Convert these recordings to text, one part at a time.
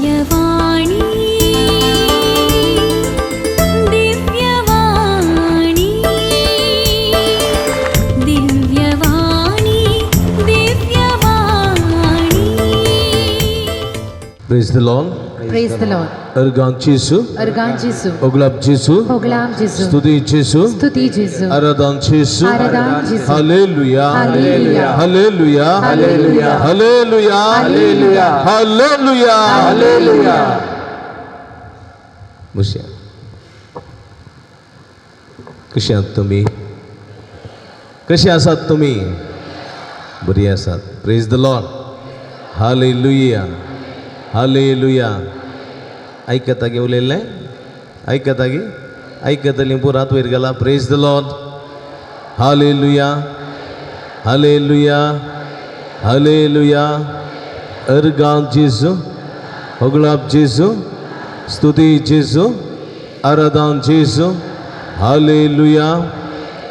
Divyavani Divyavani Divyavani Divyavani. Praise the Lord. Praise the Lord. Organ Jesu, organ जेजू, ओगलाब Jesu, होगलाम जेजू, स्तुति Jesu, स्तुती जेजू, आराधन Jesu, आराधन जेजू. Hallelujah, hallelujah. Hallelujah, hallelujah. Hallelujah, hallelujah. Hallelujah, hallelujah. बसया. कशी आहात तुमी? कशी आसात तुमी? बरी आसात. Praise the Lord. Hallelujah, hallelujah. आयकता गे उलयल्लें? आयकता गे? आयकतलीं पुरात वयर गेला. Praise the Lord. Hallelujah, hallelujah, hallelujah. अर्गां जेजू, होगळाप जेजू, स्तुती जेजू, आराधन जेजू. हालेलुया.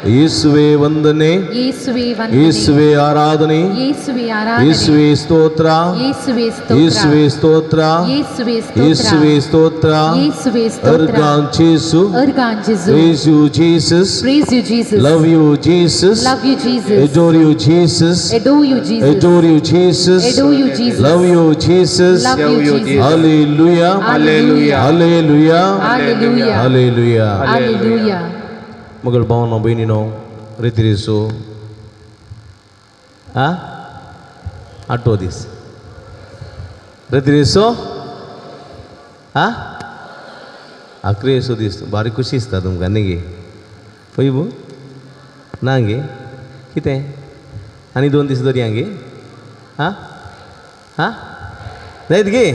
येसुवे वंदने. येसुवे वंदने. येसुवे आराधने. येसुवे आराधने. येसुवे स्तोत्र. येसुवे स्तोत्र. येसुवे स्तोत्र. येसुवे स्तोत्र. येसुवे स्तोत्र. येसुवे स्तोत्र. अर्गां जेजू. अर्गान जेजू. Praise you, Jesus. Praise you, Jesus. Love you, Jesus. Love you, Jesus. Adore you, Jesus. Adore you, Jesus. Adore you, Jesus. Adore you, Jesus. Love you, Jesus. Love you, Jesus. Hallelujah. Hallelujah. Hallelujah. Hallelujah. Hallelujah. Hallelujah. मगळ भावनो भयणीनो, रेतिरेसो आ आठवो दीस. रेतिरेसो आ आक्रेसो दीस. बारीक खुशी दिसता तुमकां न्ही गे? पळय बू ना गे? कितें आनी 2 दीस दरया गे? आं आं जायत गे?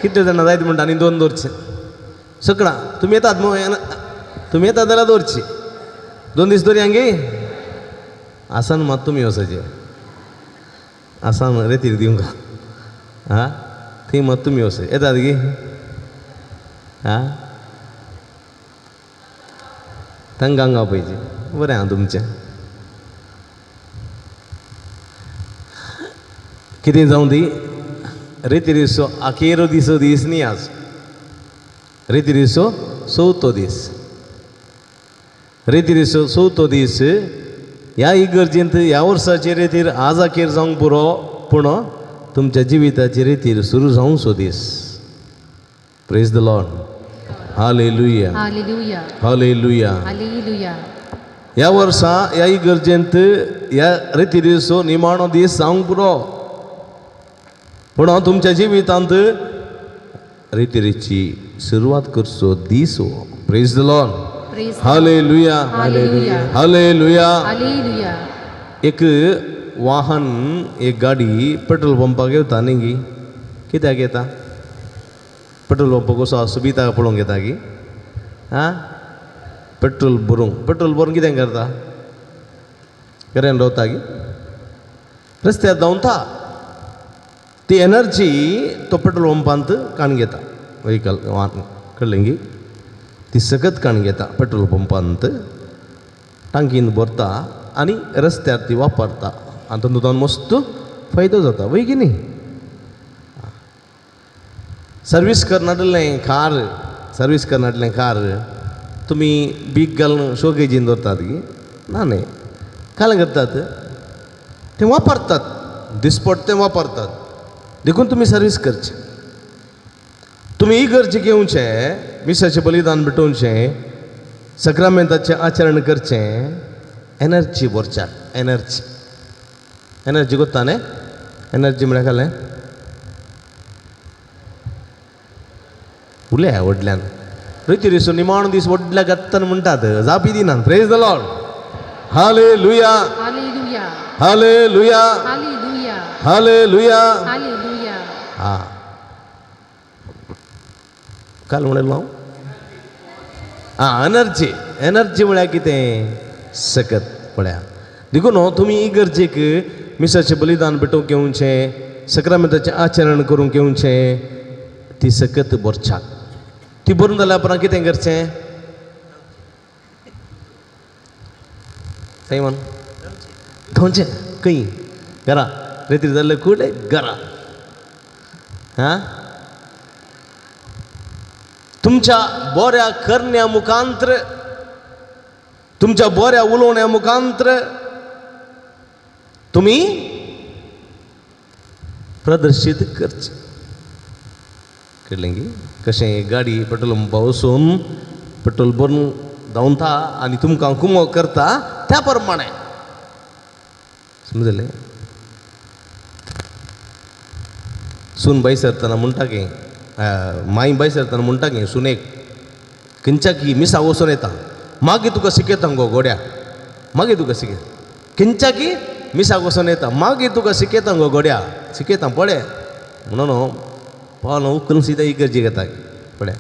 कितले जाणां जायत म्हणटा आनी 2 दवरचे? सकळां तुमी येतात मू? तुमी येतात जाल्यार दवरची. 2 दीस दवरया गे? आसान मात तुमी वचचें. आसान रेतीर दिवंक आं थंय मात तुमी वचचें. येतात गे? आं तांकां हांगा पळयचें. बरें आं तुमचें कितें जावं दी. रेतिरिसो आखेरो दिसो दीस न्ही आज. रेतिरिसो चवथो दीस. रेतिरिसो चवथो दीस. ह्या इगर्जेंत ह्या वर्साचे रेतीर आज अखेर जावंक पुरो, पूण तुमच्या जिविताचे रेतीर सुरू जावंचो दीस. Praise the Lord. Hallelujah. Hallelujah. Hallelujah. Hallelujah. ह्या वर्सा ह्या इगर्जेंत ह्या रेतिरिसो निमाणो दीस जावंक पुरो, पूण तुमच्या जिवितांत रेतिरीची सुरवात करचो दीस हो. Praise the Lord. Praise. Hallelujah. Hallelujah. Hallelujah. Hallelujah. एक वाहन, एक गाडी पेट्रोल पंपाक येता न्ही गी? कित्याक येता पेट्रोल पंप? कसो सुबिता पळोवंक येता गी? आं पेट्रोल भरूंक. पेट्रोल भरून कितें करता? घरान रावता गी? रस्त्यार धांवता. ती एनर्जी तो पेट्रोल पंपांत काण घेता. व्हेकल वाहन कळ्ळें गी? ती सगत काण घेता पेट्रोल पंपांत, टांकीन भरता आनी रस्त्यार ती वापरता आनी तातूंत मस्त फायदो जाता. वय की न्ही? सर्वीस करनाटलें कार, सर्वीस करनाटलें कार तुमी बीक घालून शोकेजीन दवरतात गी? ना न्ही. काल करतात तें वापरतात, दिसपट तें वापरतात. देखून तुमी सर्वीस करचें. तुमी इगर्जे घेवचें, मिसाचें बलिदान भेटोवचें, सक्रामेंताचें आचरण करचें. एनर्जी भरच्या. एनर्जी, एनर्जी कोत्ता न्ही? एनर्जी म्हळ्यार कालें उलया व्हडल्यान. रिती निमाणो दीस व्हडल्या गत्तान म्हणटात. जापी दिनात. Praise the Lord. Hallelujah. Hallelujah. Hallelujah. Hallelujah. Hallelujah. Hallelujah. आं काल म्हणलें हांव आं एनर्जी. एनर्जी म्हळ्यार कितें? सकत पळया. देखून तुमी इगर्जेक मिसाचें बलिदान भेटोवंक घेवचें, सक्रामेंताचें आचरण करूंक घेवचें. ती सकत भरच्याक. ती भरून जाल्या उपरांत कितें करचें? सायमन धांवचें खंय? घरा. रेतीर जाल्ले कुडे घरा. आं तुमच्या बऱ्या करण्या मुखांत्र, तुमच्या बऱ्या उलोवण्या मुखांत्र तुमी प्रदर्शीत करचें. कळ्ळें की कशें गाडी पेट्रोल पंपा वचून पेट्रोल भरून धांवता आनी तुमकां कुमो करता त्या प्रमाणे. समजलें? सून भायर सरतना म्हणटा की माई भायर सरतना म्हणटा की सुनेक खंयच्या की मिसा वचून येता, मागीर तुका शिकयता गो गोड्या, मागीर तुका शिकयता, खंयच्या की मिसाक वचून येता, मागीर तुका शिकयता गो गोड्या, शिकयता पळय म्हणून पावल उखलून सिदा इगर्जी घेता पळय.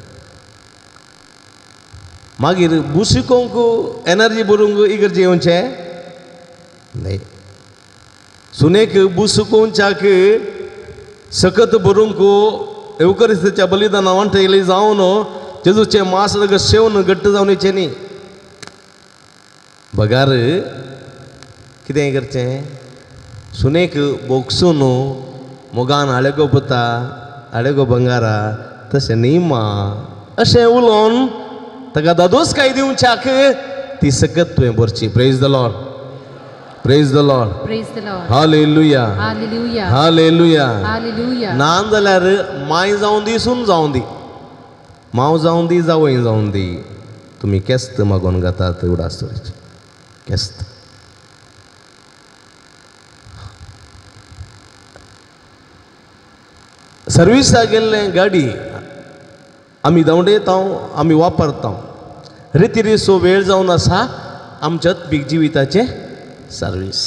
मागीर बुशिकोंक एनर्जी भरूंक इगर्जी येवचें न्हय. सुनेक बुसुकोवच्याक सकत भरूंक एवकरिस्ताच्या बलिदाना वांटेली जावन जेजूचें मास शेवन घट्ट जावन येचें न्ही. बगार कितें करचें, सुनेक बोगसून मोगान हाडे गो पुता, हाडे गो बंगारा, तशें न्ही मा अशें उलोवन ताका दादोसकाय दिवच्याक ती सकत तुवें भरची. Praise the Lord, praise the Lord, Praise the Lord. Hallelujah, Hallelujah. Hallelujah. Hallelujah. ना जाल्यार माय जावं दी, सून जावं दी, माव जावं दी, जावय जावं दी, तुमी केस्त मागोवन घातात उडास दवरची केस्त. सर्विसाक गेल्ले गाडी आमी धांवडयता, आमी वापरता. रिती रिसो वेळ जावन आसा आमच्या आत्मीक जिविताचें सर्वीस.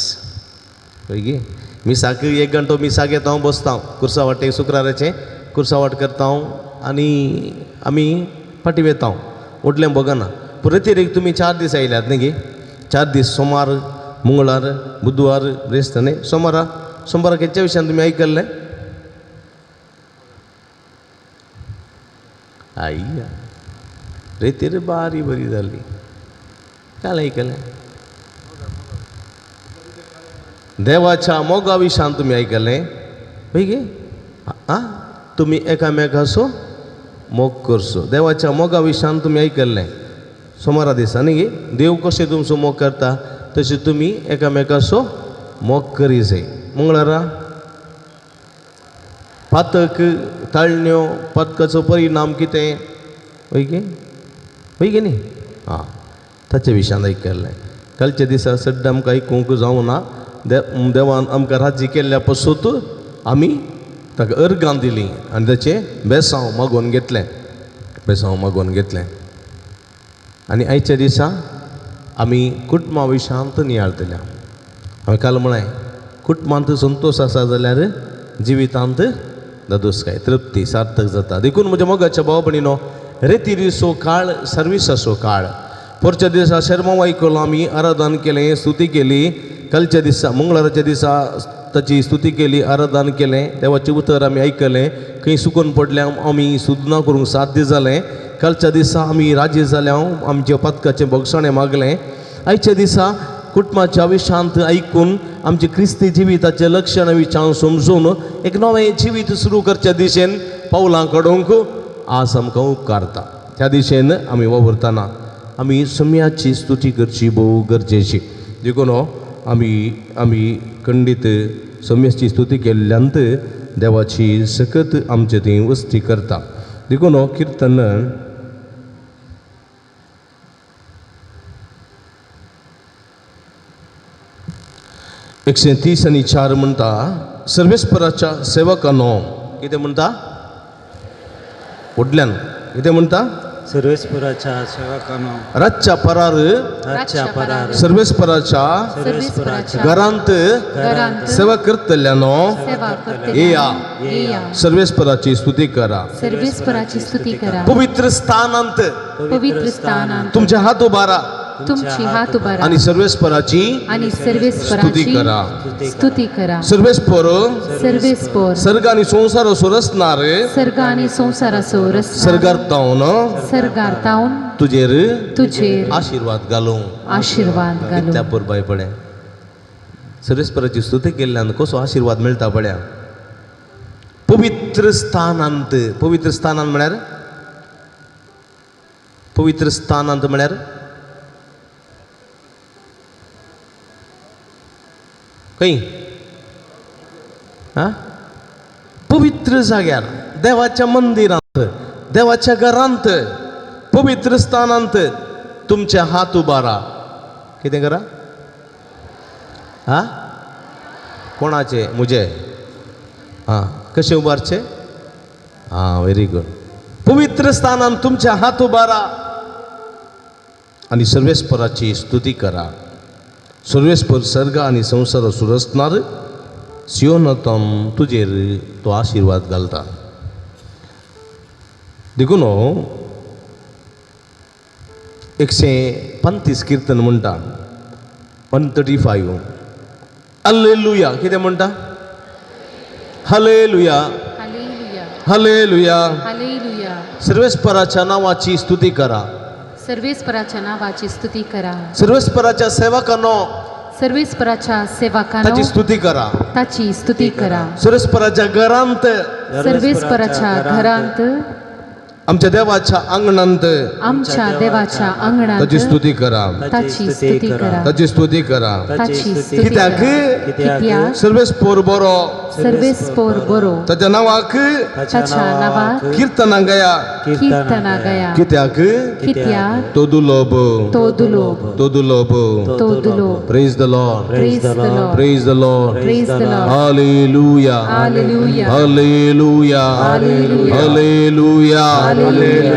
हय गे, मिसाक एक घंटो मिसाक येता, बसता कुर्सा वाटेक, शुक्राराचें कुर्सा वाट करता आनी आमी फाटीं वेता, व्हडलें भोगना. पूण रितीरीक तुमी 4 दीस आयल्यात न्ही गे, 4 दीस, सोमार, मंगळार, बुधवार, ब्रेस्त न्ही. सोमारा सोमारा खंयच्या विशयान तुमी आयकल्लें? आय्या रेतीर बारी बरी जाली. काल आयकलें देवाच्या मोगा विशयान तुमी आयकलें हय गे. आं, तुमी एकामेकाचो मोग करचो. देवाच्या मोगा विशयान तुमी आयकल्लें सोमारा दिसा न्ही गे. देव कशें तुमचो मोग करता तशें तुमी एकामेकाचो मोग करी जाय. मंगळारा पातक ताळण्यो, पातकाचो परिणाम कितें हय गे, हय गे न्ही. आं, ताचे विशयान आयकल्लें. कालच्या दिसा सद्दां आमकां आयकूंक जावना. देवान आमकां राजी केल्ल्या पसून आमी ताका अर्गां दिलीं आनी ताचें बेसांव मागोवन घेतलें, बेसांव मागोवन घेतलें. आनी आयच्या दिसा आमी कुटुंबा विशयांत नियाळतल्या. हांवें काल म्हळें कुटुंबांत संतोश आसा जाल्यार जिवितांत दादोसकाय, तृप्ती, सार्थक जाता. देखून म्हज्या मोगाच्या भाव भयणीनो, रेतिरीचो काळ सर्विसाचो काळ. पोरच्या दिसा शेरमांव आयकलो, आमी आराधन केलें, स्तुती केली. कालच्या दिसा मंगळाराच्या दिसा ताची स्तुती केली, आराधन केलें, देवाचें उतर आमी आयकलें. खंय सुकून पडल्या आमी सुदना करूंक साध्य जालें. कालच्या दिसा आमी राजी जाल्या, आमच्या पातकाचें भोगसणें मागलें. आयच्या दिसा कुटुंबाच्या विशांत आयकून आमचे क्रिस्ती जिविताचें लक्षण विचार समजून एक नवें जिवीत सुरू करच्या दिशेन पावलां काडूंक आज आमकां उपकारता. त्या दिशेन आमी वावुरतना आमी सम्याची स्तुती करची भोव गरजेची. देखून आमी आमी खंडीत सम्याची स्तुती केल्ल्यांत देवाची सकत आमचे थंय वस्ती करता. देखून किर्तन 130 आणि 4 म्हणटा, सर्वेस्पराच्या सेवकांनो. कितें म्हणटा? व्हडल्यान कितें म्हणटा? सर्वेस्पराच्या सेवकांनो, रातच्या परार रातच्या परार सर्वेस्पराच्या सर्वेस्पराच्या घरांत घरांत सेवा करतल्यानो सेवा येया. करतल्यांनो येया. सर्वेस्पराची स्तुती करा. सर्वेस्पराची स्तुती करा. पवित्र स्थानांत पवित्र स्थानांत तुमचे हात उबारा तुमची हात उबारा आणि सर्वेस्पराची आणि स्तुती सर्वेस्पराची करा. स्तुती करा. सर्वेस्पर सर्वेस्पर सर्ग आणि संवसाराचो रचणार सर्ग आणि संसाराचो रचणार सर्गार्तावन सर्गार्तावन तुजेर तुजेर आशीर्वाद घालूं. आशीर्वाद घालूं. इतल्या पुरबाय पळय सर्वेस्पराची स्तुती केल्ल्यान कसो आशीर्वाद मेळटा पळया. पवित्र स्थानांत, पवित्र स्थानांत म्हळ्यार पवित्र स्थानांत म्हळ्यार खंय? आं, पवित्र जाग्यार, देवाच्या मंदिरांत, देवाच्या घरांत, पवित्र स्थानांत तुमचे हात उबारा. कितें करा? आं, कोणाचे? म्हजे. आं, कशें उबारचे? आं, व्हेरी गुड. पवित्र स्थानांत तुमचे हात उबारा आनी सर्वेस्पराची स्तुती करा. सर्वेस्पर सर्ग आनी संवसार सुरसणार सियोनांत तुजेर तो आशिर्वाद घालता. देखून 135 किर्तन म्हणटा, 135. हल्लेलुया. कितें म्हणटा? Hallelujah, hallelujah, hallelujah. हालेलुया. सर्वेस्पराच्या नांवाची स्तुती करा. सर्वेस्पराच्या नावाची स्तुती करा. सर्वेस्पराच्या सेवकांनो सर्वेस्पराच्या सेवकांनो ताची स्तुती करा. ताची स्तुती करा. सर्वेस्पराच्या घरांत, सर्वेस्पराच्या घरांत, आमच्या देवाच्या आंगणांत आमच्या देवाच्या अंगणात ताची स्तुती करा. ताची स्तुती करा. ताची स्तुती करा. ताची स्तुती कित्याक? करा. कित्याक? सर्वेस्पोर बरो, सर्वेस्पोर बरो, ताच्या नांवाक ताच्या नावाक किर्तनां गया. कीर्तना गया. कित्याक? कित्याक? तो दुलोब, तो दुलोब, तो दुलोब. तो दुलोब. Praise the Lord, praise the Lord, praise the Lord. Praise the Lord. Hallelujah, hallelujah, hallelujah, hallelujah, hallelujah,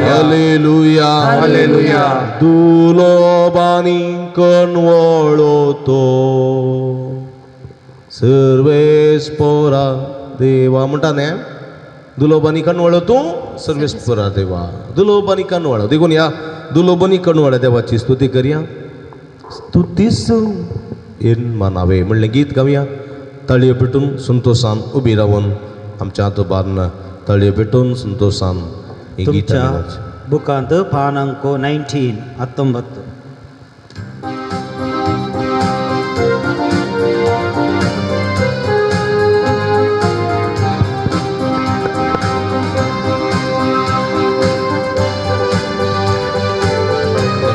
hallelujah, hallelujah. दुलोबानी कणवळो तो सर्वेस्पोरा देवा. म्हणटा न्ही, दुलोबानी कणवळो तूं सर्वेस्पोरा देवा. दुलोबानी कणवळो. देखून ह्या दुलोबानी कणवळ्या देवाची स्तुती करया. स्तुतीस येन मानावे म्हणलें गीत गावया. ताळयो पेटून संतोशान उबी रावन आमच्या हात उबारून ताळयो पेटून संतोशान ही गीत तुमच्या बुकांत पान अंक 19, 19.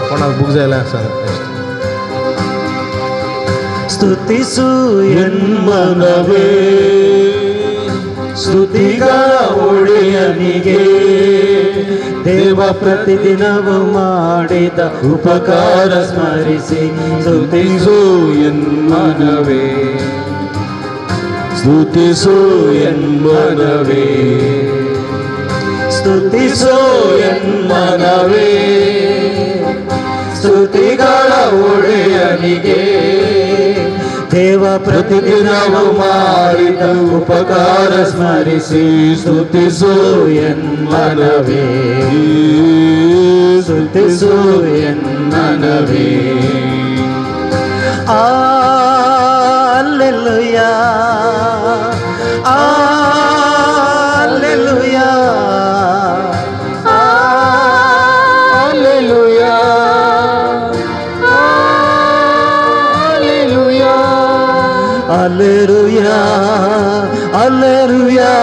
कोणाक बूक जाय जाल्यार सांग. ಸ್ತುತಿಸು ಎನ್ಮನವೇ, ಸ್ತುತಿಗಳ ಒಡೆಯನಿಗೆ, ದೇವ ಪ್ರತಿದಿನವೂ ಮಾಡಿದ ಉಪಕಾರ ಸ್ಮರಿಸಿ ಸ್ತುತಿಸು ಎನ್ಮನವೇ, ಸ್ತುತಿಸು ಎನ್ಮನವೇ, ಸ್ತುತಿಸು ಎನ್ಮನವೇ, ಸ್ತುತಿಗಳ ಒಡೆಯನಿಗೆ, ದೇವ ಪ್ರತಿದಿನವೂ ಮಾಡಿದ ಉಪಕಾರ ಸ್ಮರಿಸಿ ಸ್ತುತಿಸು ಎನ್ಮನವೇ, ಸ್ತುತಿಸು ಎನ್ಮನವೇ. Alleluia, alleluia, alleluia, alleluia, alleluia, alleluia,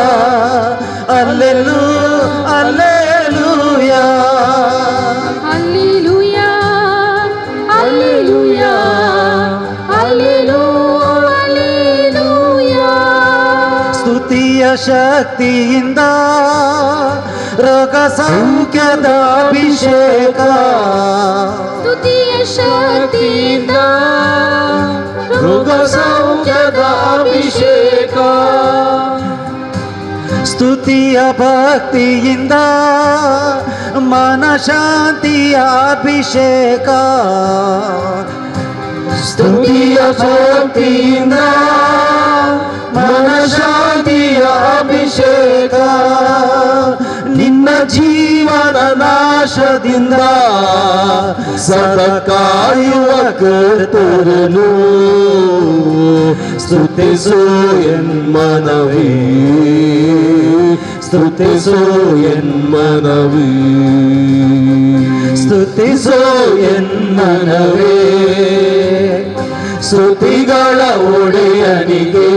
allelu, alleluia. Hallelujah, hallelujah, allelu, hallelujah. ಸ್ತುತಿಯ ಶಕ್ತಿಯಿಂದ ರೋಗ ಸೌಖ್ಯದ ಅಭಿಷೇಕ, ಸ್ತುತಿಯ ಶಕ್ತಿಯಿಂದ ರೋಗ ಸೌಖ್ಯದ ಅಭಿಷೇಕ, ಸ್ತುತಿಯ ಭಕ್ತಿಯಿಂದ ಮನ ಶಾಂತಿಯ ಅಭಿಷೇಕ, ಸ್ತುತಿಯ ಭಕ್ತಿಯಿಂದ ಮನ ಶಾಂತಿಯ ಅಭಿಷೇಕ, ನಿನ್ನ ಜೀವನ ನಾಶದಿಂದ ಸದಾ ಕಾಯುವ ಕರ್ತರನು ಸ್ತುತಿಸು ಎನ್ಮನವೇ, ಸ್ತುತಿಸು ಎನ್ಮನವೇ, ಸ್ತುತಿಸು ಎನ್ಮನವೇ, ಸ್ತುತಿಗಳ ಒಡೆಯನಿಗೆ,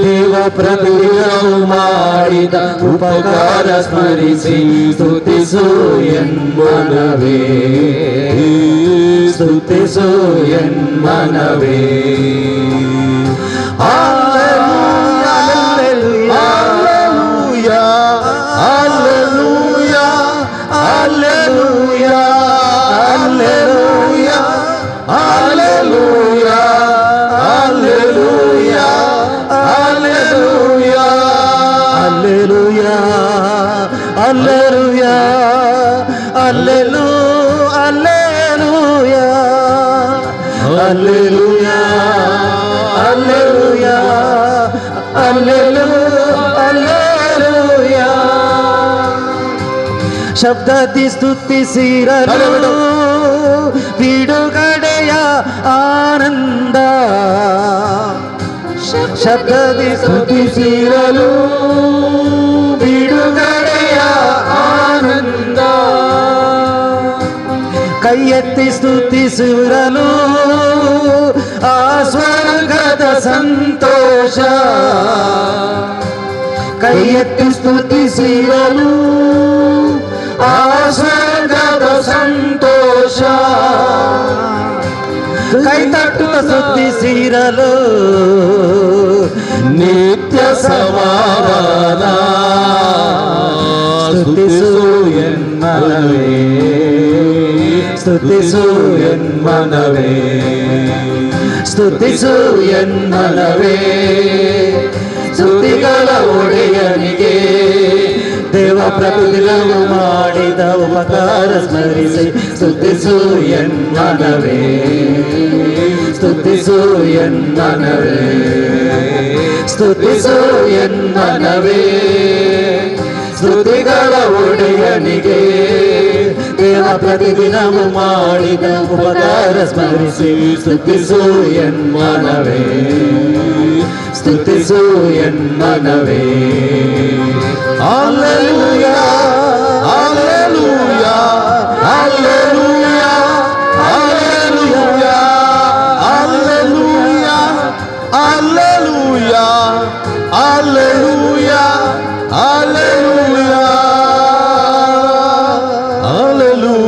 ದೇವ ಪ್ರತಿದಿನವೂ ಮಾಡಿದ ಉಪಕಾರ ಸ್ಮರಿಸಿ ಸ್ತುತಿಸು ಎನ್ಮನವೇ, ಸ್ತುತಿಸು ಎನ್ಮನವೇ. Hallelujah, hallelujah, hallelujah, hallelujah, hallelujah, hallelujah, hallelujah. Alleluia, alleluia, allelu, alleluia, alleluia, alleluia, allelu, alleluia. ಶಬ್ದದಿ ಸ್ತುತಿಸಿರಲು ಬಿಡುಗಡೆಯ ಆನಂದ, ಶಬ್ದದಿ ಸ್ತುತಿಸಿರಲು ಬಿಡುಗಡೆಯ ಆನಂದ, ಕೈ ಎತ್ತಿ ಸ್ತುತಿಸಿರಲು ಆ ಸ್ವರ್ಗದ ಸಂತೋಷ, ಕೈ ಎತ್ತಿ ಸ್ತುತಿಸಿರಲು ಆ ಸ್ವರ್ಗದ ಸಂತೋಷ, ಕೈ ತಟ್ಟುತ್ತ ಸ್ತುತಿಸಿರಲು ನಿತ್ಯ ಸಮಾಧಾನ. ಸ್ತುತಿಸು ಎನ್ಮನವೇ, ಸ್ತುತಿಸು ಎನ್ಮನವೇ, ಸ್ತುತಿಸು ಎನ್ಮನವೇ, ಸ್ತುತಿಗಳ ಒಡೆಯನಿಗೆ. ದೇವ ಪ್ರತಿದಿನವೂ ಮಾಡಿದ ಉಪಕಾರ ಸ್ಮರಿಸಿ ಸ್ತುತಿಸು ಎನ್ಮನವೇ, ಸ್ತುತಿಸು ಎನ್ಮನವೇ, ಸ್ತುತಿಸು ಎನ್ಮನವೇ, ಸ್ತುತಿಗಳ ಒಡೆಯನಿಗೆ. ದೇವ ಪ್ರತಿದಿನವೂ ಮಾಡಿದ ಉಪಕಾರ ಸ್ಮರಿಸಿ ಸ್ತುತಿಸು ಎನ್ಮನವೇ, ಸ್ತುತಿಸು ಎನ್ಮನವೇ. Hallelujah, hallelujah, hallelujah, hallelujah, hallelujah, hallelujah, hallelujah, hallelujah, hallelujah, hallelujah, hallelujah, hallelujah, hallelujah,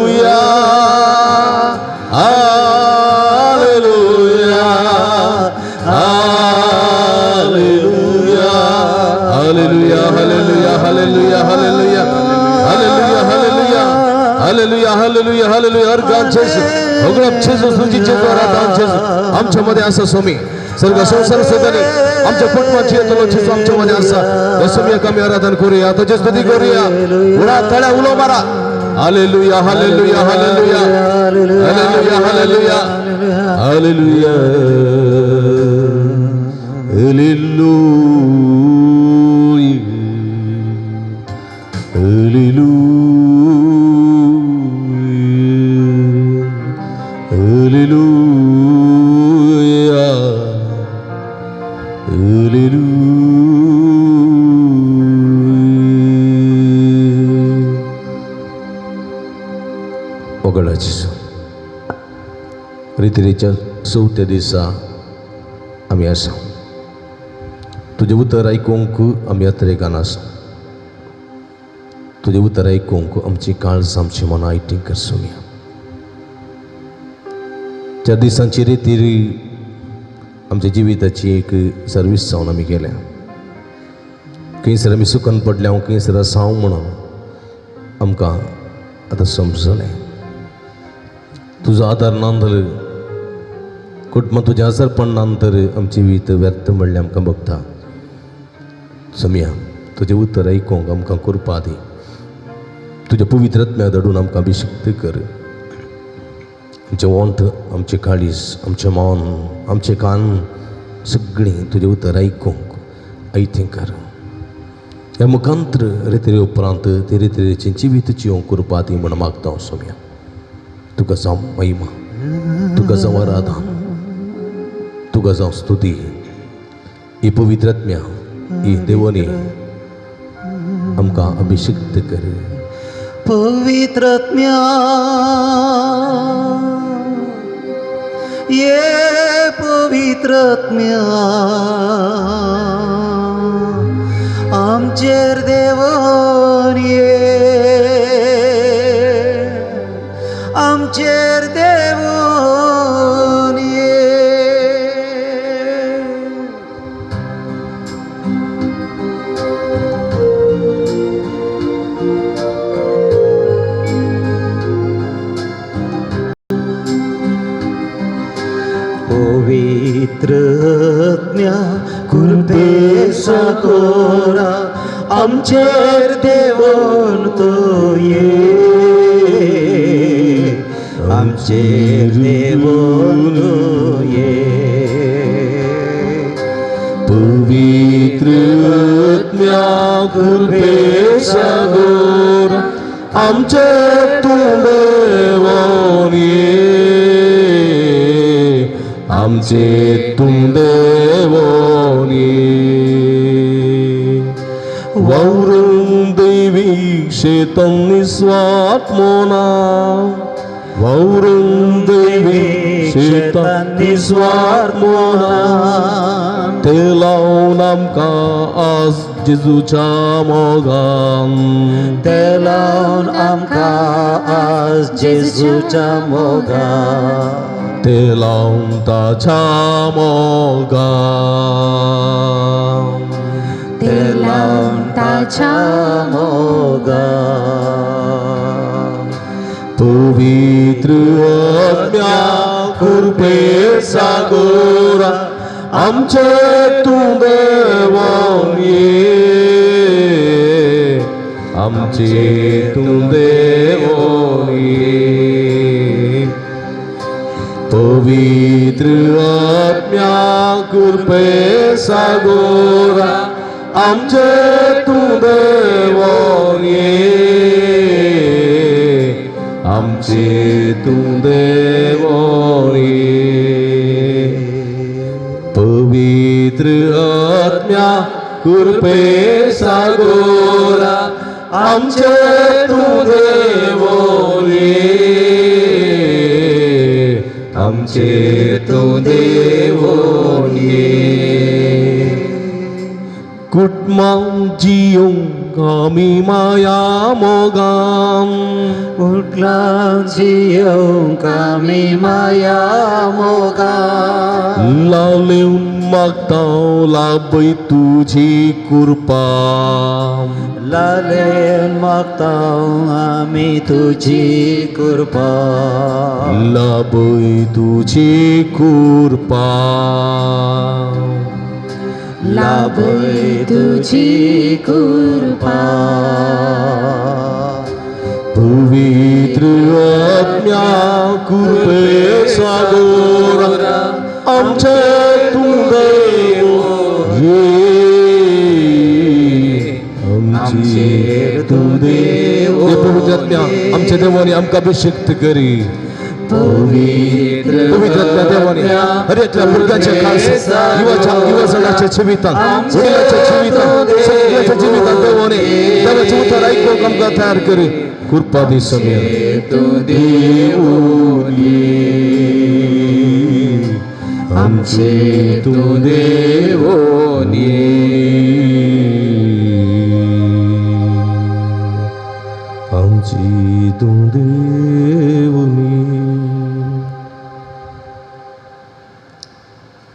hallelujah, hallelujah, hallelujah, hallelujah, hallelujah, hallelujah, hallelujah. Organ जेजू, होगळप जेजू, स्तुती जेजू, आराधन जेजू. आमच्या मध्ये आसा स्वामी, स्वर्ग संसार सदानी आमच्या कुटुंबाची येतलो जेजू आमच्या मध्ये आसा. या स्वामी आमी आराधन करूया, तुझी स्तुती करूया. उडा तळ्या उलो मारा. Hallelujah, hallelujah, hallelujah, hallelujah, hallelujah, hallelujah, hallelujah, hallelujah, hallelujah, hallelujah. वगळा जेजू, रितिरीच्या चवथ्या दिसा आमी आसा. तुजें उतर आयकूंक आमी यात्रेकान आसा. तुजें उतर आयकूंक आमची काळज, आमची मनां आयटींग कर सोमया. चार दिसांची रितीर आमच्या जिविताची एक सर्वीस जावन आमी केल्या. खंयसर आमी सुकन पडल्या, खंयसर आसा म्हणून आमकां आतां समजलें. तुजो आदार ना जाल्यार, कुटुंबां तुजें आजारपण ना तर आमचें जिवीत व्यर्थ म्हणलें आमकां बघता. सोमया, तुजें उतर आयकूंक आमकां कृपा दी. तुज्या पवित्र आत्म्या धाडून आमकां अभिषिक्त कर. आमचें ओंठ, आमचें काळीज, आमचें मन, आमचें कान सगळीं तुजें उतर आयकूंक आयतें कर. ह्या मुखांत्र रितिरे उपरांत ते रितिरेचें जिवीत जिवंक कृपा दी म्हूण मागता हांव सोमया. तुका जावं महिमा, तुका जावं आराधन, तुका जावं स्तुती. ही पवित्र आत्म्या, ही देवानी आमकां अभिषिक्त कर. पवित्रत्म्या ये पवित्रत्म्या. आमचेर देवोन ये, आमचेर देवोन ये। पवित्र आत्म्या कृपे सागोरा आमचेर देवोन तो ये, आमचेर देवोन तो ये। पवित्र आत्म्या कृपे सागोरा आमचे तूं देवोन ये, आमचे तूं देवोन ये। वावरून दैवी शेतन निस्वात्मोना, वावरून दैवी शेतन निस्वात्मोना, ते लावन आमकां आज जेजूच्या मोगान, ते लावन आमकां आज जेजूच्या मोगान, ते लावन ताच्या मोगान, ते लावन ताच्या मोगान। पवित्र आत्म्या कृपे सागोरा आमचे तूं देवोन ये, आमचे तूं देवोन ये। पवित्र आत्म्या कृपे सागोरा आमचे तूं देवोन ये, आमचे तूं देवोन ये। पवित्र आत्म्या कृपे सागोरा आमचे तूं देवोन ये, आमचे तूं देवोन ये। कुटुंबां जियोंक आमी माया मोगान, उठलां जियोंक आमी माया मोगान, लावलेवन मागता लाभय तुजी कृपा, लालेन मागता आमी तुजी कृपा, लाभय तुजी कृपा, लाभय तुजी कृपा। पवित्र आत्म्या कृपे सागोरा आमचे तूं देव ये, आमचे तूं देव। पवित्र आत्म्या आमच्या देवाने आमकां अभिषिक्त करी, पवित्र पवित्र आत्म्या देवाने हर एकल्या भुरग्याच्या खास युवाच्या युवाजणाच्या जिवितांत, वडिलाच्या जिवितांत, सगळ्याच्या जिवितांत देवाने देवाचे उतर आयकूंक आमकां तयार करी कृपा दी सगळ्या तूं देवोन ये, आमचे तूं देवोन ये, आमची तूं देवोन ये।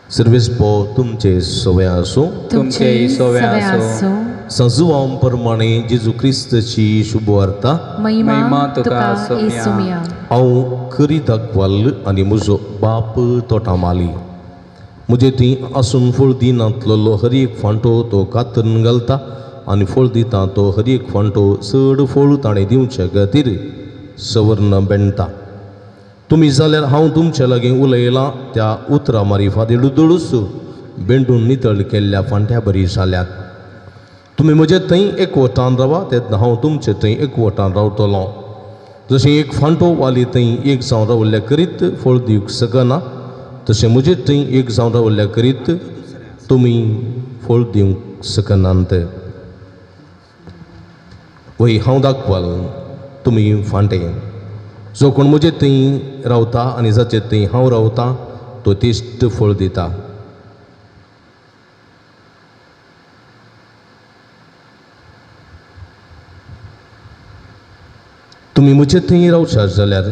सर्वेस पो तुमचे सवय आसूं, तुमचे सोवे आसो। संजुवां प्रमाणे जेजू क्रिस्तची शुभवार्ता। महिमा तुका सोम्या। येसुम्या। हांव खरी दाखवाल आनी म्हजो बाप तोटामाली, म्हजे थंय आसून फळ दिनातलेलो हर एक फांटो तो कातरून घालता आनी फळ दिता तो हर एक फांटो चड फळ ताणें दिवचे खातीर सवर्ण बेणटा। तुमी जाल्यार हांव तुमचे लागीं उलयलां त्या उतरां मारिफात दुडूस बेंडून नितळ केल्ल्या फांट्या बरी जाल्यात। तुमी म्हजे थंय एकवटान रावा तेन्ना हांव तुमचे थंय एकवटान रावतलो। जशें एक फांटो वाली थंय एक जावन रावल्ल्या करीत फळ दिवंक शकना, तशें म्हजे थंय एक जावन रावल्ल्या करीत तुमी फळ दिवंक शकनात। वय हांव दाखवाल तुमी फांटे, जो कोण म्हजे थंय रावता आनी जाचे थंय हांव रावता तो तिश्ट फळ दिता। तुमी म्हजे थंय रावशात जाल्यार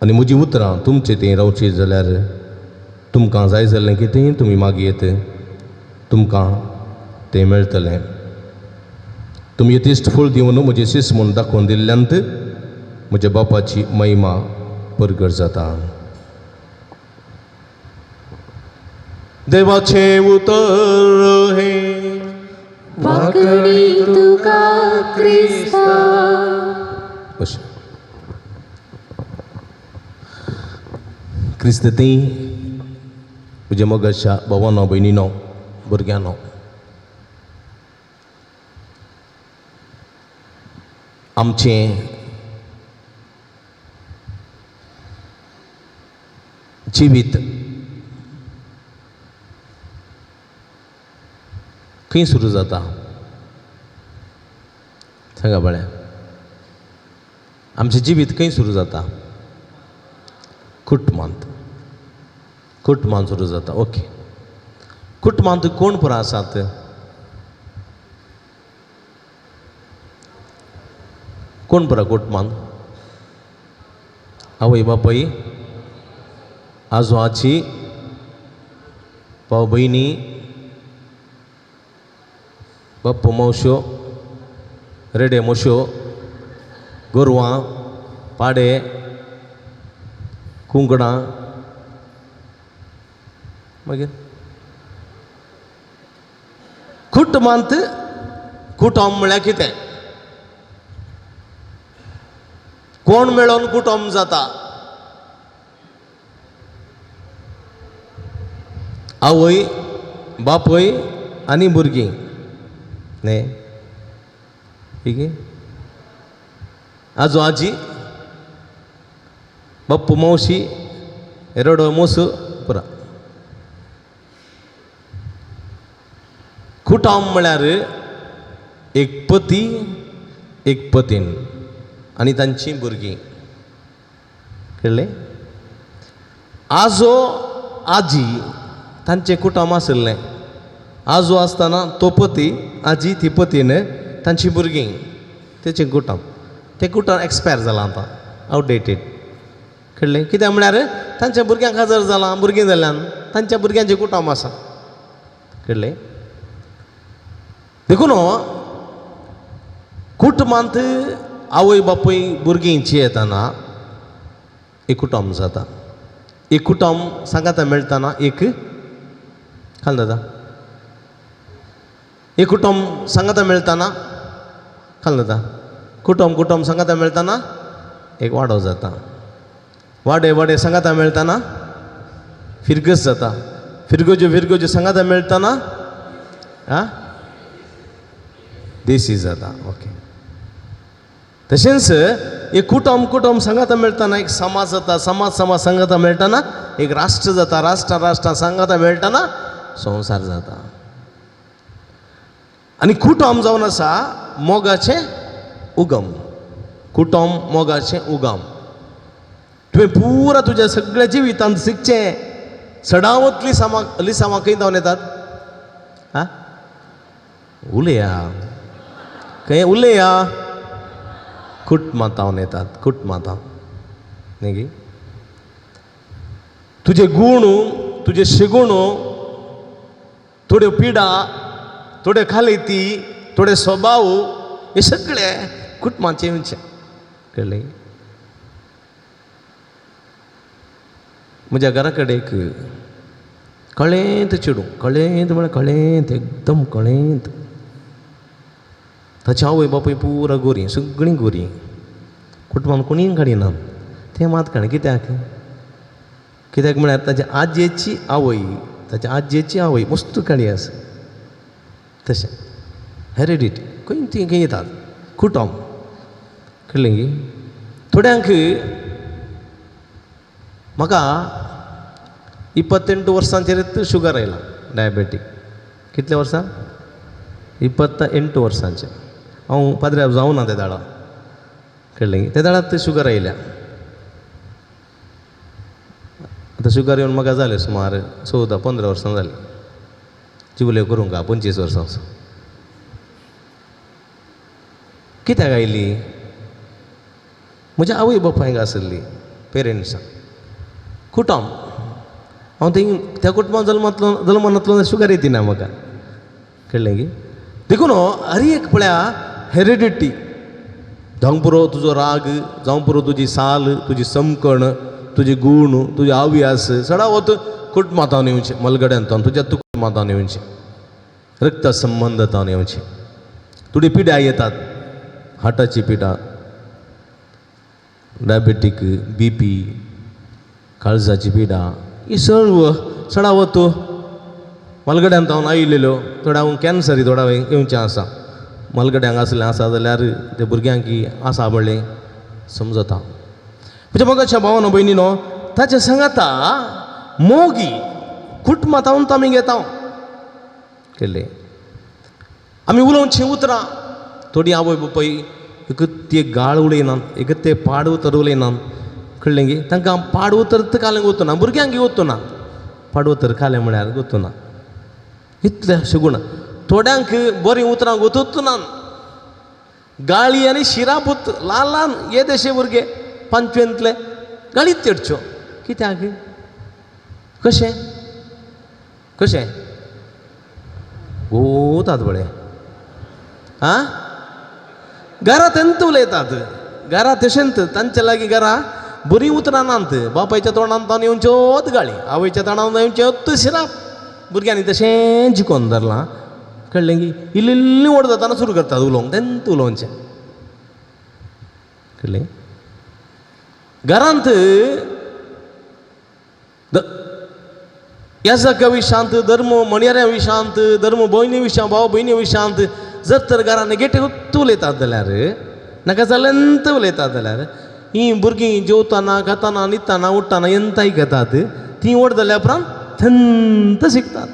आनी म्हजी उतरां तुमचे थंय रावची जाल्यार तुमकां जाय जाल्लें कितेंय तुमी मागयेत, तुमकां तें मेळटलें. तुमी यथेश्ट फळ दिवन म्हजें शिस म्हूण दाखोवन दिल्ल्यांत म्हज्या बापाची महिमा परगट जाता. देवाचें उतर हें. वाकडी तुका क्रिस्ता. अशें क्रिस्त ती म्हज्या मोगाच्या भावानो, भयणीनो, भुरग्यांनो, आमचें जिवीत खंय सुरू जाता सांगा पळया. आमचें जिवीत खंय सुरू जाता? कुटुंबांत. कुटुंबांत सुरू जाता. ओके, कुटुंबांत कोण पुरो आसात? कोण पुरो कुटुंबांत? आवय बापूय, आजो आजी, भाव भयणी, बाप्पू मावश्यो, रेडे मोश्यो, गोरवां, पाडे, कुंकडां, मागीर कुटुंबांत. कुटुंब म्हळ्यार कितें? कोण मेळोन कुटुंब जाता? आवय बापूय आनी भुरगीं न्ही? ठीक आहे. आजो आजी, बाप्पू मावशी, एरडो मोसू पुरा. कुटुंब म्हळ्यार एक पती एक पतीन आनी तांचीं भुरगीं. कळ्ळें? आजो आजी तांचें कुटुंब आशिल्लें. आजो आसतना तो पती, आजी ती पतीन, तांचीं भुरगीं, तेचें कुटुंब. तें कुटुंब एक्सपायर जालां आतां, आवटडेटेड. कळ्ळें? कित्याक म्हळ्यार तांच्या भुरग्यांक काजार जालां, भुरगीं जाल्यान तांच्या भुरग्यांचें कुटुंब आसा. कळ्ळें? देखून कुटुंबांत आवय बापूय भुरगीं येतना एक कुटुंब जाता. एक कुटुंब सांगाता मेळटना एक खाल दादा, एक कुटुंब सांगाता मेळटना खाल दादा, कुटुंब कुटुंब सांगाता मेळटना एक वाडो जाता. वाडे वाडे सांगाता मेळटना फिरगज जाता. फिरगज्यो फिरगज्यो सांगाता मेळटना आं देशी जाता. ओके, तशेंच एक कुटुंब कुटुंब सांगाता मेळटना एक समाज जाता. समाज समाज सांगाता मेळटना एक राष्ट्र जाता. राष्ट्र राष्ट्रां सांगाता मेळटना संवसार जाता. आनी कुटुंब जावन आसा मोगाचें उगम. कुटुंब मोगाचें उगम. तुवें पुरा तुज्या सगळ्या जिवितांत शिकचें. सडावतली सामा लिसांवां खंय जावन येतात? आं उलया, खंय उलया? कुटुंबांत येतात. कुटुंबांत न्ही गी? तुजे गूण, तुजे शिगूण, थोड्यो पिडा, थोड्यो खालेती, थोडे स्वभाव, हे सगळे कुटुंबांचे येवचे. कळ्ळें? म्हज्या घरा कडेन एक कळेंत चेडूं, कळेंत म्हळ्यार कळेंत, एकदम कळेंत. ताची आवय बापूय पुरा गोरीं, सगळीं गोरीं. कुटुंबान कोणीय काडिना, तें मात काड. कित्याक? कित्याक म्हळ्यार ताच्या आजयेची आवय, ताच्या आजयेची आवय मस्त काडी आसा. तशें हेरेडिटी खंय ती खंय येतात कुटुंब. कळ्ळें गी? थोड्यांक म्हाका 28 वर्सांचेर शुगर आयला, डायबेटीक. कितल्या वर्सां? 28 वर्सांचेर. हांव पाद्र्याब जावना ते दाडा. कळ्ळें? ते दाडात शुगर आयल्या. आतां शुगर येवन म्हाका जालें सुमार 14-15 वर्सां जालीं. चिवले करूंक 25 वर्सां. कित्याक आयली? म्हज्या आवय बापायक आसली पेरंट्सां कुटुंब. हांव थंय त्या कुटुंबान जल्मातलो जल्मनातलो शुगर येती ना म्हाका, कळ्ळें की? देखून हर एक पळया हेरिडिटी, जावंक पुरो तुजो राग, जावंक पुरो तुजी साल, तुजी समकण, तुजी गूण, तुजी आव्यास सडावत कुटुंबांत येवचें, मलगड्यांत तुज्या कुटुंबांत येवचें, रक्त संबंदांत येवचें. थोडी पिड्या येतात, हार्टाची पिडा, डायबेटीक, बी पी, काळजाची पिडा, ही सर्व चडावत मलगड्यांत हांव आयिल्ल्यो. थोड्यांक कॅन्सर थोड्या येवचें आसा, मलगड्यांक आसलें आसा जाल्यार ते भुरग्यांक आसा म्हणलें समजता. म्हज्या मोगाच्या भावानो भयणीनो, ताच्या सांगाता मोगी कुटुंबांत आमी घेता, केल्लें आमी उलोवचीं उतरां. थोडीं आवय बापाय एक ते गाळ उलयनात, एक ते पाड उतर उलयनात, कळ्ळें गी? तांकां पाड उतर कालें गोतुना, भुरग्यांक गोतुना, पाड उतर कालें म्हळ्यार गोतुना. इतलें सगुण थोड्यांक बरीं उतरां गोतूच ना, गाळी आनी शिरापूत ल्हान ल्हान येदेशे भुरगे पांचवेंतले गाळीच तेडच्यो. कित्याक? कशें कशें गोतात पळय आं, घरा तेंत उलयतात, घरा तशेंत तांच्या लागीं घरा बरीं उतरां नात. बापायच्या तोंडान तावन येवच्योच गाळी, आवयच्या तोंडान येवच्योच शिराप. भुरग्यांनी तशें जिकोन धरलां, कळ्ळें की? इल्ली इल्ली व्हड जाताना सुरू करतात उलोवंक, तेंत उलोवचें, कळ्ळें? घरांत याजका विशांत, धर्म मणयाऱ्या विशांत, धर्म भयणी विशांत, भाव भयणी विशांत जर तर घरान नेगेटीव उलयतात जाल्यार, नाका जाल्यार उलयतात जाल्यार, हीं भुरगीं जेवताना, खाताना, न्हिदताना, उठ्ठाना एंत आयकतात, तीं व्हड जाल्या उपरांत थंत शिकतात.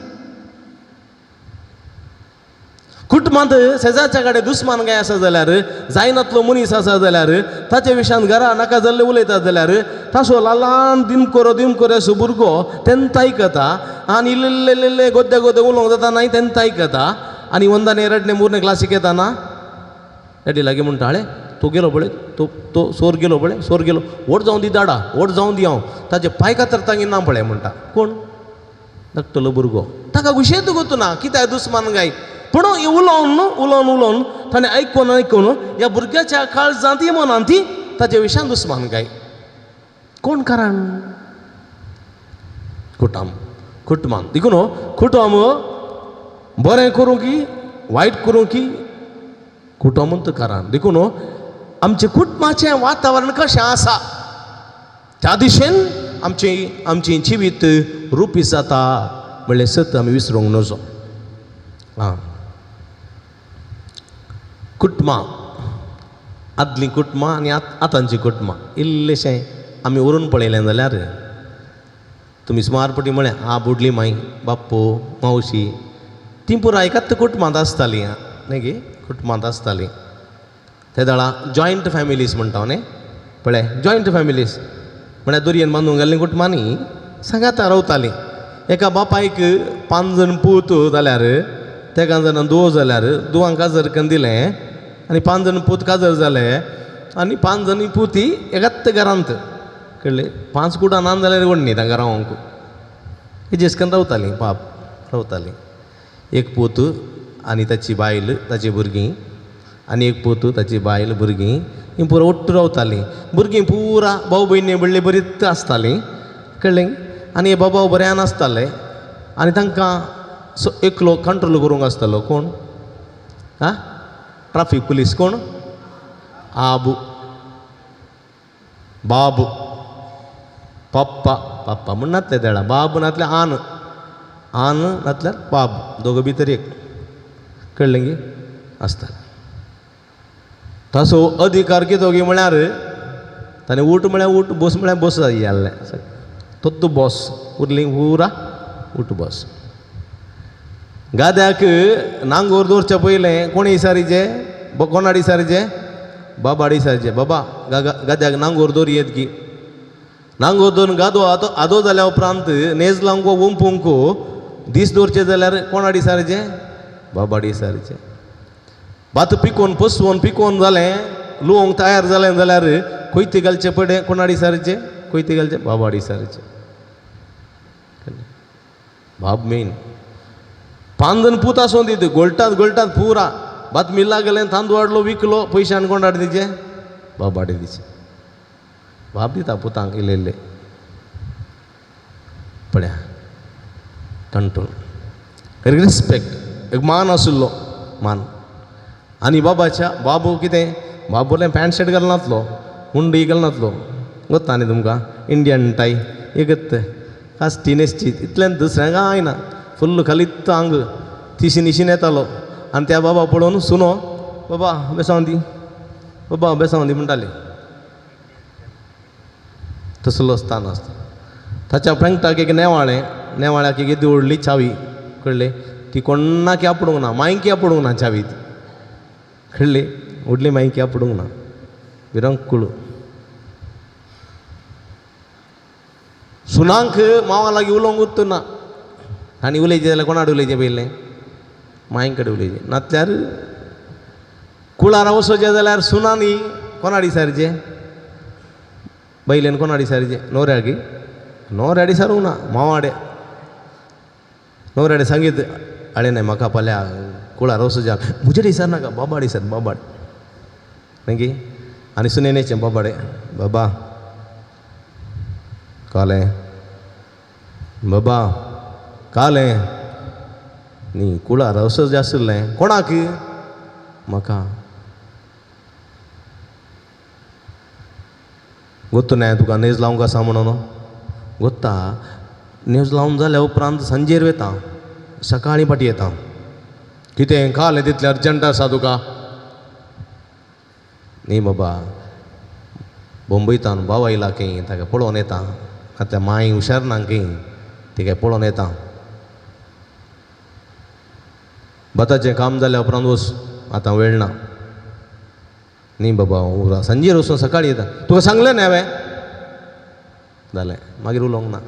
कुटुंबांत शेजारच्या कडेन दुस्मान काय आसा जाल्यार, जायनातलो मनीस आसा जाल्यार, ताच्या विशयान घरा नाका जाल्ले उलयतात जाल्यार, तासो ल्हान दिमकोरो दिमकोरो असो भुरगो तेंत आयकता आनी इल्ले इल्ले इल्ले गोद्दे गोद्दे उलोवंक जाता नाय तेंत आयकता. आनी वंदाने रडणे मुरणे क्लासीक येताना डॅडी लागीं म्हणटा, आळे तो गेलो पळय, तो तो सोर गेलो पळय, सोर गेलो, व्हड जावं दी दाडा, व्हड जावं दी हांव ताचे पांय कातरतांगी ना पळय म्हणटा. कोण? धाकटलो भुरगो. ताका गुशेंत गोतुना कित्याक दुस्मान गाय, पूण उलोवन उलोवन उलोवन ताणें आयकून आयकून ह्या भुरग्याच्या काळजांत मनांत ताच्या विशयान दुस्मान गाय. कोण कारण? कुटुंब, कुटुंबान. देखून कुटुंब बरें करूं की वायट करूं की कुटुंबूच कारण. देखून आमचें कुटुंबाचें वातावरण कशें आसा त्या दिशेन आमचें आमचें जिवीत रुपी जाता म्हणलें सत आमी विसरूंक नजो. आं, कुटुंबां, आदलीं कुटुंबां आनी आतांचीं कुटुंबां इल्लेशें आमी उरून पळयलें जाल्यार तुमी सुमार पटी म्हळें आ बुडली माई, बाप्पो, मावशी, तीं पुराय एकाच कुटुंबांत आसतालीं, न्ही गे? कुटुंबांत आसतालीं. ते दळा जॉयंट फॅमिलीज म्हणटा न्ही, पळय जॉयंट फॅमिलीज म्हळ्यार दोरयेन बांदून घाल्लीं कुटुंबांनी सांगाता रावतालीं. एका बापायक 5 जाण पूत जाल्यार तेगां जाणां धुवो जाल्यार धुवांक काजर करून दिलें आनी 5 जाण पूत काजर जाले आनी 5 जाणी पुती एकाच घरांत, कळ्ळें? 5 कुटां ना जाल्यार कोण न्ही तांकां रावंक, हेजेस करून रावतालीं, पाप रावतालीं. एक पूत आनी ताची बायल, ताची भुरगीं, आनी एक पूत ताची बायल भुरगीं, हीं पुरा ओट्टू रावतालीं. भुरगीं पुरा भाव भयणी व्हडली बरीच आसतालीं, कळ्ळें? आनी हे बाबा बऱ्यान आसताले आनी तांकां एकलो कंट्रोल करूंक आसतालो. कोण? आं, ट्राफीक पुलीस. कोण? आबू, बाबू, पप्पा, पप्पा म्हण नातले तेळा, बाबू नातले आन, आन नातल्यार बाब, दोगो भितर एक, कळ्ळें गी? आसता. ताचो अधिकार कितें गी म्हळ्यार ताणें उठ म्हळ्यार उठ, बस म्हळ्यार बस जाल्लें, तोत्तू बॉस उरली पुरा उठ बस. गाद्याक नांगोर दवरच्या पयलें कोण इसारीचे, कोणाड इसारीचे? बाबाड इसारीचे. बाबा गाद्याक नांगोर दवर येत की, नांगोर दवरून गादो आदो आदो जाल्या उपरांत नेज लावंक ओंपूंक दीस दवरचे जाल्यार कोणाड इसारीचे? बाबाड इसारीचे. भात पिकोवन पसवोन पिकोवन जालें, लुवोंक तयार जालें जाल्यार कोयते घालचे पडे कोणाडी सारचे, कोयते घालचे बाबाडी सारचे. बाब मेन पांदन पूत आसून दित गोलटात गोलटात पुरा भात मिल्ला गेलें, तांदूळ हाडलो विकलो, पयशे आनी कोणाडी दिचे बाबाडी दिचे. बाब दिता पुतांक इल्ले इल्ले. पळया कंट्रोल, रिस्पेक्ट, एक मान आशिल्लो मान. आनी बाबाच्या बाबू कितें बाबूलें पॅन्ट शर्ट घालनातलो, मुंडी घालनातलो, गोत्ता न्ही तुमकां इंडियन टाय एकत कास्टी नेसची, इतल्यान दुसऱ्यांक कांय ना, फुल्ल खालीत आंग तिशी निशीन येतालो. आनी त्या बाबा पळोवन सुनो बाबा बेसांव दी, बाबा बेसांव दी म्हणटाली. तसलो स्थान आसता. ताच्या फ्रँकटाक एक नेवाळें, नेवाळ्याक एक येदी व्हडली चावी कळ्ळें, ती कोणाक आपडूंक ना, मांयकी आपडूंक ना चावी ती, कळ्ळी, व्हडली मांयकी आपडूंक ना, विरंकुळ. सुनांक मावा लागीं उलोवंक उत्त ना, आनी उलयचें जाल्यार कोणा कडेन उलयचें पयलें, मांय कडेन उलयचें. नातल्यार कुळारा वचोचें जाल्यार सुनांनी कोणाडी सारचें, बैलेन कोणाडी सारचें, न्हवऱ्याक न्हवऱ्याडी सारूंक ना, मावाडे न्हवऱ्याडे सांगीत आळे न्हय म्हाका फाल्यां कुळार वचोचें, म्हजे सर नाका बाबाडी सर बाबाडे मागीर. आनी सुनेनेचें बाबाडे बाबा कालें बाबा कालें न्ही कुळार वचोचें आशिल्लें कोणाक म्हाका गोत्तू न्हय तुका नेज लावंक आसा म्हणून गोत्ता. नेज लावन जाल्या उपरांत सांजेर वता, सकाळीं फाटीं येता. कितें कालें तितलें अर्जंट आसा तुका? न्ही बाबा बोंबयतान भाव आयला खंय ताका पळोवन येता, आतां मांय हुशार ना खंय तिका पळोवन येता. भाताचें काम जाल्या उपरांत वच, आतां वेळ ना. न्ही बाबा सांजेर वचून सकाळीं येता, तुका सांगलें न्ही हांवें. जालें मागीर उलोवंक ना.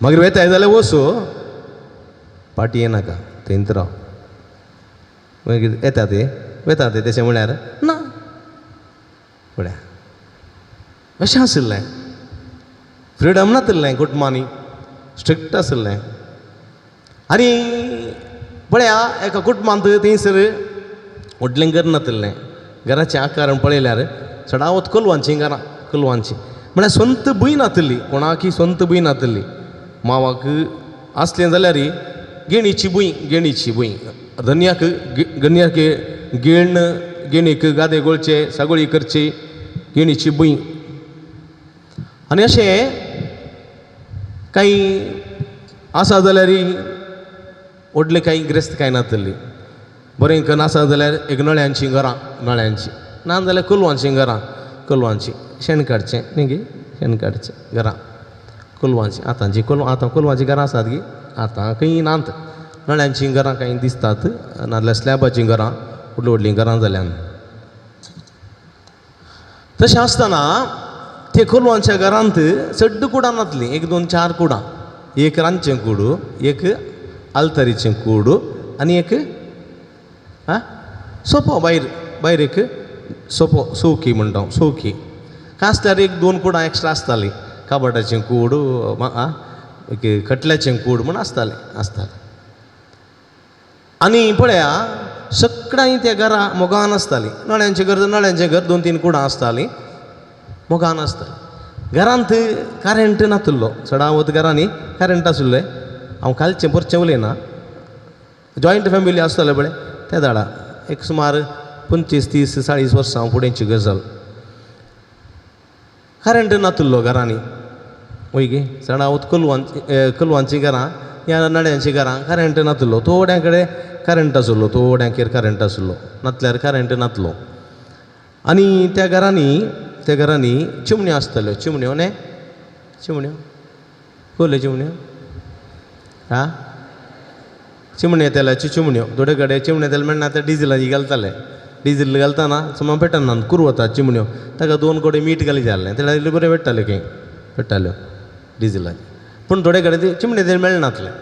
मागीर वेताय जाल्यार वचू, पाटी येनाका थंयच राव. मागीर येता ते वेता ते तशें म्हळ्यार ना फुडें अशें आशिल्लें. फ्रिडम नातिल्लें कुटुंबांनी, स्ट्रिक्ट आशिल्लें. आनी पळया एका कुटुंबांत थंयसर व्हडलें घर नातिल्लें, घराचें आकार पळयल्यार चडावत कोलवांचीं घरां, कोलवांचीं म्हळ्यार स्वंत भूंय नातिल्ली, कोणाकी स्वंत भूंय नातिल्ली. मावाक आसलें जाल्यार गेणीची भूंय, गेणीची भूंय धन्याक गन्याक गेण गेणीक गादे गोळचे सागोळी करची गेणीची भूंय. आनी अशें कांय आसा जाल्यार व्हडलें कांय ग्रेस्त कांय नातिल्ली. बरें कन्न आसा जाल्यार एक नळ्यांचीं घरां, नळ्यांचीं ना जाल्यार कोलवांचीं घरां, कोलवांचीं शेण काडचें न्ही गे, शेण काडचें घरां कोलवांचीं. आतांची कोलवा, आतां कोलवांचीं घरां आसात गी, आतां खंय नात. नळ्यांचीं घरां कांय दिसतात, नाजाल्यार स्लॅबाचीं घरां, व्हडलीं व्हडलीं घरां जाल्यान. तशें आसतना ते कोलवांच्या घरांत चड कुडां नातलीं, एक दोन चार कुडां, एक रांदचें कूड, एक आल्तरीचें कूड आनी एक आं सोपो भायर, भायर एक सोपो चौकी म्हणटा हांव, चौकी. कांय आसल्यार एक दोन कुडां एक्स्ट्रा आसतालीं, काबाटाचें कूड आं एक खटल्याचें कूड म्हूण आसतालें आसतालें. आनी पळया सगळ्यांनी त्या घरां मोगान आसतालीं. नळ्यांचें घर, नळ्यांचें घर दोन तीन कुडां आसतालीं, मोगान आसतालीं. घरांत करेंट नातिल्लो, चडावत घरांनी करेंट आशिल्लें. हांव कालचें परचें उलयना, जॉयंट फॅमिली आसताले पळय त्या दाडा एक सुमार 25 30 40 वर्सां फुडेंची गजाल. करेंट नातिल्लो घरांनी वय गे, चडावत कोलवांची कोलवांचीं घरां ह्या नळ्यांचीं घरां करेंट नातिल्लो. थोड्यां कडेन करेंट आशिल्लो, थोड्यांचेर करेंट आशिल्लो, नातल्यार करेंट नातलो. आनी त्या घरांनी, त्या घरांनी चिमण्यो आसताल्यो, चिमण्यो न्ही, चिमण्यो कसल्यो चिमण्यो आं, चिमणे तेलाच्यो चिमण्यो. थोडे कडेन चिमणे तेल मेळना ते डिजलाची घालताले, डिजील घालतना सुमार पेटना कुरवता चिमण्यो, ताका दोन कडेन मीठ घाली जालें ते बरें पेट्टाल्यो, खंय पेट्टाल्यो डिजलाच्यो. पूण थोडे कडेन ते चिमणे तेल मेळनातलें,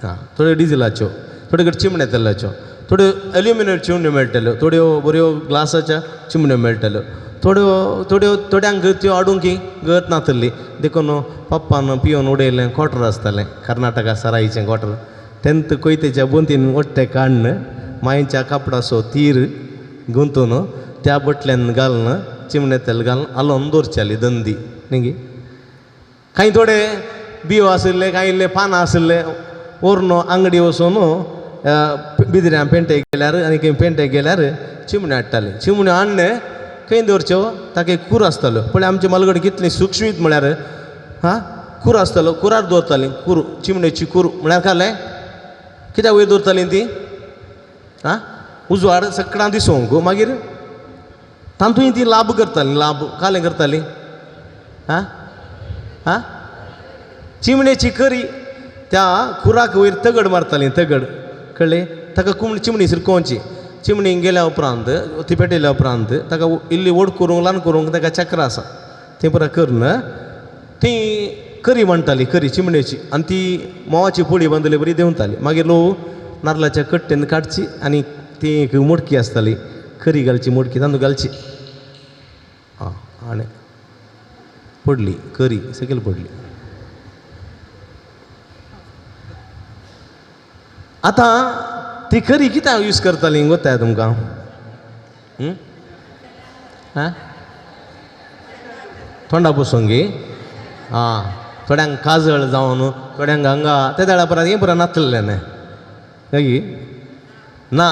आं थोडे डिजलाच्यो, थोडे कडेन चिमणे तेलाच्यो. थोड्यो एल्युमिनियम चिमण्यो मेळटल्यो, थोड्यो बऱ्यो ग्लासाच्या चिमण्यो मेळटल्यो, थोड्यो थोड्यो थोड्यांक त्यो हाडूंक गत नातली देखून पप्पान पिवन उडयलें क्वॉर्टर आसतालें कर्नाटका सराईचें क्वॉर्टर तेंत कोयतेच्या बोंतीन वट्टें काडून मांयच्या कापडाचो तीर गुंतून त्या बोटल्यान घालून चिमणे तेल घालून आलोवन दवरचाली दंदी न्ही. कांय थोडे बियो आशिल्ले, कांय इल्ले पानां आशिल्ले व्हरून आंगडी वचून बिदऱ्यां पेंटेक गेल्यार आनी खंय पेंटेक गेल्यार चिमण्यो हाडटाले. चिमण्यो हाडले खंय दवरच्यो ताका एक कूर आसतालो. पळय आमचे मालगडी कितली सुक्षमीत म्हळ्यार हां कूर आसतालो, कुरार दवरतालीं कूर, चिमणेची कूर म्हळ्यार कालें कित्याक वयर दवरतालीं ती आं उजवाड सगळ्यां दिसूंक. मागीर तातूंय ती लाभ करतालीं, लाभ कालें करतालीं आं आं चिमणेची करी त्या कुराक वयर तगड मारतालीं, तगड कळ्ळें ताका कुमणी चिमणी शिरकोवची. चिमणी गेल्या उपरांत ती पेटयल्या उपरांत ताका इल्ली व्हड करूंक ल्हान करूंक ताका चक्र आसा तें पुरा करून ती करी म्हणटाली, करी चिमणेची. आनी ती म्होंवाची पोळी बांदली बरी देंवताली. मागीर ल्हवू नाल्लाच्या कट्टेन काडची आनी ती एक मोडकी आसताली करी घालची, मोडकी तांदूळ घालची आं आनी पडली करी सकयल पडली. आतां ती करी कित्याक यूज करताली गोताय तुमकां? आं तोंडा पुसूंक गी आं थोड्यांक काजळ जावन थोड्यांक हांगा ते वेळा पुरा हें पुरा नासलें न्हय ना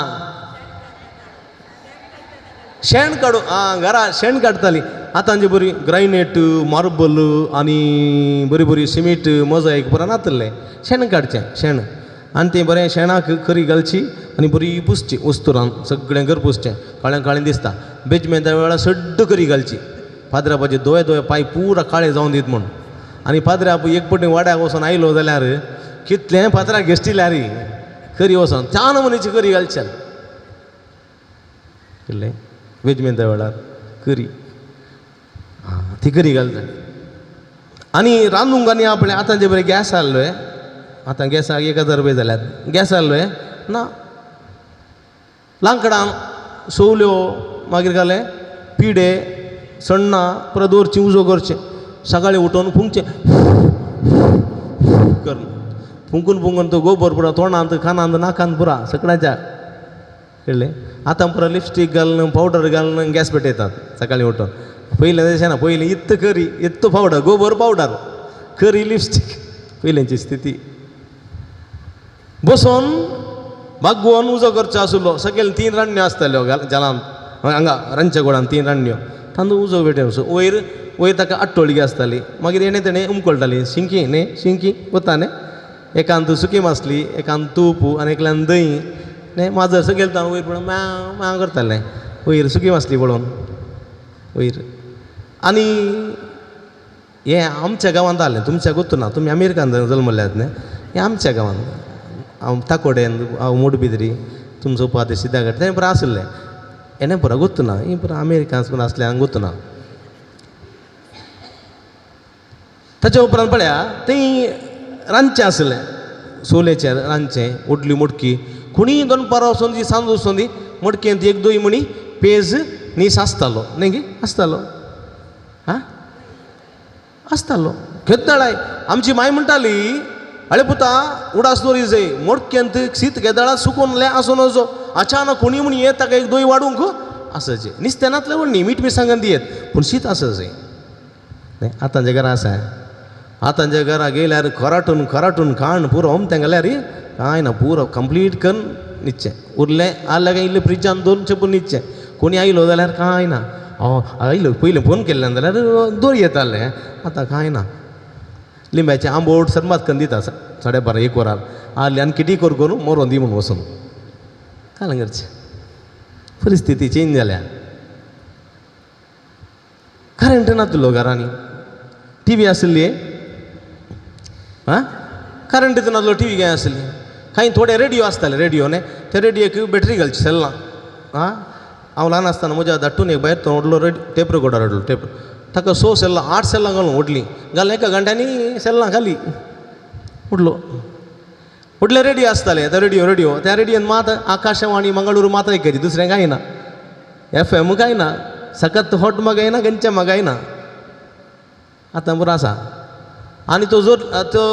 शेण काडूं आं घरा शेण काडटाली. आतां जी बरी ग्रायनेट मार्बल आनी बरी बरी सिमीट मोजायक पुरा नातलें, शेण काडचें शेण आनी तें बरें शेणाक करी घालची आनी बरी पुसची उस्तुरान सगळें घर पुसचें, काळें काळें दिसता. बेजमेंता वेळार सड्ड करी घालची, पाद्रापाचे दोळे दोळे पांय पुरा काळे जावन दीत म्हूण. आनी पाद्राप एक पटी वाड्याक वचोन आयलो जाल्यार कितलें पात्राक घेश्टिल्यार करी वचोन त्या नमुनेची करी घालची कळ्ळें वेजमेंता वेळार करी आं ती करी घालता. आनी रांदूंक आनी आपलें आतां जे बरें गॅस आहलो आतां गॅसाक 1000 रुपया जाल्यात, गॅस आहलो ना लांकडां सोवल्यो मागीर घालें पिडे सण्णां पुरो दवरचीं उजो करचें, सकाळीं उठोवन फुंकचें करून फुंकून फुंकून तो गोबर पुरो तोंडांत कानांत नाकांत पुरा सगळ्यांच्या कळ्ळें. आतां पुरो लिपस्टीक घालून पावडर घालून गॅस पेटयतात सकाळीं उठोवन. पयलें तशें ना, पयलीं इत्त करी इत्त पावडर गोबर पावडर करी लिपस्टीक पयलींची स्थिती. बसोन बागोवन उजो करचो आसलो, सकयल 3 रान्न्यो आसताल्यो जालांत हांगा रांदच्या गोडान 3 रान्न्यो तांदूळ उजो पेटोवचो. वयर वयर ताका आट्टोळगी आसताली, मागीर हेणें तेणें उमकळटाली शिंकी न्ही शिंकी वता न्ही, एकान सुकी मासली एकान तूप आनी एकल्यान दही न्ही माजर सकयल ताण वयर पळोवन म्यांव म्यांव करतालें वयर सुकी मासली पळोवन वयर. आनी हें आमच्या गांवांत जालें, तुमच्या गोत्तू ना, तुमी अमेरिकान जल्मल्यात न्ही, हें आमच्या गांवांत हांव ताकोडेन हांव मोडबिद्री तुमचो उपाधी सिद्धागड तें पुरा आशिल्लें. हेणें पुरा गोत्तू ना, हें पुरा अमेरिकान पूण आसलें हांगा गोत्तू ना. ताच्या उपरांत पळया थंय रांदचें आसलें सोलेचें रांदचें व्हडली मडकी, कोणीय दनपारां वचोन ती सांज वचोन ती मडकेंत एक दोय मणी पेज नीस आसतालो न्ही गी आसतालो आं आसतालो. केदळाय आमची माय म्हणटाली आळे पुता उडास दवरी जाय मडकेंत शीत केदळा सुकोनलें आसूं नजो, अचानक कोणी म्हण येत ताका एक दोय वाडूंक आसचें नुस्तें नातलें म्हण न्ही मीठ मिरसांगान दियेत पूण शीत आसचें न्ही. आतांच्या घरा आसा आतांच्या घरा गेल्यार खराटून खराटून खाण पुरो अमतें घाल्यार कांय ना पुरो कंप्लीट करून न्हिदचें, उरलें आहल्यार काय इल्लें फ्रिजान दवरून चेपून न्हिदचें. कोणी आयलो जाल्यार कांय ना, आयलो पयलीं फोन केल्ल्यान जाल्यार दोर येतालें, आतां कांय ना. लिंब्याचें आंबोट सरमात करून दिता 12:30 1 वरार आहलें आनी किटी कर करून मरोन दी म्हूण वचून कांय करचें. परिस्थिती चेंज जाल्या. करंट नातलो घरांनी, टी व्ही आसली आं करंट नासलो, टी व्ही काय आसली, कांय थोडे रेडियो आसताले रेडियो न्ही त्या रेडियोक बॅटरी घालची सेल्लां आं. हांव ल्हान आसतना म्हज्या धाडटून एक भायर तो व्हडलो टेप रेकॉर्डर हाडलो टेप, ताका 6 सेल्लां 8 सेल्लां घालून व्हडलीं घालून एका घंट्यांनी सेल्लां खाली उडलो. व्हडले रेडियो आसताले, तो रेडियो रेडियो त्या रेडियोन मात आकाशवाणी मंगळूर मात आयकची, दुसरें कांय ना, एफ एम कांय ना, सकत होट मागाय ना, खंयचें मागाय ना. आतां बरो आसा. आनी तो जोर तो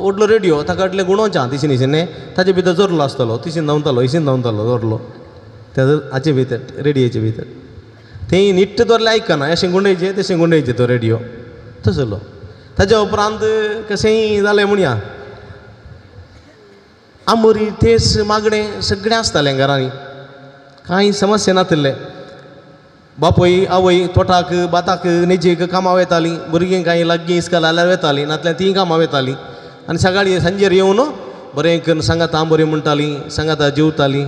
व्हडलो रेडियो ताका व्हडले गुणोवच्या तिशीन हिशीन न्ही, ताजे भितर जोरलो आसतलो, तिशीन धांवतालो, हिशीन धांवतालो जोरलो त्या हाचे भितर, रेडियोचे भितर. थंय निट्ट दवरलें आयकना, अशें गुंडयचें तशें गुंडयचें तो रेडियो तसलो. ताज्या उपरांत कशेंय जालें म्हणया, आमोरी तेस मागणें सगळें आसतालें घरांनी, कांय समस्या नातिल्लें. बापूय आवय तोटाक भाताक नेजेक कामां वयतालीं, भुरगीं कांय लागीं इस्कोल जाल्यार वतालीं, नातल्यार तीं कामां वयतालीं. आनी सकाळीं सांजेर येवन बरें करून सांगाता आंबोरी म्हणटालीं, सांगाता जेवतालीं.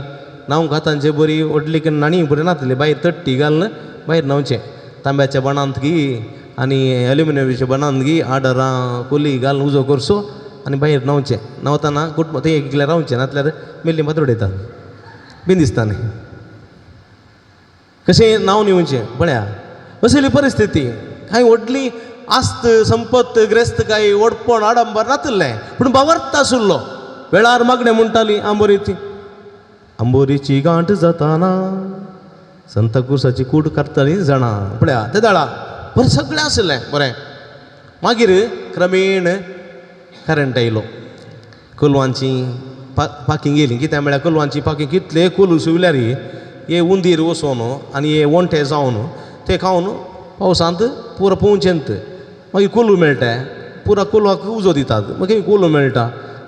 न्हावंक आतांचे बरी व्हडली करून न्हाणी बरी नातली, भायर तट्टी घालून भायर न्हांवचें, तांब्याच्या बाणांत गी आनी एल्युमिनियमाच्या बाणांत गी आडरां कोली घालून उजो करचो आनी भायर न्हांवचें. न्हांवतना कुटुंब थंय एकल्या रावचें, नातल्यार मेल्ली मात उडयतात बीन दिसता न्ही. कशें न्हांवन येवचें पळया असली परिस्थिती. कांय व्हडली आस्त संपत्त ग्रेस्त कांय व्हडपण आडंबर नातिल्लें, पूण बावर्त आशिल्लो. वेळार मागणें म्हणटाली आंबोरीची, आंबोरीची गांठ जाताना संताक्रुसाची कूड करताली जाणा. पळया ते दाळा बरें सगळें आशिल्लें बरें. मागीर क्रमेण करंट आयलो, कोलवांची पाकीं गेलीं. कित्याक म्हळ्यार कोलवांची पाकीं कितले कोलू शिवल्यार हे उंदीर वचोन आनी हे ओंठे जावन ते खावन पावसांत पुरो पोवचेंत. मागीर कोलू मेळटा, पुरो कोलवाक उजो दितात, मागीर कोलू मेळटा,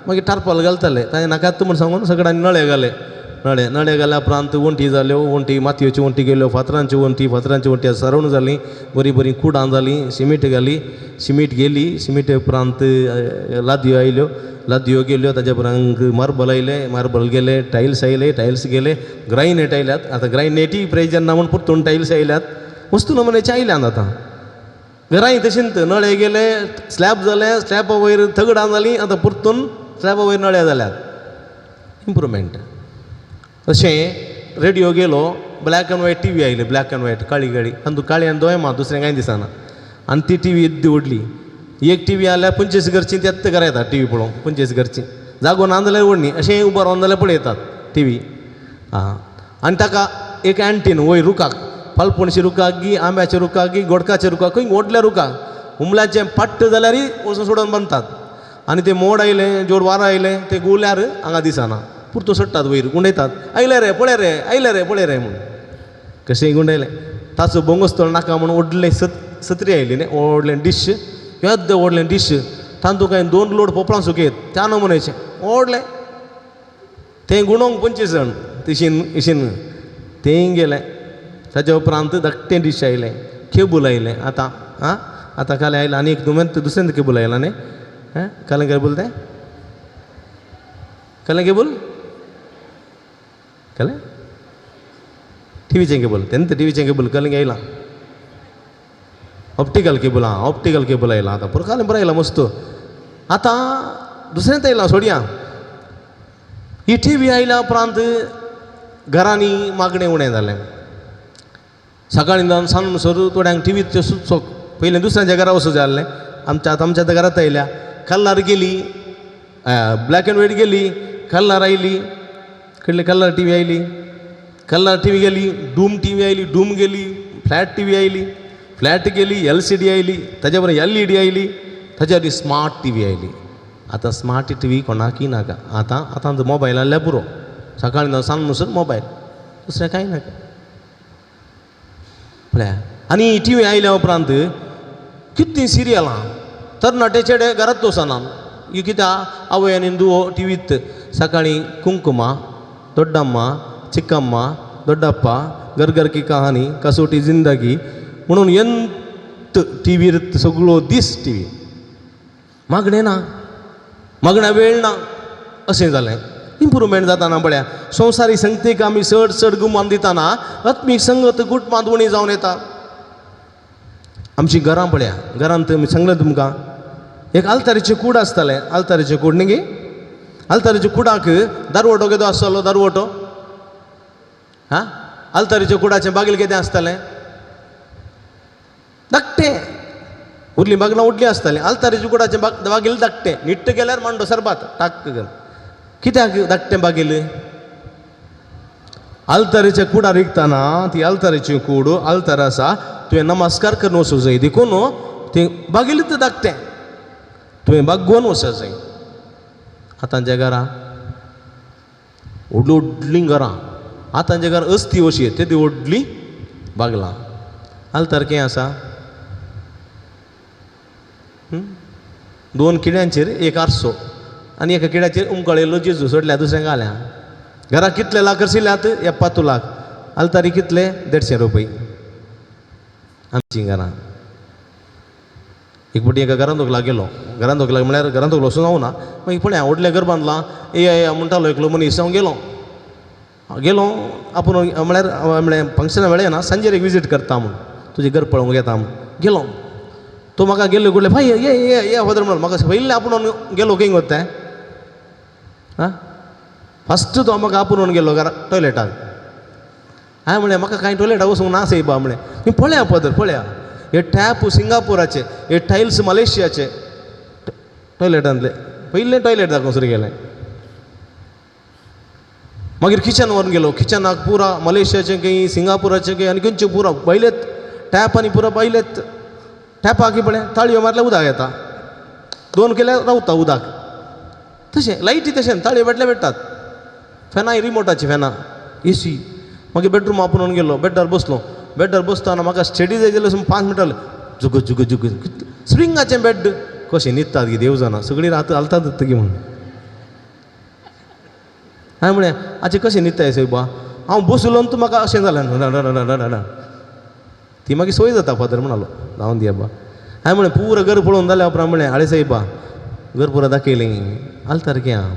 मागीर टारपाल घालताले. ताणें नाकात म्हूण सांगून सगळ्यांनी नळे घाले. नळे नळे घाल्या उपरांत वण्टी जाल्यो, वण्टी मातयेच्यो वण्टी गेल्यो, फातरांच्यो वण्टी, फातरांच्यो वण्टी सारोवन जालीं, बरीं बरीं कुडां जालीं, सिमीट घाली, सिमीट गेली, सिमिटे उपरांत लादयो आयल्यो, लादयो गेल्यो, ताज्या उपरांत मार्बल आयले, मार्बल गेले, टायल्स आयले, टायल्स गेले, ग्रायनेट आयल्यात. आतां ग्रायनेटय प्रेजन ना म्हूण परतून टायल्स आयल्यात. वस्तू नमुन्याचे आयल्यात आतां घरांय तशेंच. नळे गेले, स्लॅब जाले, स्लॅबा वयर थगडां जालीं, आतां परतून स्लॅबा वयर नळे जाल्यात. इम्प्रुवमेंट. अशें रेडियो गेलो, black and white T V आयली, ब्लॅक एंड व्हायट काळी काळी, आनी काळी आनी दोळे मा दुसरें कांय दिसना. आनी ती टी व्ही येद्दी व्हडली, एक टी व्ही आल्यार 25 घरचीं तेत्त घरा येतात टी व्ही पळोवंक, 25 घरचीं जागो ना जाल्यार व्हडली अशें उबो रावन जाल्यार पळयतात टी व्ही. आं, आनी ताका एक एंटीन वयर रुखाक, पालपणशी रुखाक गी, आंब्याच्या रुखाक गी, गोडकाच्या रुखाक, खंय व्हडल्या रुखाक हुमल्याचें पाट्ट जाल्यारय वचून सोडून बांदतात. आनी ते मोड आयलें, जोर वारो आयलें, ते गुल्यार हांगा दिसना, पुरतो सोडटात वयर गुंडयतात, आयले रे पळय रे, आयले रे पळय रे म्हूण कशेंय गुंडयलें. ताचो बोंगोस्तोळ नाका म्हूण व्हडलें सत्री आयली न्ही, व्हडलें डीश, येद्दें व्हडलें डीश, तातूंत कांय 2 लोड पोपळां सुकयत त्या नमुन्याचें व्हडलें, तें गुणोवंक 25 जाण तिशीन इशीन तेंय गेलें. ताज्या उपरांत धाकटें डीश आयलें, केबल आयलें. आतां आं आतां काल आयलें आनी एक दुमेंत दुसरें केबल आयलां न्ही, आं कालें केबल तें, कालें केबल, कालें टिवीचें केबल, तेन्ना टिवीचें केबल कालें आयलां, ऑप्टिकल केबल. आं ऑप्टिकल केबल आयलां आतां, पुरो कालें बरें आयलां मस्त. आतां दुसरेंच आयलां सोडया. ही टी व्ही आयल्या उपरांत घरांनी मागणें उणें जालें. सकाळीं जावन सांज म्हणसर थोड्यांक टी व्हीचें सुचोक पयलें दुसऱ्यांच्या घरा वचूं जाय आसलें, आमच्या आतां आमच्या आतां घरांत आयल्या. कलर गेली, ब्लॅक एंड व्हायट गेली, कलर आयली, कडली कलर टी व्ही आयली, कलर टी व्ही गेली, डूम टी व्ही आयली, डूम गेली, फ्लॅट टी व्ही आयली, फ्लॅट गेली, एल सी डी आयली, ताज्या बरोबर एल ई डी आयली, ताज्या वरी स्मार्ट टी व्ही आयली. आतां स्मार्ट टी व्ही कोणाकय नाका, आतां आतां मोबायल आसल्यार पुरो, सकाळीं सांज म्हणसर मोबायल, दुसरें कांय नाका पळया. आनी टी व्ही आयल्या उपरांत कितलीं सिरियलां, तरणाटे चेडे घरांत वचना, ही कित्याक आवय आनी दुवो टी व्हीत सकाळीं कुंकुमा, दोड्डम्मा, चिक्कम्मा, दोड्डप्पा, घर घर की कहानी, कसोटी जिंदगी म्हणून यंत टी व्हीर सगळो दीस टी व्ही. मागणें ना, मागण्या वेळ ना, अशें जालें. इम्प्रुवमेंट जाताना पळया, संवसारी संगतीक आमी चड चड गुमान दिताना आत्मीक संगत गुटमांत उणी जावन येता. आमची घरां पळया, घरांत सांगलें तुमकां एक आल्तारीचें कूड आसतालें, आल्तारीचें कूड न्ही गे, आल्तारीच्या कुडाक दारवटो केदो आसतालो, दारवटो हां, आल्तारीच्या कुडाचें बागील कितें आसतालें, धाकटें, उरलीं बागलां उडलीं आसतालीं. आल्तारीच्या कुडाचें बागील धाकटें, निट्ट गेल्यार मांडो सरबात टाक करून. कित्याक धाकटें बागेल आल्तारीच्या कुडार विकतना ती आल्तारीची कूड आल्तार आसा तुवें नमस्कार करून वचूं जाय देखून ती बागेलीच धाकटें तुवें बागोवन वचूं जाय. आतांच्या घरां व्हडलीं व्हडलीं घरां आतांच्या घरां अस्थी अशी तेदी व्हडली बागलां. आल्तार कितें आसा? दोन किड्यांचेर एक आरसो आनी एका किड्याचेर उमकळिल्लो जेजू सोडल्या दुसऱ्या घाल्या. घराक कितले लाख आशिल्ल्यात? 70 लाख. आल्तारी कितले? 150 रुपये. आमचीं घरां. एक फावटी एका घरांत दोगला गेलो. घरांत दोगला म्हळ्यार घरांत दोगलो वचून जावना मागीर पळय व्हडलें घर बांदलां ये म्हणटालो एकलो मनीस. हांव गेलो गेलो आपूण म्हळ्यार म्हळें फंक्शना वेळ ना सांजेर एक विजीट करता म्हूण तुजें घर पळोवंक येता म्हूण गेलो. तो म्हाका गेल्लो कुडले भाई ये ये ये फादर म्हणून म्हाका पयलीं आपूण गेलो खंय वता आं फस्ट तो म्हाका आपूण गेलो घरा टॉयलेटाक. हांवें म्हणलें म्हाका कांय टॉयलेटाक वचूंक ना सायबा म्हणलें. न्ही पळया फादर पळया हे टॅप सिंगापुराचे हे टायल्स मलेशियाचे टॉयलेटांतले पयलें टॉयलेट दाखोवंक सुरू केलें. मागीर किचन व्हरून गेलो. किचनाक पुरा मलेशियाचें खंय सिंगापुराचें खंय आनी खंयचें पुरा पयलेत टॅप आनी पुरा पयलेत टॅपाक पळय ताळयो मारल्यार उदक येता दोन केल्यार रावता उदक. तशें लायटी तशें ताळयो पेटल्या पेट्टात फॅनाय रिमोटाची फॅनां एसी. मागीर बेडरूम आपोवन गेलो. बेडार बसलो. बेडार बसतना म्हाका स्टडी जाय जाल्यार 5 मिनटां जुग जुग जुग स्प्रिंगाचें बेड कशें न्हिदतात गी देव जाणा सगळीं रात हालतात गी म्हूण. हांवें म्हणलें आचे कशें न्हिदताय सायबा? हांव बसलो तूं म्हाका अशें जालें ती मागीर सोय जाता फादर म्हणालो जावन दी आबा. हांवें म्हणलें पुरो घर पळोवन जाल्या उपरांत म्हणलें आळे सायबा घर पुरो दाखयलें आल्तार कितें आहा?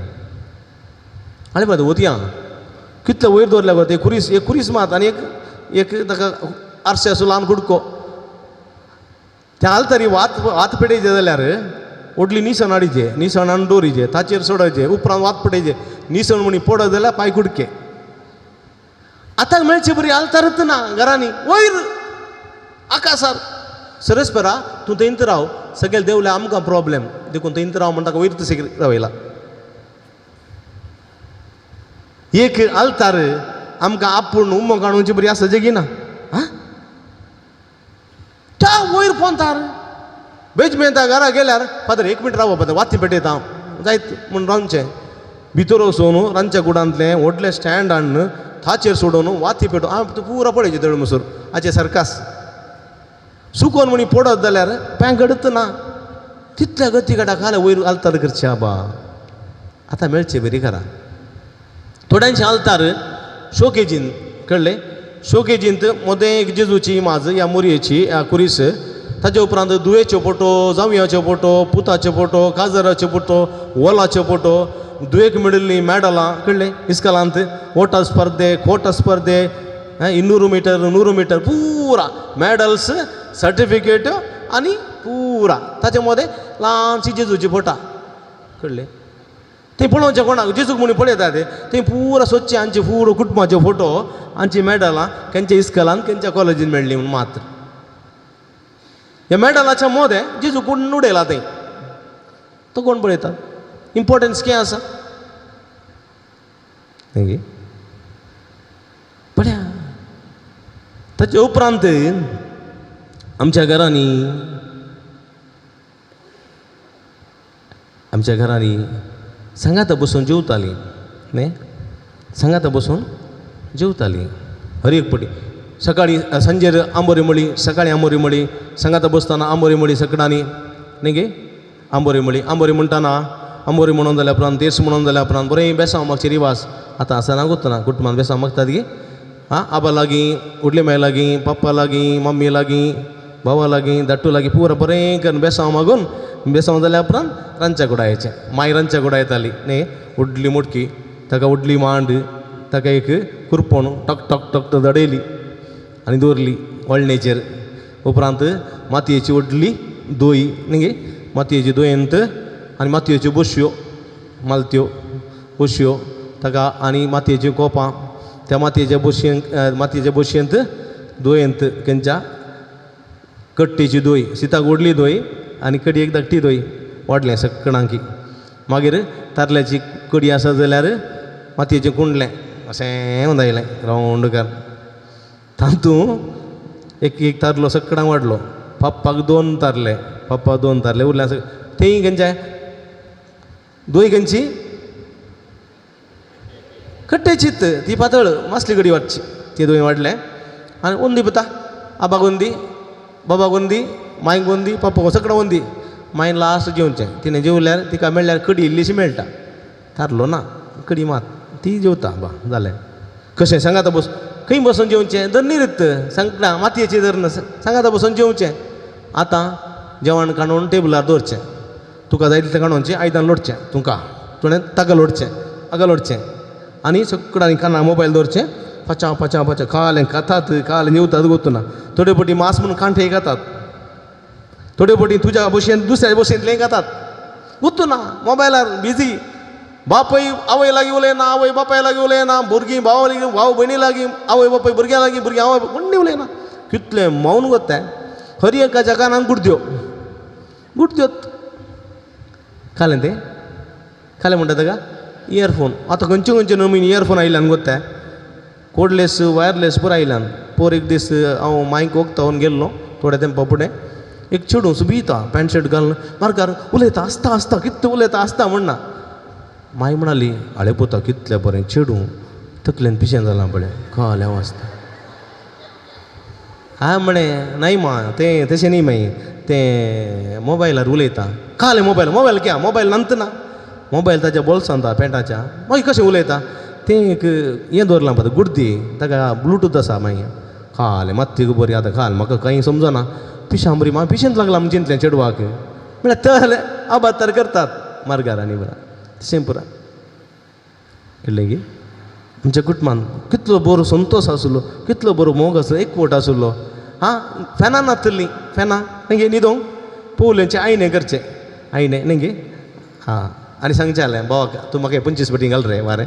आळे फादर वतया कितले वयर दवरल्या गो ते खुरीस एक खुरीस मात आनी एक एक ताका आरशे आसूं ल्हान कुडको त्या आल्तारी वात वात पेटयचे जाल्यार व्हडली निसण हाडीचे निसण हाडून दवरीचे ताचेर सोडयचे उपरांत वात पेटयचे निसण म्हणी पडत जाल्यार पांय कुडके. आतां मेळचे बरी आल्तारच ना घरांनी वयर आकाशार. सरस्परा तूं थंयत राव सगळे देवले आमकां प्रोब्लेम देखून थंयत राव म्हणटा वयर तशें रावयला. एक आल्तार आमकां आपूण उमो काडूची बरी आसा जेगी ना आं त्या वयर पोंतार बेजमेंता घरा गेल्यार फादर 1 मिनट राव फादर वाती पेटयता हांव जायत म्हूण रांदचें भितर वचून रांदच्या कुडांतलें व्हडलें स्टँड हाडून ताचेर सोडून वाती पेटोवन हांव पुरो पळयचें तळ मसूर हाचें सर्कास सुकोन म्हणी पडत जाल्यार पँगडच ना तितल्या गती काडा खाल्या वयर आल्तार करचें आबा. आतां मेळचें बरी घरा थोड्यांचे आल्तार शोकेजीन कळ्ळें शोकेजींत मोदें एक जेजूची इमाज या मोरयेची या कुरीस ताजे उपरांत दुयेच्यो फोटो जावयाच्यो फोटो पुताच्यो फोटो काजराच्यो फोटो वोलाच्यो फोटो दुयेक मेळिल्लीं मॅडलां कळ्ळें इस्कलांत ओटा स्पर्धे कोटा स्पर्धे 200 मिटर 100 मिटर पुरा मॅडल्स सर्टिफिकेट आनी पुरा ताचे मदें ल्हानशी जेजूची फोटा कळ्ळें. थंय पळोवचें कोणाक जेजूक म्हणून पळयता ते थंय पुरा स्वच्छ आमचे पुरो कुटुंबाचे फोटो आमची मॅडलां खंयच्या इस्कलान खंयच्या कॉलेजीन मेळ्ळी म्हूण मात्र ह्या मॅडलाच्या मोदें जेजू कोण उडयला थंय तो कोण पळयता? इम्पोर्टन्स कितें आसा? मागीर पळया ताचे उपरांत आमच्या घरांनी सांगाता बसून जेवतालीं न्ही सांगाता बसून जेवतालीं हर एक पटी सकाळीं सांजेर आंबोरी मळी सकाळीं आंबोरी मळी सांगाता बसतना आंबोरी मळी सकडांनी न्ही गे आंबोरी मळी आंबोरी म्हणटाना आंबोरी म्हणून जाल्या उपरांत तेर्स म्हणून जाल्या उपरांत बरें बेसांव मागचे रिवाज आतां आसना गोतना कुटुंबान बेसांव मागतात गे आं आबा लागीं व्हडले माय लागीं पप्पा लागीं मम्मी लागीं भावा लागीं धाट्टू लागीं पुरो बरें करून बेसांव मागून बेसांव जाल्या उपरांत रांदच्या कुडा येचें माय रांदच्या कुडा येताली न्ही व्हडली मोटकी ताका व्हडली मांड ताका एक कुरपण टक टक टक दडयली आनी दवरली वळणेचेर. उपरांत मातयेची व्हडली दोय न्ही गे मातयेची दोयंत आनी मातयेच्यो बशयो मालत्यो बशयो ताका आनी मातयेच्यो कोपां त्या मातयेच्या बशयेंत मातयेच्या बशयेंत दोयंत खंयच्या कट्टेची दोय सिताक व्हडली दोय आनी कडयेक धाकटी दोय वाडलें सकणांकी. मागीर तारल्याची कडी आसा जाल्यार मातयेचें कुंडलें अशें हुंदायलें रावंड कर. तातूंत एक एक तारलो सकडांक वाडलो. पप्पाक 2 तारले, पप्पा 2 तारले उरले आसा तेंय खंयचे दोय खंयची कट्टेचीत ती पातळ मासली कडी वाडची ती दोय वाडले आनी ओंदी पुता आबाक ओंदी बाबाक ओंदी मांयक ओंदी पप्पाक सगळें ओंदी. मागीर लास्ट जेवचें तिणें जेवल्यार तिका मेळ्ळ्यार कडी इल्लीशी मेळटा थारलो ना कडी मात ती जेवता बा जालें. कशें सांगाता बस खंय बसून जेवचें धरणीरत सांगता मातयेची धरण सांगाता बसून जेवचें. आतां जेवण काडून टेबलार दवरचें तुका जाय तितलें काडूनचें आयदन लोटचें तुका तुणें ताका लोटचें हाका लोटचें आनी सगळ्यांनी काना मोबायल दवरचें पचा पचा पचा खालें खातात खालें जेवतात गोतना थोडे पटी मास म्हणून कांठे खातात थोडे पटी तुज्या भशेन दुसऱ्या भशेंतलें खातात गुत्तू ना मोबायलार बिजी. बापय आवय लागीं उलयना आवय बापाय लागीं उलयना भुरगीं भाव लागीं भाव भयणी लागीं आवय बापाय भुरग्यां लागीं भुरग्यां आवय कोण्णी उलयना कितलें मौन गोत्ता हर एकाच्या कानाक गुडद्यो गुडद्यो खालें तें खालें म्हणटा ताका इयरफोन. आतां खंयचे खंयचे नवीन इयरफोन आयल्यान गोत्ता कोडलेस वायरलेस पुरो आयल्यान. पोर एक दीस हांव मायक वखदावन गेल्लो थोड्या तेंपा फुडें एक चेडूं सुबीता पॅन्ट शर्ट घालून मार्गार उलयता आसता आसता कितलें उलयता आसता म्हणना. माई म्हणाली आळे पुता कितलें बरें चेडूं तकलेन पिशें जालां पळय खालें वाचता. हांवें म्हळें न्हय मा तें तशें न्ही माई तें मोबायलार उलयता. खालें मोबायल मोबायल क्या मोबायल नंत ना मोबायल ताच्या बोल्सांत पॅन्टाच्या मागीर कशें उलयता तें एक हें दवरलां पळय गुडदी ताका ब्लुटूथ आसा. मागीर खालें मात्ती बरी आतां खाल म्हाका कांय समजना पिशां बरी म्हाका पिशेंत लागलां म्हण चिंतलें चेडवाक म्हळ्यार तर आबातर करतात मार्गार आनी बरा तशें पुरा कळ्ळें की आमच्या कुटुंबान कितलो बरो संतोश आसलो कितलो बरो मोग आसलो एकवट आसलो. आं फॅनां नासतलीं फॅनां न्ही न्हिदोंक पोवलेंचें आयणें करचें आयणें न्ही आं आनी सांगचें जालें भावाक तूं म्हाका 25 पटी घाल रे वारें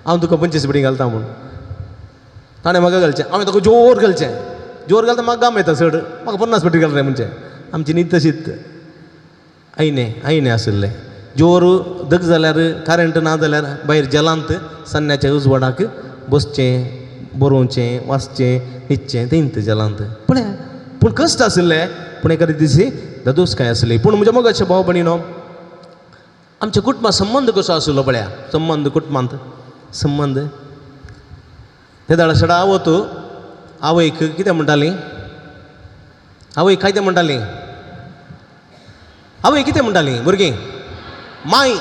हांव तुका 25 पटी घालता म्हूण. ताणें म्हाका घालचें हांवें तुका जोर घालचें जोर घालता म्हाका गाम येता चड म्हाका 50 पटी घाल रे म्हणचें. आमची न्हीद तशीच आयणें आयणें आशिल्लें जोर दग जाल्यार करंट ना जाल्यार भायर जलांत सन्याच्या उजवाडाक बसचें बरोवचें वाचचें न्हिदचें तेंत जलांत. पूण पूण कश्ट आशिल्ले पूण एखादे दिसी ददोसकाय आसली. पूण म्हज्या मोगाचे भाव भयणीनो आमच्या कुटुंबा संबंद कसो आशिल्लो पळया संबंद कुटुंबांत संबंद ते दाडा सडा वत आवयक कितें म्हणटाली आवयक कितें म्हणटाली आवय कितें म्हणटाली भुरगीं माय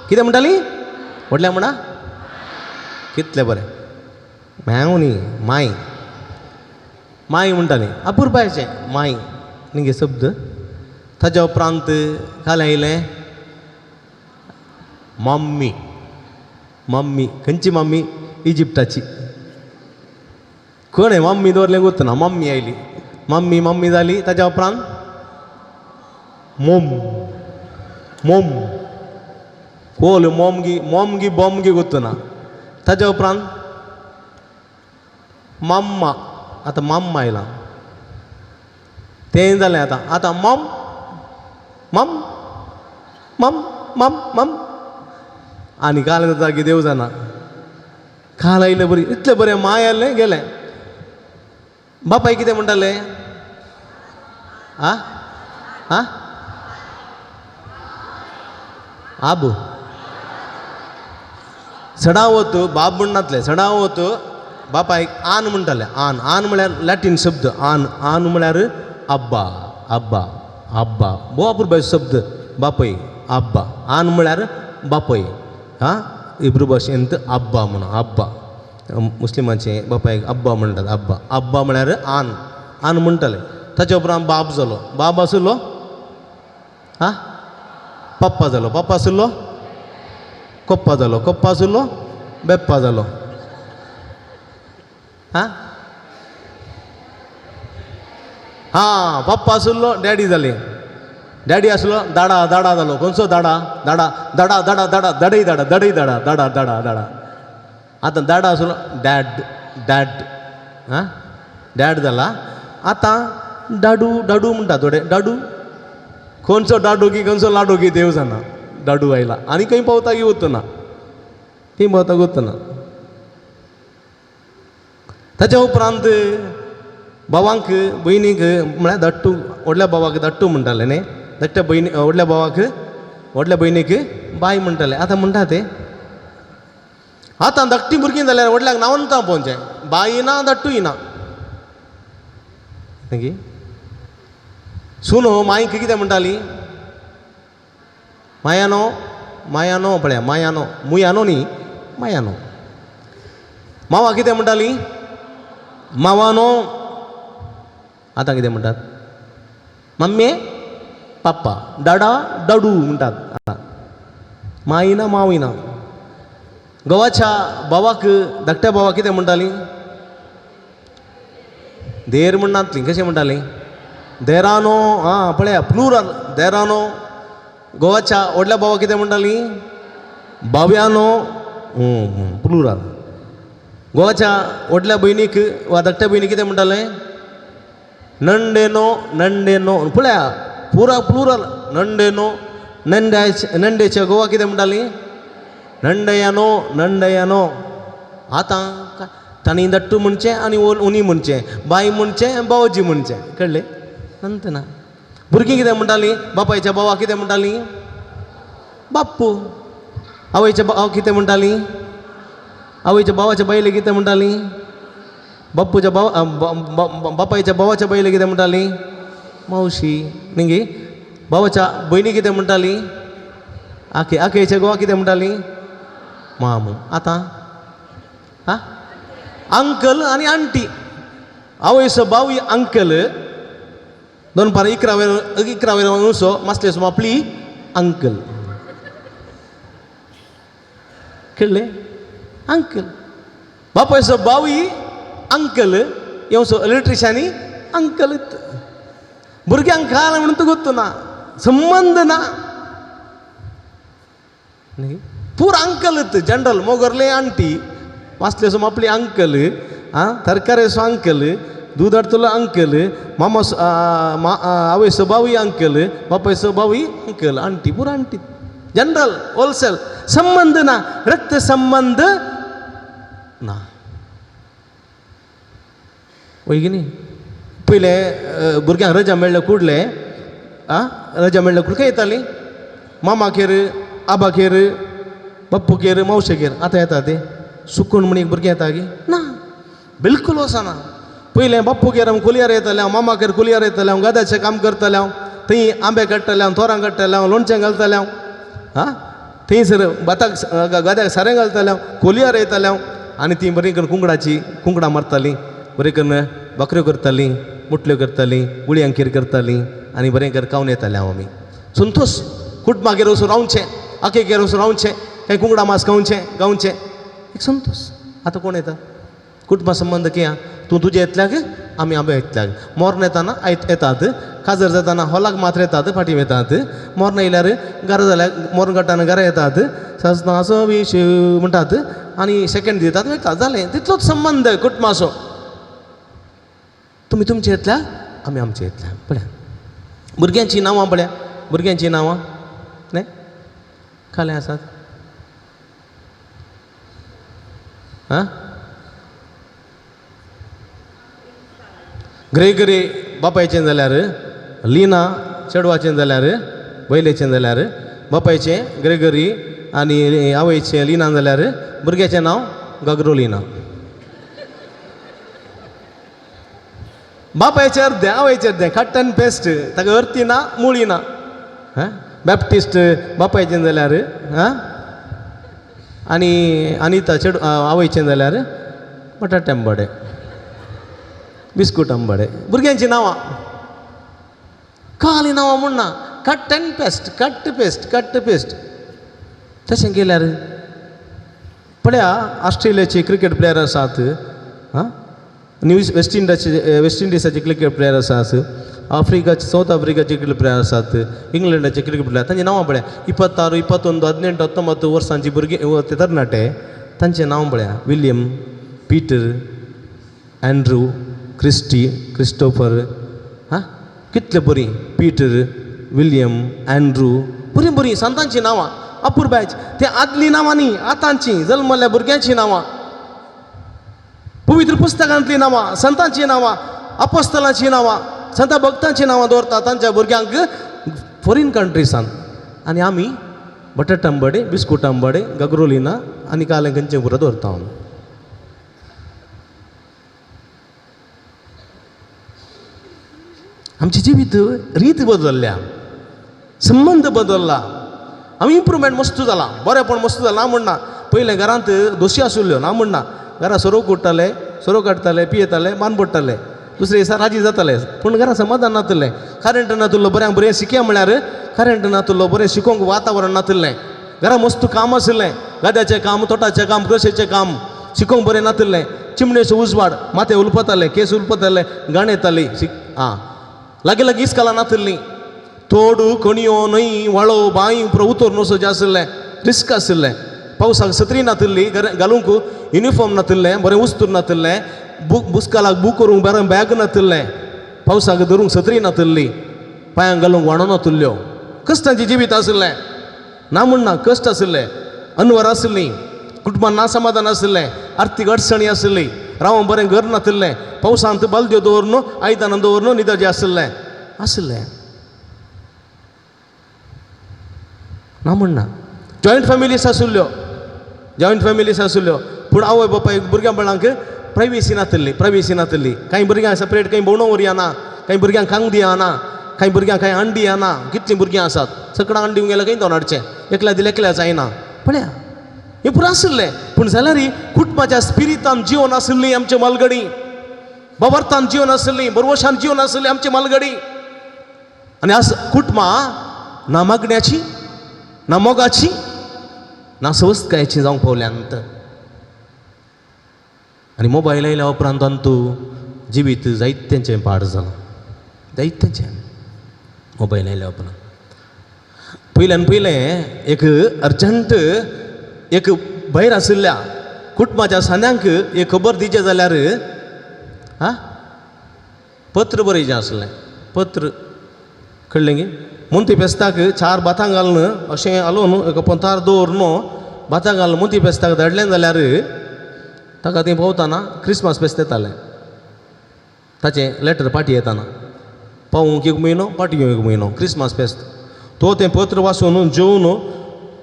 कितें म्हणटाली व्हडल्या म्हणा कितलें बरें म्यांव न्ही माय माय म्हणटाली अपुरबायचें माय न्ही शब्द. ताज्या उपरांत काल आयलें मम्मी मम्मी खंयची मम्मी इजिप्टाची कोण मम्मी दवरलें गोतना मम्मी आयली मम्मी मम्मी जाली. ताज्या उपरांत मोम मोम कोल मोमगी मोमगी बॉमगी गोतना. ताज्या उपरांत मम्मा आतां मम्मा आयला तें जालें आतां आतां मम मम मम मम मम आनी काल जाता की देव जाणा काल आयलें बरी इतलें बरें माय आयलें गेलें. बापाय कितें म्हणटाले आं आं आबू सडावत बाब म्हणनातले सडावत बापायक आन म्हणटाले. आन आन म्हळ्यार लॅटीन शब्द आन आन म्हळ्यार आब्बा आब्बा आब्बा भोव अपुरबाय शब्द बापय आब्बा आन म्हळ्यार बापय आं हिब्रू भाशेंत आब्बा म्हणून आब्बा मुस्लिमाचे बापायक आब्बा म्हणटात आब्बा आब्बा म्हळ्यार आन आन म्हणटाले. ताच्या उपरांत बाब जालो बाब आशिल्लो आं पप्पा जालो पप्पा आशिल्लो कोप्पा जालो कोप्पा आशिल्लो बेप्पा जालो आं हां पप्पा आशिल्लो डॅडी जाली डॅडी आसलो दाडा दाडा जालो खंयचो दाडा दाडा दाडा दाडा दाडा दडय दाडा दडय दाडा दाडा दाडा दाडा. आतां दाडा आसलो डॅड डॅड आं डॅड जाला. आतां डाडू डाडू म्हणटा थोडे डाडू खंयचो डाडू की खंयचो लाडू की देव जाणा डाडू आयला आनी खंय पावता की वतना. ती भोंवता गोतना. ताच्या उपरांत भावांक भयणीक म्हळ्यार धाडटू, व्हडल्या भावाक धाडटू म्हणटाले न्ही, धाकट्या भयणी व्हडल्या भावाक व्हडल्या भयणीक बाय म्हणटाले. आतां म्हणटा ते आतां धाकटीं भुरगीं जाल्यार व्हडल्याक नांवान पळोवचें, बाय ना धाडटूय ना. मागीर सुनो माईक कितें म्हणटाली, मायानो मायानो, पळया मायानो, मुयानो न्ही मायानो. मावा कितें म्हणटाली, मावानो. आतां कितें म्हणटात, मम्मी पप्पा डाडा डाडू म्हणटात. आतां माई ना मावय ना. घोवाच्या भावाक धाकट्या भावाक कितें म्हणटाली, देर म्हणनातली, कशें म्हणटाली, देरानो. आं पळया प्लुरल देरानो. गोवाच्या व्हडल्या भावाक कितें म्हणटाली, भाव्यानो, प्लुरल. गोवाच्या व्हडल्या भयणीक वा धाकट्या भयणीक कितें म्हणटालें, नंडेनो नंडेनो. पळया पुरा प्लुरल नंडेनो. नंड्याचे नंडेच्या गोवा कितें म्हणटाली, नंडयानो नंडयानो. आतां तांणी दट्टू म्हणचें आनी उनी म्हणचें, बाय म्हणचें भावोजी म्हणचें, कळ्ळें नंतर ना. भुरगीं कितें म्हणटालीं, बापायच्या भावाक कितें म्हणटालीं, बाप्पू. आवयच्या भावाक कितें म्हणटालीं, आवयच्या भावाच्या बायले कितें म्हणटालीं, बाप्पूच्या भाव बापायच्या भावाच्या बायले कितें म्हणटालीं, मावशी. न्ही भावाच्या भयणी कितें म्हणटालीं, आके आकेच्या घोवा कितें म्हणटालीं, मामू. आतां आं अंकल आनी आंटी. आवयचो भावूय अंकल, दनपार 11 वयर वचो मासलेसो आपली अंकल, कळ्ळें अंकल. बापायचो भावूय अंकल, येवचो इलेक्ट्रिशियनी अंकल. भुरग्यांक काल म्हणून तुका गोत्तू ना, संबंद ना. पूर अंकल जनरल मोगरले आंटी, वाचलेसो आपली अंकल, आं तरकारेसो अंकल, दूद हाडटलो अंकल, मामा आवयचो भावूय अंकल, बापायचो भावूय अंकल, आंटी पुरो आंटी, जनरल होलसेल. संबंद ना, रक्त संबंद ना. वय की न्ही? पयलें भुरग्यांक रजा मेळ्ळ्या कुडले, आं रजा मेळ्ळ्या कुडले खंय येताली, मामागेर, आबागेर, बाप्पूगेर, मावशेगेर. आतां येता ते सुकून म्हण एक भुरगें येता की ना, बिलकूल वचना. पयलें बाप्पूगेर हांव कुलयार येतालें, हांव मामागेर कुलयार येतालें, हांव गाद्याचें काम करतालें, हांव थंय आंबे काडटालें, हांव तोरां काडटालें, हांव लोणचें घालतालें, हांव आं थंयसर भाताक गाद्याक सारें घालतालें, हांव कोलयार येतालें हांव. आनी ती बरीं करून कुंकडाची कुंकडां मारतालीं, बरें करून भाकऱ्यो करतालीं, मुटल्यो करतालीं, गुळयां खीर करतालीं आनी बरें करून खावन येतालें हांव. आमी संतोश कुटुंबागेर वचून रावचें, आकेगेर वचून रावचें, कांय कुंकडां मास खावचें गावचें, एक संतोश. आतां कोण येता कुटुंबा संबंद किया, तूं तुजें येतल्याक आमी आमी येतल्याक. मोर्न येताना आयत येतात, काजर जाताना हॉलाक मात्र येतात, फाटीं येतात. मोर्न येयल्यार घरा जाल्यार मोर्न काडटाना घरा येतात, सजनाचो विश म्हणटात आनी सेकंड दितात वयतात, जालें. तितलोच संबंद कुटुंबाचो. तुमी तुमचे येतल्या, आमी आमचे येतल्या. पळया भुरग्यांचीं नांवां, पळया भुरग्यांचीं नांवां न्ही खालें आसात. आं ग्रेगरी बापायचें जाल्यार, लिना चेडवाचें जाल्यार, बैलेचें जाल्यार, बापायचें ग्रेगरी आनी आवयचें लिना जाल्यार भुरग्याचें नांव गागरो लिना. बापायचें अर्दें आवयचें अर्दें, कट आनी पेस्ट, ताका अर्थी ना मुळी ना. हां बॅप्टिस्ट बापायचें जाल्यार, हां आनी अनिता चेडू आवयचें जाल्यार बटाटे आंबाडे, बिस्कूट आंबाडे. भुरग्यांचीं नांवां काली नांवां म्हूण ना, cut and paste, cut paste, cut paste. तशें केल्यार पळया ऑस्ट्रेलियाचे क्रिकेट प्लेयर आसात, आं न्यू वेस्ट इंडिजाचे वेस्ट इंडिजाचे क्रिकेट प्लेयर आसात, आफ्रिकाचे सावथ आफ्रिकाचे क्रिकेट प्लेयर आसात, इंग्लंडाचे क्रिकेट प्लेयर, तांची नांवां पळया. 26, 21, 18, 19 वर्सांची भुरगीं ते तरणाटे, तांचें नांव पळया. William, Peter, Andrew, Christy, Christopher. हां कितले बरीं, पीटर, विल्यम, अँड्रू, बरीं बरीं सांतांचीं नांवां. अपुरबायची. ते आदलीं नांवां न्ही, आतांची जल्मल्ल्या भुरग्यांचीं नांवां, पवित्र पुस्तकांतलीं नांवां, संतांचीं नांवां, अपोस्तलांचीं नांवां, संता भक्तांचीं नांवां दवरता तांच्या भुरग्यांक फॉरेन कंट्रीसान. आनी आमी बटाट आंबाडे, बिस्कूट आंबाडे, गगरोलिना आनी कालें खंयचें पुरो दवरता आमी. आमची जिवीत रीत बदल्ल्या, संबंद बदल्ला, आमी इम्प्रुवमेंट मस्त जाला, बरेंपण मस्त जालां ना म्हणना. पयलें घरांत दोशी आशिल्ल्यो ना म्हणना, घरा सोरो कुट्टाले, सोरो काडटाले, पियेताले, बांद पडटाले, दुसरे दिसा राजी जाताले, पूण घरा समाधान नातिल्लें. करंट नातिल्लो, बऱ्यांक बरें शिकया म्हळ्यार करंट नातिल्लो, बरें शिकोवंक वातावरण नातिल्लें, घरा मस्त काम आशिल्लें, गाद्याचें काम, तोटाचें काम, कृशेचें काम, शिकोवंक बरें नातिल्लें. चिमणेचो उजवाड, माथें उलपतालें, केस उलपताले, गाणें येताली, आं लागीं लागीं इस्कालां नातिल्लीं, तोड कणयो न्हंय व्हाळो बांय पुरो उतर नसोचें आशिल्लें, रिस्क आशिल्लें. पावसाक सत्री नातिल्ली, घालूंक युनिफॉर्म नातिल्लें, बरें उस्तूर नातिल्लें, बूक बुस्कालाक बूक करूंक बरें बॅग नातिल्लें, पावसाक धरूंक सत्री नातिल्ली, पांयांक घालूंक व्हाणो नातिल्ल्यो. कश्टांचें जिवीत आशिल्लें ना म्हणना, कश्ट आशिल्ले, अनवर आशिल्लीं, कुटुंबान ना समाधान आशिल्लें, आर्थीक अडचणी आशिल्ली, रावंक बरें घर नातिल्लें, पावसांत बालद्यो दवरून आयदनां दवरून न्हिदचें आशिल्लें आशिल्लें ना म्हणना. जॉयंट फॅमिलीस आशिल्ल्यो, जॉयंट फॅमिलीस आशिल्ल्यो, पूण आवय बापाय भुरग्यां बाळांक प्रायवेसी नातिल्ली, प्रायवेसी नातिल्ली. कांय भुरग्यांक सेपरेट कांय भोंवणो व्हरया ना, कांय भुरग्यांक खांग दिया ना, कांय भुरग्यांक कांय अंडी ना, कितलीं भुरगीं आसात सगळ्या अंडी गेल्यार खंय दोन हाडचें, एकल्या दिलें एकल्या जायना. पळया हें पुरो आशिल्लें, पूण जाल्यार कुटुंबाच्या स्पिरितान जिवन आशिल्ली आमचे मालगडी, बाबर्थान जिवन आशिल्ली, बरवशान जिवन आशिल्ली आमची मालगडी. आनी आज कुटुंबां ना मागण्याची, ना मोगाची, ना सवस्तकायेची जावंक पावल्यांत. आनी मोबायल आयल्या उपरांत अंतू जिवीत जायत्यांचें पाड जालां, जायत्यांचें मोबायल आयल्या उपरांत. पयल्यान पयलें एक अर्जंट एक भायर आशिल्ल्या कुटुंबाच्या सांद्यांक एक खबर दिवचें जाल्यार आं पत्र बरयचें आसलें. पत्र कळ्ळें गी, मोंती फेस्ताक चार भातां घालून अशें हालोवन एका पोंतार दवरून भातां घालून मोंती फेस्ताक धाडलें जाल्यार ताका थंय पावतना क्रिसमस फेस्त येतालें, ताचें लेटर पाटी येताना पावूंक एक म्हयनो, पाटी येवंक एक म्हयनो, क्रिसमस फेस्त. तो तें पत्र वाचून जेवन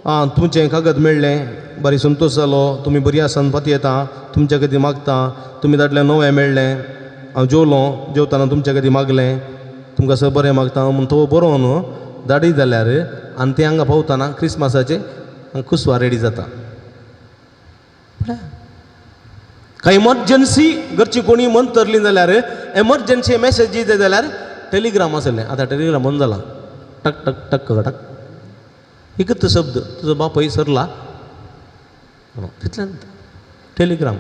आं तुमचें कागद मेळ्ळें, बरी संतोश जालो, तुमी बरी आसा पाती येता, तुमच्या खातीर मागता, तुमी धाडलें नवें मेळ्ळें, हांव जेवलो, जेवतना तुमच्या खातीर मागलें, तुमकां सगळें बरें मागता म्हूण तो बरोवन धाडी जाल्यार आनी तें हांगा पावतना क्रिसमसाचें कुसवा रेडी जाता. कांय एमर्जन्सी घरची कोणी मंतरली जाल्यार एमर्जन्सी मॅसेज दिता जाल्यार टेलिग्राम आसलें, आतां टेलिग्राम बंद जाला, टक टक टक टक एकच शब्द तुजो बापूय सरला तितलें टेलिग्राम.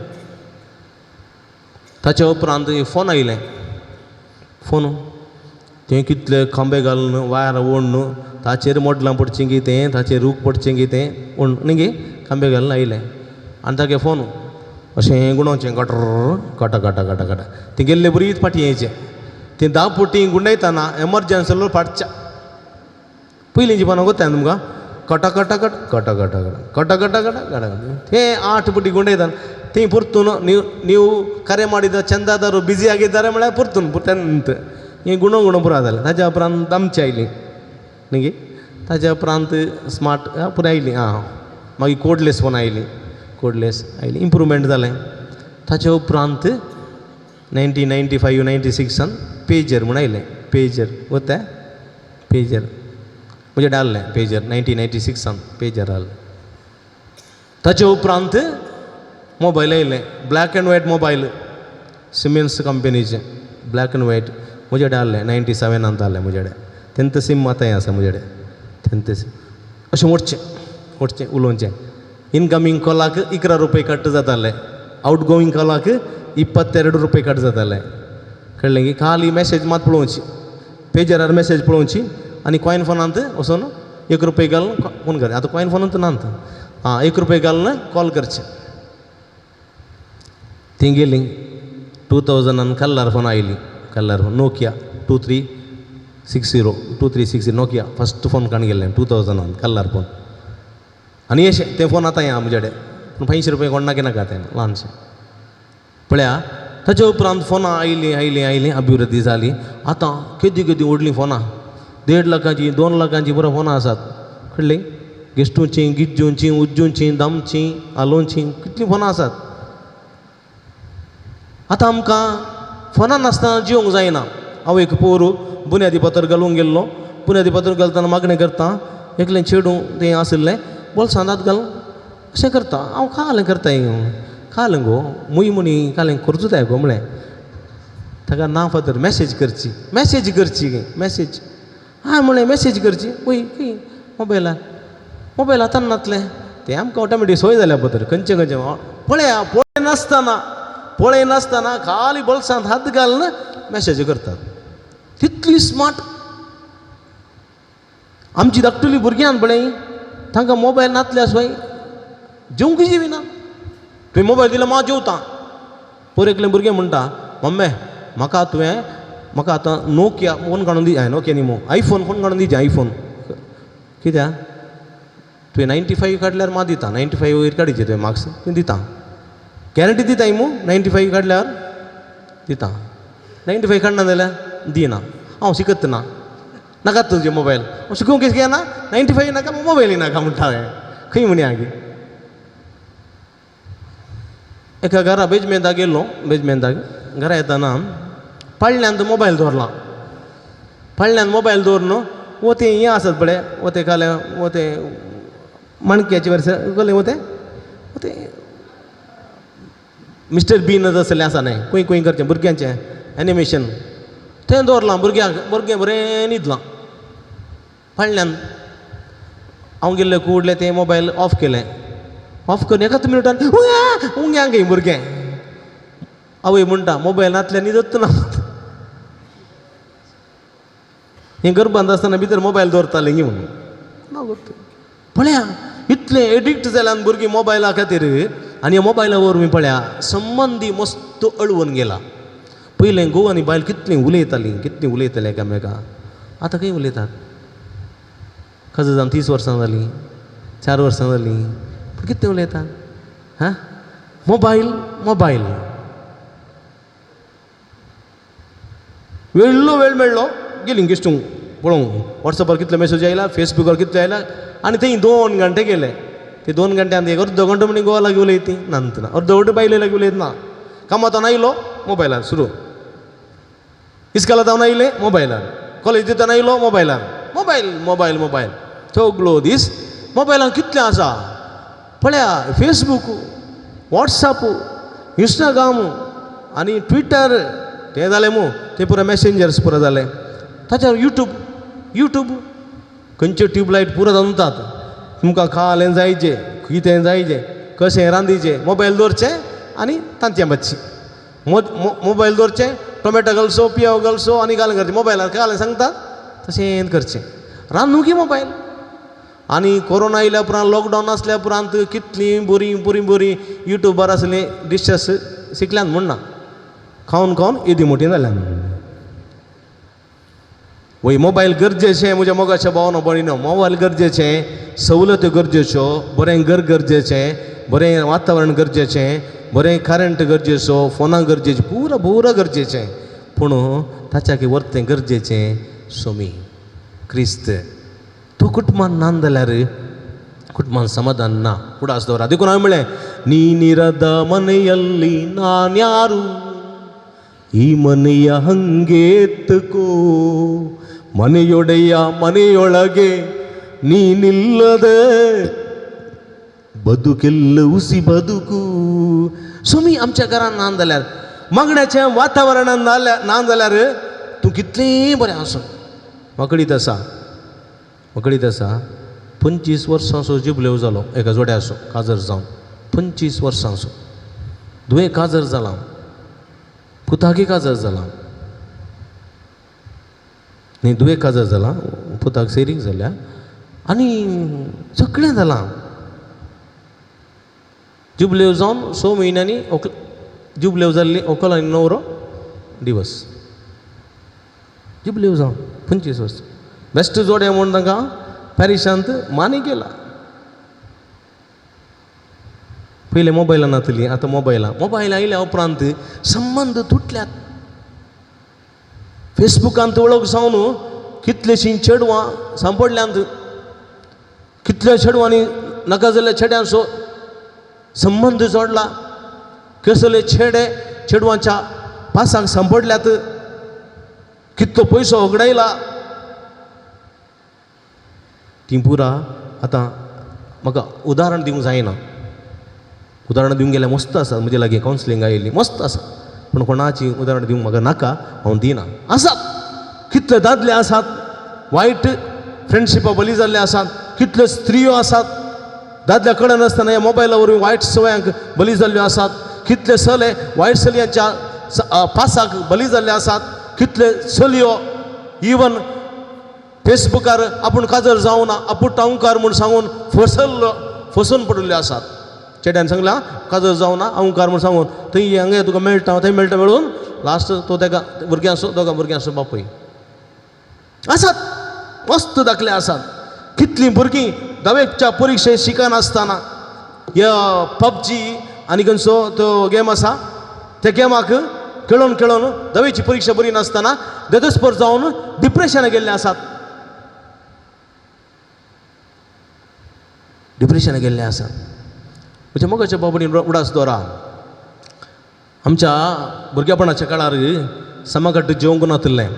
ताच्या उपरांत फोन आयलें, फोन तें कितले खांबे घालून वायर ओडून ताचेर मोडलां पडचें कितें, ताचेर रूख पडचें कितें ओड न्ही गे खांबे घालून आयलें आनी तागे फोन अशें गुणोवचें कटर कटा कटा कटा कटा ती गेल्ले बरीच फाटीं येयचें, ती 10 पुटी गुंडयतना एमर्जन्सी फाटच्या पयलीं जिवान गोत्ता तुमकां कटा कटा कट कटा कटा कट कटा कटा कटा कटा ते 8 ಪುಟಿ ಗುಂಡೈತಾನೆ ತೀ ಪುರ್ತುನು ನೀವು ನೀವು ಕರೆ ಮಾಡಿದ ಚಂದಾದಾರು ಬ್ಯುಸಿ ಆಗಿದ್ದಾರೆ म्हळ्यार ಪುರ್ತುನು ಪುರ್ತಂತ ಈ ಗುಣ ಗುಣ ಪುರ ಆದಲ್ಲ. ताज्या उपरांत आमची आयली न्ही, ताज्या उपरांत स्मार्ट पुराय आयली, आं मागीर कोडलेस फोन आयली, कोडलेस आयली, इम्प्रुवमेंट जालें. ताच्या उपरांत 1995 96 पेजर म्हूण आयलें, पेजर वता पेजर म्हणजे डाललें पेजर 1996 पेजर आसलें. ताचे उपरांत मोबायल आयलें, black and white mobile, Siemens कंपनीचें ब्लॅक एंड व्हायट म्हजे कडेन आसलें, 97 आसलें म्हजे कडेन. तेन्ना सीम आतांय आसा म्हजे कडेन, तेन्ना सीम अशें ओडचें ओडचें उलोवचें. इनकमींग कॉलाक 11 रुपये कट जाताले, आवट गोईंग कॉलाक 22 रुपये कट जाताले. कळ्ळें की खाली मॅसेज मात पळोवची, पेजरार मॅसेज पळोवची आनी कॉयन फोनांत वचून 1 रुपये घालून फोन कर. आतां कॉयन फोनांत ना, आं 1 रुपये घालून कॉल करचें. ती गेली 2000 कलर फोन आयली, colour phone Nokia 2360 2360 Nokia first phone काण गेल्लें 2000 कलर फोन. आनी अशें तें फोन आतां या म्हजे कडेन पूण 500 रुपया कोणाक नाका तें ल्हानशें पळया. ताच्या उपरांत फोनां आयलीं आयलीं आयलीं, अभिवृद्धी जाली. आतां केदी केदी व्हडलीं फोनां, 1.5 लाखांची 2 लाखांची पुरो फोनां आसात. कळ्ळीं? गेस्टूचीं, गिज्जूचीं, उज्जूचीं, दामचीं, आलोचीं कितलीं फोनां आसात. आतां आमकां फोनां नासतना जिवंक जायना. हांव एक पोरू बुन्यादी पत्र घालूंक गेल्लो. बुन्यादी पत्र घालतना मागणें करता, एकलें चेडूं तें आशिल्लें बोल्सांत हात घालून अशें करता. हांव कालें करता कालें गो मुय मुणी कालें करचो जाय गो म्हळें. ताका ना फादर, मॅसेज करची, मॅसेज करची गे मॅसेज. हांवें म्हळें मॅसेज करची वय खंय मोबायलार, मोबायल हातान नातलें तें आमकां ऑटोमॅटीक सोय जाल्या पत्र खंयचें खंयचें पळया. पळयनासतना पळयनासतना खाली बोल्सांत हात घालून मॅसेज करतात. तितली स्मार्ट आमची धाकटुली भुरग्यां पळय, तांकां मोबायल नातल्या सोय जेवंकूय जेविना. तुवें मोबायल दिलो मा जेवता. पोर एकलें भुरगें म्हणटा, मम्मे म्हाका तुवें म्हाका आतां नोकिया फोन काडून दी. नोकिया न्ही मो आयफोन फोन काडून दिवचें. आयफोन कित्याक? तुवें 95 काडल्यार मा दिता. 95 वयर काडचे तुवें मार्क्स, तुवें दिता गॅरंटी दिता मू. 95 काडल्यार दिता, 95 काडना जाल्यार दिना. हांव शिकत ना, नाका तुजें मोबायल. हांव शिकूंक कितें घेना, 95 नाका मोबायलय नाका म्हणटा हांवें. खंय म्हणी आगे एका घरा बेजमेंताक गेल्लो. बेजमेंताक घरा येतना पाळण्यांत मोबायल दवरला. पाळण्यांत मोबायल दवरून वो तें हें आसत पळय, वो तें कालें वो तें माणक्याचे वर्स कसलें वो तें वो तें मिस्टर बीन तसलें आसा न्हय, खंय खंय करचें भुरग्यांचें एनिमेशन तें दवरलां. भुरग्यांक भुरगें बरें न्हिदलां पाळण्यांत. हांव गेल्लें कुडलें तें मोबायल ऑफ केलें. ऑफ करून एकाच मिनटान उंग्यांक भुरगें. आवय म्हणटा मोबायल नातल्यार न्हिदत ना. हें गर्भांत आसतना भितर मोबायल दवरतालें गी म्हणून ना गोत्त. पळया इतलें एडिक्ट जाल्यान भुरगीं मोबायला खातीर. आनी ह्या मोबायला वरवीं पळया संबंदी मस्त अळवून गेला. पयलें घोव आनी बायल कितलीं उलयतालीं, कितलीं उलयतालीं एकामेका. आतां खंय उलयतात? काजूर जावन 30 वर्सां जालीं, 4 वर्सां जालीं, पूण कितलें उलयतात? हां, मोबायल मोबायल. वेळलो वेळ मेळ्ळो गेलीं गेस्टूंक पळोवंक. वॉट्सॅपार कितले मॅसेज आयला, फेसबुकार कितले आयला, आनी थंय 2 घंटे गेले. ते 2 घंट्यान एक अर्दो घंटो म्हणी गोवा लागीं उलयती नंतर अर्दो घंटो बायले लागीं उलयत ना. कामांत आयलो मोबायलार सुरू, इस्कोलांत आयलें मोबायलार, कॉलेजींत आयलो मोबायलार, मोबायल मोबायल मोबायल सगलो दीस मोबायलान कितलें आसा पळया. फेसबूक, वॉट्सॅप, इंस्टाग्राम आनी ट्विटर तें जालें मू, तें पुरो मॅसेंजर्स पुरो जालें. ताच्यार युट्यूब, युट्यूब खंयच्यो ट्यूबलायट पुरो जातात. तुमकां खालें जायचें, कितें जायचें, कशें रांदीचें, मोबायल दवरचें आनी तांतयां भाजचीं. मोबायल दवरचें, टोमॅटो घालसो, पियाव घालसो आनी घालून करचें. मोबायलार घालून सांगता तशें करचें. रांदूं की मोबायल. आनी कोरोना आयल्या उपरांत, लॉकडावन आसल्या उपरांत कितलीं बरीं बरीं बरीं युट्यूबार आसलीं डिशस शिकल्यान म्हूण ना, खावन खावन येदी मोटी जाल्यान. वय मोबायल गरजेचें म्हज्या मोगाच्या भावानो भयणीनो, मोबायल गरजेचें, सवलत्यो गरजेच्यो, बरें घर गरजेचें, बरें वातावरण गरजेचें, बरें करंट गरजेचो, फोनां गरजेचीं, पुरो पुरो गरजेचें. पूण ताच्या वर्तें गरजेचें सोमी क्रिस्त. तूं कुटुंबान ना जाल्यार कुटुंबान समाधान ना. उडास दवरा. देखून हांवें म्हणलें, ನೀನಿರದ ಮನೆಯಲ್ಲಿ ನಾನ್ಯಾರು, ಈ ಮನೆಯ ಹಂಗೇತಕೋ, ಮನೆಯೊಡೆಯ ಮನೆಯೊಳಗೆ ನೀನಿಲ್ಲದೆ बदुकेल्ल उसी बदुकू. सोमी आमच्या घरान ना जाल्यार, मागण्याचें वातावरणान ना जाल्यार तूं कितलें बरें आसूं. म्हाका आसा, म्हाका आसा 25 वर्सांचो जिबलेव जालो एका जोड्याचो काजर जावन. 25 वर्सांचो दुयें काजर जालां, पुताकी काजर जालां, न्ही दुयें काजर जालां, पुताक सेरीक जाल्या आनी सगळें जालां. जुबलेव जावन 6 म्हयन्यांनी जुबलेव जाल्ली व्हंकल आनी न्हवरो दिवस जुबलेव जावन 25 वर्सां बेस्ट जोडे म्हूण तांकां पॅरिशांत मानी केला. पयलें मोबायलां नातलीं, आतां मोबायलां. मोबायल आयल्या उपरांत संबंद तुटल्यात. फेसबुकांत वळख जावन कितलेशीं चेडवां सांपडल्यांत, कितल्या चेडवांनी नाका जाल्ल्या चेड्यांचो संबंद जोडला, कसले चेडे चेडवांच्या पासाक सांपडल्यात, कितलो पयसो होगडायला. ती पुरा आतां म्हाका उदाहरण दिवंक जायना, उदाहरण दिवंक गेल्यार मस्त आसा, म्हजे लागीं कावन्सिलींग आयिल्ली मस्त आसा, पूण कोणाची उदाहरण दिवंक म्हाका नाका, हांव दिना. आसात कितले दादले आसात वायट फ्रेंडशिपा बली जाल्ले आसात, कितल्यो स्त्रियो आसात दादल्या कडेन नासतना ह्या मोबायला वरवीं वायट सवयांक बली जाल्ल्यो आसात, कितले चले वायट चलयांच्या पासाक बली जाल्ले आसात, कितले चलयो इवन फेसबुकार आपूण काजर जावना आपूण टावकार म्हूण सांगून फसल्लो फसून पडिल्ल्यो आसात. चेड्यान सांगला काजर जावना अंवकार म्हूण सांगून थंय हांगा तुका मेळटा थंय मेळटा मेळून लास्ट तो तेका भुरग्यांचो दोगां भुरग्यांचो बापूय आसात. मस्त दाखले आसात. कितलीं भुरगीं धावेच्या परिक्षे शिकनासतना ह्या पबजी आनी खंयचो तो गेम आसा त्या गेमाक खेळोन खेळोन धावेची परिक्षा बरी नासतना देदस्पर जावन डिप्रेशनाक गेल्ले आसात, डिप्रेशनाक गेल्ले आसात. म्हज्या मोगाच्या बाबणी उडास दवरा, आमच्या भुरगेपणाच्या काळार समागट्ट जेवंक नातिल्लें,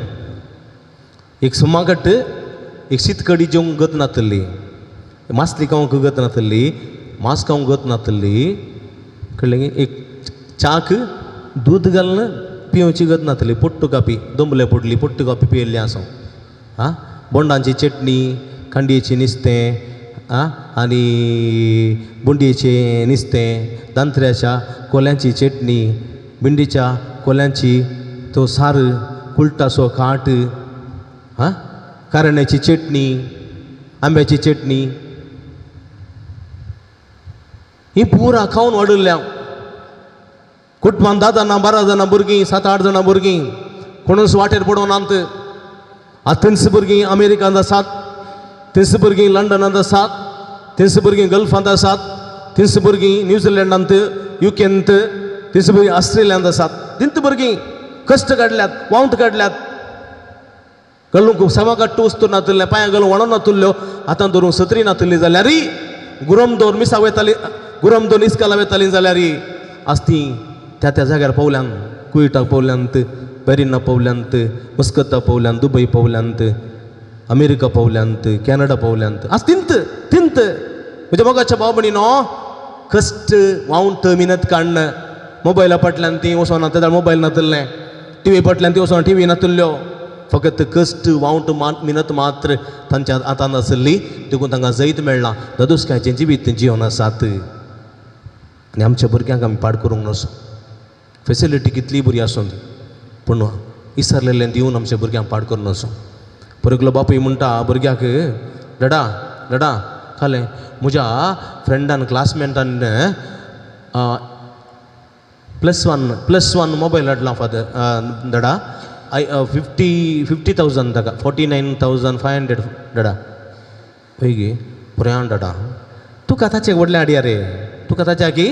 एक समागट्ट एक शीतकडी जेवंक गत नातिल्ली, मासली खावंक गत नातिल्ली, मास खावंक गत नातिल्ली, कळ्ळें. एक च्याक दूद घालून पिवची गत नातिल्ली, पोट्टू कापी दोंबले पडली पोट्टू कापी पियेल्ली आसा. आं, बोंडांची चटणी, खांडयेचें नुस्तें, आं, आनी बोंडयेचें नुस्तें, दांत्र्याच्या कोल्यांची चटणी, भिंडीच्या कोल्यांची तो सार, कुलटाचो काट, आं, कारण्याची चटणी, आंब्याची चटणी, ही पुरा खावन वाडिल्ल्या. कुटुंबान 10 जाणां 12 जाणां भुरगीं, 7-8 जाणां भुरगीं, कोणूच वाटेर पडोवनात. आतां थंयच भुरगीं अमेरिकांत आसात, थंयच भुरगीं लंडनांत आसात, थंयच भुरगीं गल्फांत आसात, थंयच भुरगीं न्यूझिलंडांत, युकेंत, थंयच भुरगीं ऑस्ट्रेलियांत आसात. थंयच भुरगीं कश्ट काडल्यात, वावंट काडल्यात, गल्लूंक समा वस्तू नातिल्लें, पांयां घालून वणो नातिल्ल्यो, आतां धरून सत्री नातिल्ली जाल्यार गुरम दवर मिसाक वयताली, गुरम दवर इस्काला वयताली जाल्यार आज ती त्या त्या जाग्यार पावल्यान, कुयटाक पावल्यांत, बॅरिना पावल्यांत, मस्कता पावल्यांत, दुबय पावल्यांत, अमेरिका पावल्यांत, कॅनडा पावल्यांत. आज तिंत तिंत म्हज्या मोगाच्या भाव भयणीनो, कश्ट वावंट मिनत काडण, मोबायला फाटल्यान ती वचोना, तेन्ना मोबायल नातिल्लें, टिवी फाटल्यान ती वचोना, टिवी नातिल्ल्यो, फकत कश्ट वावंट मिनत मात्र तांच्या हातांत आसली, देखून तांकां जैत मेळ्ळां, ददुसकायचें जिवीत जिवन आसात. आनी आमच्या भुरग्यांक आमी पाड करूंक नसो. फेसिलिटी कितली बरी आसूं ती, पूण इसरलेलें दिवन आमच्या भुरग्यांक पाड करूं नसो. परकलो बापूय म्हणटा भुरग्याक, डडा डडा खालें म्हज्या फ्रेंडान क्लासमेटान +1 मोबायल हाडला फादर डडा, I 50,000 ताका 49,500 डडा. हय गे बरें डडा, तुका ताचें व्हडलें हाडया रे, तुका ताच्या की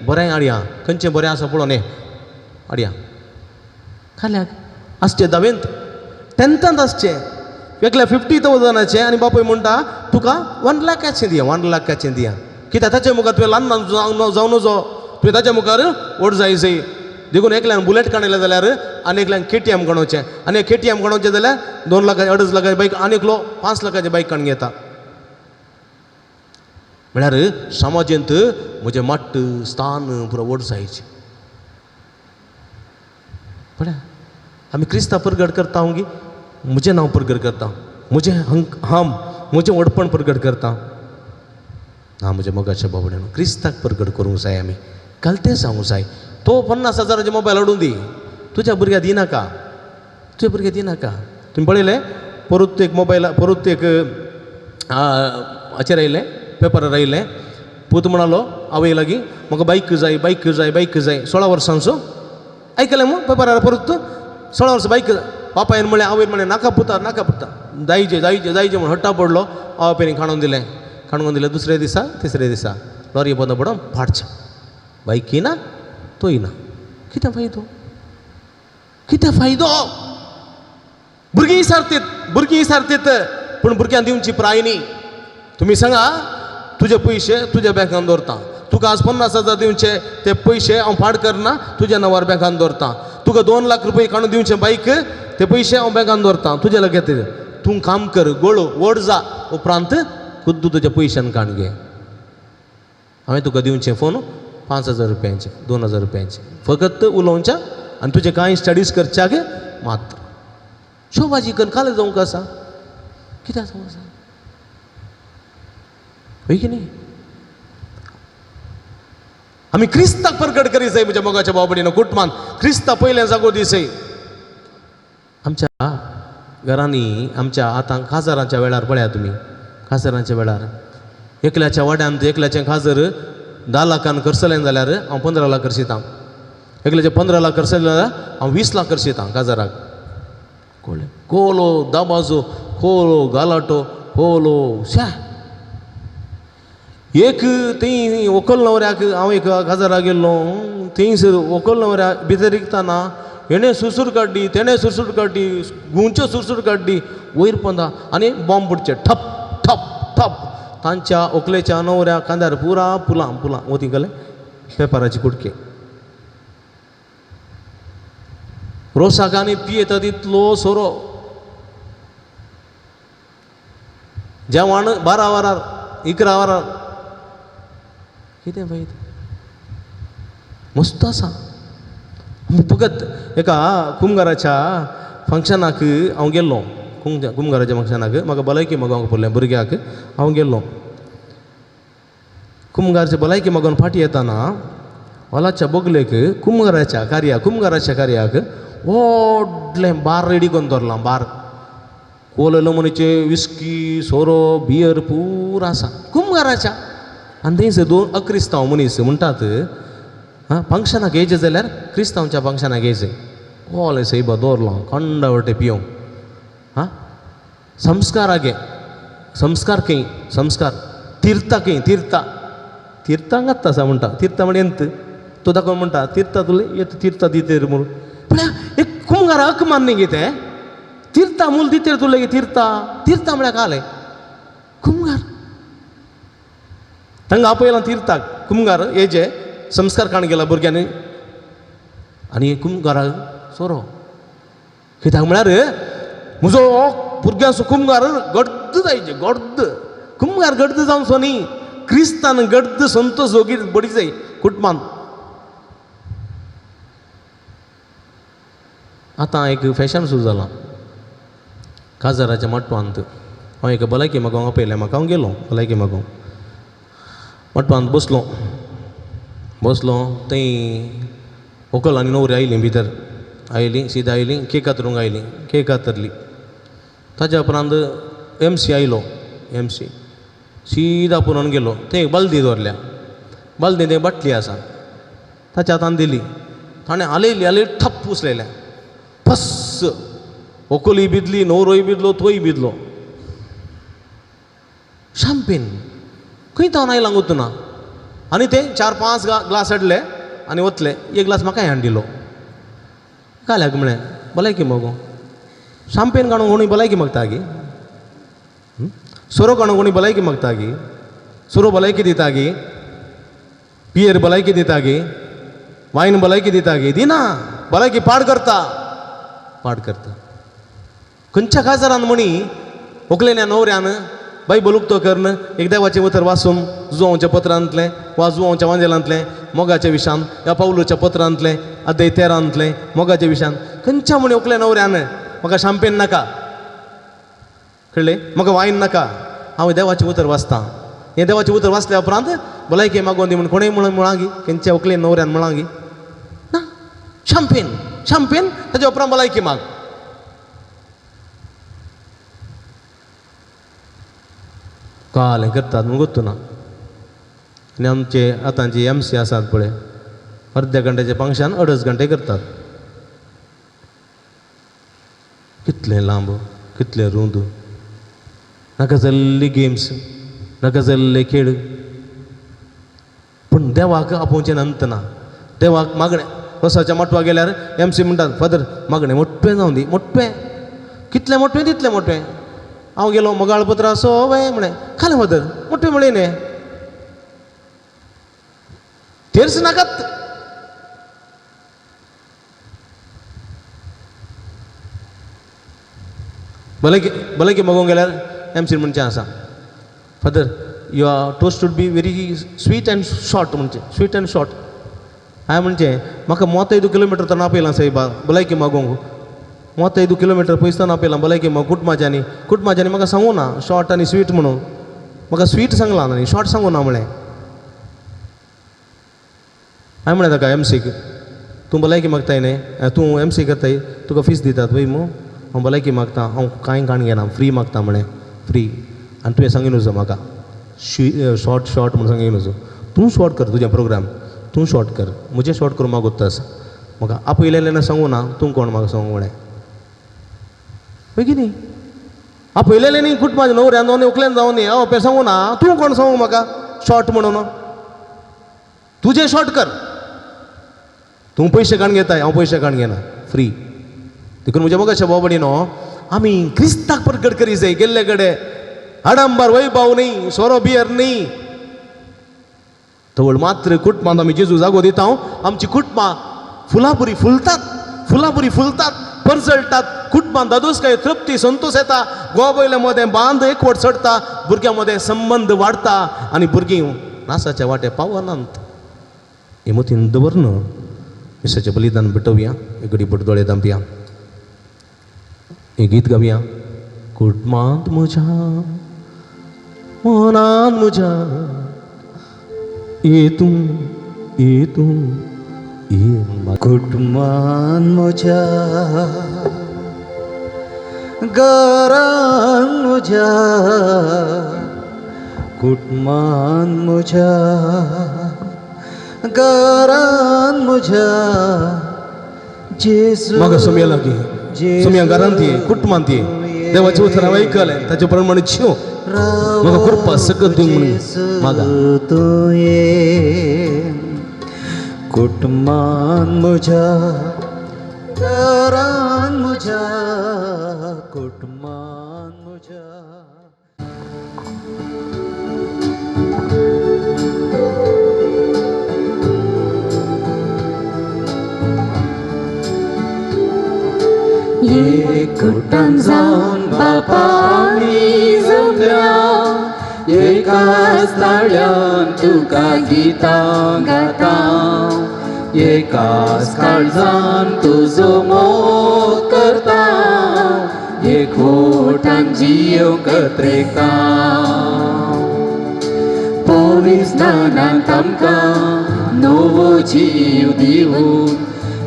बरें हाडया, खंयचें बरें आसा पळोवन हे हाडया. खाल्याक आसचें धावेंत 10थांत आसचें एकल्या 50,000 आनी बापूय म्हणटा तुका 1 लाखाचें दिया, 1 लाखाचें दिया, कित्याक ताचे मुखार तुवें ल्हान जावं नजो, तुवें ताच्या मुखार व्हड जाय जाय. देखून एकल्यान बुलेट काडलें जाल्यार आनी एकल्यान केटीएम काडोवचें, आनी केटीएम काडोवचें जाल्यार 2 लाखाचें 2.5 लाखाचें बायक, आनी एकलो 5 लाखाचें बायक काडून घेता. म्हळ्यार समाजेंत म्हजें मट्ट स्थान पुरो व्हड जायचें. पळय आमी क्रिस्ता परगट करता गी, म्हजें नांव परगट करता, म्हजें हांव म्हजें व्हडपण परगट करता. ना म्हज्या मोगाच्या बाबड्यान क्रिस्ताक परगट करूंक जाय, आमी काल तें सांगूंक जाय. तो 50,000 मोबायल हाडून दी, तुज्या भुरग्याक दिनाका, तुज्या भुरग्याक दिनाका. तुमी पळयलें परत एक मोबायल, परत एक हाचेर आयलें, पेपरार आयलें, पूत म्हणालो आवय लागीं म्हाका बायक जाय, बायक जाय, बायक जाय. 16 वर्सांचो आयकलें मू पेपरार, परत 16 वर्सां बायक. बापायन म्हणलें, आवयन म्हणलें नाका पुता, नाका पुता, जायचे जायचे जायचे म्हूण हट्टा पडलो. आवय पेरीन खाणून दिलें, खाणून दिलें. दुसऱ्या दिसा तिसऱ्या दिसा लॉरी बंद पडोन फाटचें. बायकी ना तोय ना. कितें फायदो? कितें फायदो? भुरगीं सारतीत, भुरगीं सारतीत, पूण भुरग्यांक दिवची प्राय न्ही. तुमी सांगा, तुजे पयशे तुज्या बँकान दवरता, तुका आज 50,000 दिवचे ते पयशे हांव पाड करना, तुज्या नांवार बँकान दवरता. तुका 2 लाख रुपये काडून दिवचे बायक, ते पयशे हांव बँकान दवरता, तुज्या लगेच. तूं काम कर, गोळो व्हड जा, उपरांत खुद्द तुज्या पयशान काण घे. हांवें तुका दिवचें फोन 5,000 रुपयांचे, 2,000 रुपयांचे, फकत उलोवच्या आनी तुजें कांय स्टडीज करच्याक मात्र. शोभाजी करून काल जावंक आसा, कित्याक जावंक आसा? हय की न्ही? आमी क्रिस्ताक परगट करी जाय म्हज्या मोगाच्या भाव भयणीनो. कुटुंबान क्रिस्ता पयलें जागो दिसय. आमच्या घरांनी, आमच्या आतां काजारांच्या वेळार पळया तुमी, काजारांच्या वेळार एकल्याच्या वाड्यांत एकल्याचें काजर 10 लाखान खर्चलें जाल्यार हांव 15 लाख खर्चितां, एकल्याचें 15 लाख खर्चलें जाल्यार हांव 20 लाख खर्चितां काजाराक. कळ्ळें? कोलो दाबाजो, कोलो गालाटो, कोलो श्या. एक थंय व्हंकल न्हवऱ्याक हांव एक काजाराक गेल्लो, थंयसर व्हंकल न्हवऱ्याक भितर रिगतना हेणें सुरसूर काडली, तेणें सुरसूर काडली, गुंच्यो सुरसूर काडली वयर पोंदा आनी बॉम्ब पडचे ठप ठप ठप. तांच्या व्हंकलेच्या न्हवऱ्या खांद्यार पुरा पुलां पुलां वती गेले पेपराचे कुडके. रोसाक आनी पियेता तितलो सोरो. जेवण 12 वरार 11 वरार. कितें पळयता? मस्त आसा. फकत एका कुमगाराच्या फंक्शनाक हांव गेल्लो, कुमगाराच्या फंक्शनाक म्हाका भलायकी मागोवंक पडलें भुरग्याक, हांव गेल्लो. कुमगारचे भलायकी मागोवन फाटीं येताना हॉलाच्या बगलेक कुमगाराच्या कार्याक, कुमगाराच्या कार्याक व्हडलें बार रेडी करून दवरलां. बार कोलो लमणीचे विस्की, सोरो, बियर पुरा आसा कुमगाराच्या. आनी थंयसर 2 अक्रिस्तांव मनीस म्हणटात, आं फंक्शनाक येयचें जाल्यार क्रिस्तांवच्या फंक्शनाक येयचें. व्हडलें सैबा दवरलां कंडा वटे पियोंक. आं संस्कार गे, संस्कार खंय, संस्कार तिर्था खंय, तिर्था तिर्थांक आत्तां आसा म्हणटा. तिर्था म्हण येत तो दाखोवन म्हणटा तिर्था तुले येत तिर्था दितेर म्हणून. म्हळ्यार एक कुमगारा हक मान्य गे तें तिर्था मूल दितेर तुले गे तिर्था तिर्था म्हळ्यार कालें कुमगार तांकां आपयलां तिर्थाक. कुमगार हे जे संस्कार काण गेला भुरग्यांनी आनी कुमगाराक सोरो. कित्याक म्हळ्यार म्हजो भुरग्यांचो कुमगार गड्द जायचे, गड्द कुमगार गड्द जावचो न्ही, क्रिस्तान गड्द संतोष जोगी बडी जाय कुटुंबान. आतां एक फॅशन सुरू जालां काजाराच्या मटवांत. हांव एक भलायकी मागोवंक आपयलें म्हाका, हांव गेलो भलायकी मागोवंक. मटवांत बसलो, बसलो थंय व्हंकल आनी न्हवरी आयलीं, भितर आयलीं, सीधा आयलीं, केक कातरूंक आयलीं, केक कातरली. ताच्या उपरांत एम सी आयलो, एम सी सीधा पुरोवन गेलो. थंय एक बालदी दवरल्या, बालदी थंय बाटली आसा, ताच्या हातान दिली. ताणें हालयली हालयली ठप्प उचलयलें, फस्स व्हंकलूय भिजली, न्हवरोय भिजलो, तोय भिजलो. शांपेन खंय तावन आयलां वतना. आनी ते 4-5 ग्लास हाडले आनी वतले. एक ग्लास म्हाकाय हाडून दिलो. काल्याक म्हळें भलायकी मगो, शांपेन काडून कोणूय भलायकी मागता गी, सोरो काडून कोणूय भलायकी मागता गी, सोरो भलायकी दिता गी, बियर भलायकी दिता गी, वायन भलायकी दिता गी? दिना. भलायकी पाड करता, पाड करता. खंयच्या काजारान म्हणी व्हंकलेन न्हवऱ्यान बायबल उक्तो करून एक देवाचें उतर वाचून जुवांवच्या पत्रांतलें वा जुवांवच्या वांजेलांतलें मोगाच्या विशान, ह्या पावलूच्या पत्रांतलें अध्याय 13 मोगाच्या विशान खंयच्या म्हणी व्हंकले न्हवऱ्यान म्हाका शांपेन नाका, कळ्ळें, म्हाका वायन नाका, हांव देवाचें उतर वाचतां. हें देवाचें उतर वाचल्या उपरांत भलायकी मागोवन दी म्हूण कोणें म्हळां गी, खंयच्या व्हंकले न्हवऱ्यान म्हळां गी ना. शांपेन शांपेन ताच्या उपरांत भलायकी माग. काल हें करतात म्हूण गोत्तू ना. आनी आमचे आतांचे एम सी आसात पळय, अर्द्या घंट्याचें फंक्शन 2.5 घंटे करतात. कितलें लांब, कितलें रुंद, नाका जाल्ली गेम्स, नाका जाल्ले खेळ. पूण देवाक आपोवचें अंत ना. देवाक मागणें रोसाच्या माटवा गेल्यार एम सी म्हणटात फादर मागणें मोटवें जावं दी, मोटवें कितलें मोटवें तितलें मोटवें. हांव गेलो मोगाळ पत्र असो वय म्हळें खालें फादर मोटवें म्हळें न्ही तेर्स नाकात. भलायकी भलायकी मागोवंक गेल्यार एम सी म्हणचें आसा father your toast should be very sweet and short म्हणचें स्वीट अँड शॉर्ट. हांवें म्हणचें म्हाका 35 किलोमिटर तर आपयलां सायबा भलायकी मागोवंक, 35 किलोमिटर पयस आपयलां भलायकी मागोवंक कुटुंबाच्यांनी, कुटुंबाच्यांनी म्हाका सांगूं ना शॉर्ट आनी स्वीट म्हणून, म्हाका स्वीट सांगलां आनी शॉर्ट सांगूं ना म्हळें. हांवें म्हणलें ताका एमसीक तूं भलायकी मागताय न्ही, तूं एमसी करताय तुका फीस दितात पळय मू, हांव भलायकी मागता, हांव कांय काण घेना फ्री मागता म्हळें फ्री. आनी तुवें सांगी न्हू म्हाका शॉर्ट शॉर्ट म्हणून सांगी न्हू, तूं शॉर्ट कर तुजें प्रोग्राम, तूं शॉर्ट कर, म्हजें शॉर्ट करूं मागोता आसा म्हाका आपयलेलें सांगूं ना, तूं कोण म्हाका सांगू म्हळें. पळय न्ही आपयलेलें न्ही कुटुंबाच्या न्हवऱ्यान जावं न्ही व्हंकलेन जावं न्ही हांव सांगूं ना, तूं कोण सांगू म्हाका शॉर्ट म्हणून, तुजें शॉर्ट कर, तूं पयशे काडून घेताय हांव पयशे काडून घेना फ्री. देखून म्हज्या मोगाच्या भाव भयणीनो आमी क्रिस्ताक परगट करी जाय गेल्ले कडेन आडंबर वैभव न्ही, सोरो बियर न्ही, तवळ मात्र कुटुंबांत आमी जेजू जागो दिता, आमची कुटुंबां फुलां बरी फुलतात, फुलां बरी फुलतात, परजळटात, कुटुंबांत दादोसकाय तृप्ती संतोष येता, गोवा वयल्या मदें बांद एकवट चडटा, भुरग्यां मदें संबंद वाडटा आनी भुरगीं नासाच्या वाटे पावनात. हे मतीन दवरन मिसाचें बलिदान भेटोवया, एक घडी बोट दोळे धांपया, हें गीत गावया. कुटुंबांत म्हज्या मनान म्हज्या ये तूं ये तूं ये. कुटुंबान म्हज्या घरान म्हज्या, कुटुंबान म्हज्या घरान म्हज्या जेजू. म्हाका सोमया लागीं सोमया घरांत ये, कुटुंबांत ये, देवाचें उतर हांवें आयकलें ताचे प्रमाणे चिंव म्हाका कृपा सकत दिवंक म्हणून मागा. तूं ये कुटुंबान म्हज्या घरान म्हज्या, कुटुंबान म्हज्या. एकूटान जावन बापा आमी जमल्या, एकाच ताळ्यान तुका गितां गाता, एकाच काळजान तुजो मोग करता, एकवटान जियोंक त्रेका. पवित्र आमकां नवो जीव दिवन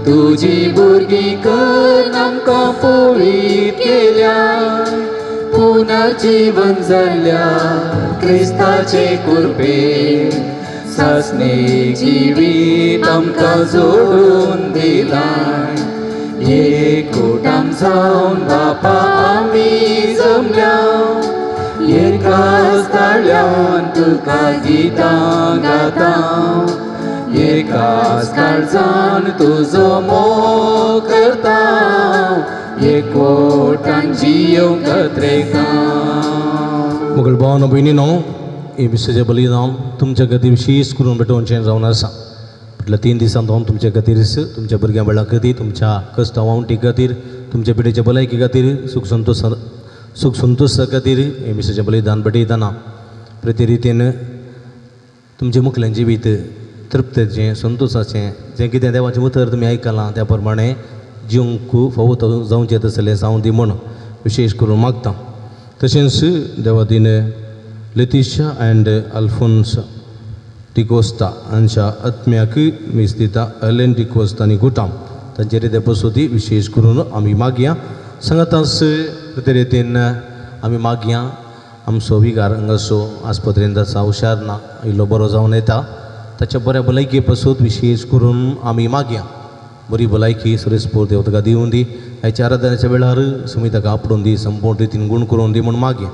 तुजी भुरगीं कर आमकां पवित्र केल्या, पुनर्जीवन जाल्या क्रिस्ताचे कृपे, सासणे जिवीत आमकां जोडून दिलाय. एकवटान जावन बापा आमी जमल्या, एकाच ताळ्यान तुका गितां गाता, एकाच काळजान तुजो मोग करता, एकवटान जियोंक त्रेका. मोगल भावानो भयणीनो हे मिसाचें बलिदान तुमच्या खातीर विशेश करून भेटोवचें जावन आसा. फाटल्या 3 दिसांत हांव तुमच्या खातीर, तुमच्या भुरग्यां बाळां खातीर, तुमच्या कश्टां वावंटी खातीर, तुमच्या पिडेच्या भलायकी खातीर, सुख संतोशा खातीर हे मिसाचें बलिदान भेटयतना प्रती रितीन तुमचें मुखलें जिवीत तृप्तेचें संतोशाचें जें कितें देवाचें उतर तुमी आयकलां त्या प्रमाणें जिवंक फावो जावचें तसलें जावं दी म्हूण विशेश करून मागता. तशेंच देवादीन लेतिशा अँड अल्फोन्स डिकोस्ता हांच्या आत्म्याक मीस दिता एलेन डिकोस्ता आनी गुटाम तांचे रिते पसोती विशेश करून आमी मागया. सांगाताच ते रितीन आमी मागया आमचो विगार हांगासो आस्पत्रेंत आसा, हुशार ना, इल्लो बरो जावन येता, ताच्या बऱ्या भलायकी पासून विशेश करून आमी मागया. बरी भलायकी सुरेशपूर देव ताका दिवून दी, आयच्या आराधनेच्या वेळार सुमी ताका आपडून दी, संपूर्ण रितीन गूण करून दी म्हूण मागया.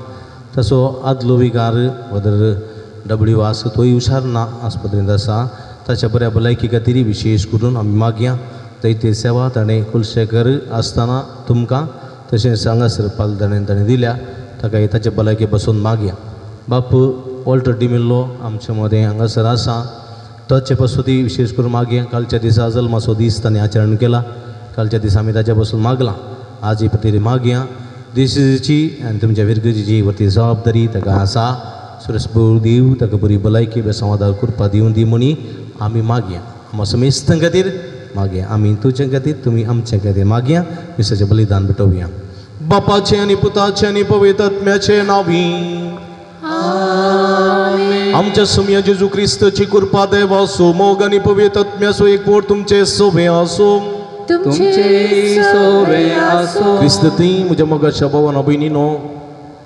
तसो आदलो विगार वदर डब्ल्यू आसा तोय हुशार ना, आस्पत्रेंत आसा, ताच्या बऱ्या भलायकी खातीर विशेश करून आमी मागया. जायते सेवा ताणें कुलशेखर आसतना तुमकां तशेंच हांगासर पाल ताणें दिल्या, ताका ताचे भलायकी बसून मागया. बाप वॉल्टर डिमिल्लो आमचे मदें हांगासर आसा, ताचे पासून विशेश करून मागया. कालच्या दिसा जल्माचो दीस ताणें आचरण केला, कालच्या दिसा आमी ताच्या पासून मागलां, आजय पतीर मागया. देशाची आनी तुमच्या विरगतीची वरती जबाबदारी ताका आसा. सुरस देव ताका बरी भलायकी बेसांवादार करपा दिवन दी म्हणी आमी मागया. आमकां समेस्तां खातीर मागया, आमी तुजे खातीर, तुमी आमचे खातीर मागया. मिसाचें बलिदान भेटोवया. बापाचें आनी पुताचें आनी पवित्र आत्म्याचें नांवी आमच्या सुमया जेजू क्रिस्ताची कृपा देवाचो मोग आनी पवित्र आत्म्याचो एकवट तुमचे सोबे आसूं. तुमचे सोवे आसो. क्रिस्त थंय म्हज्या मोगाच्या भावान भयणीनो,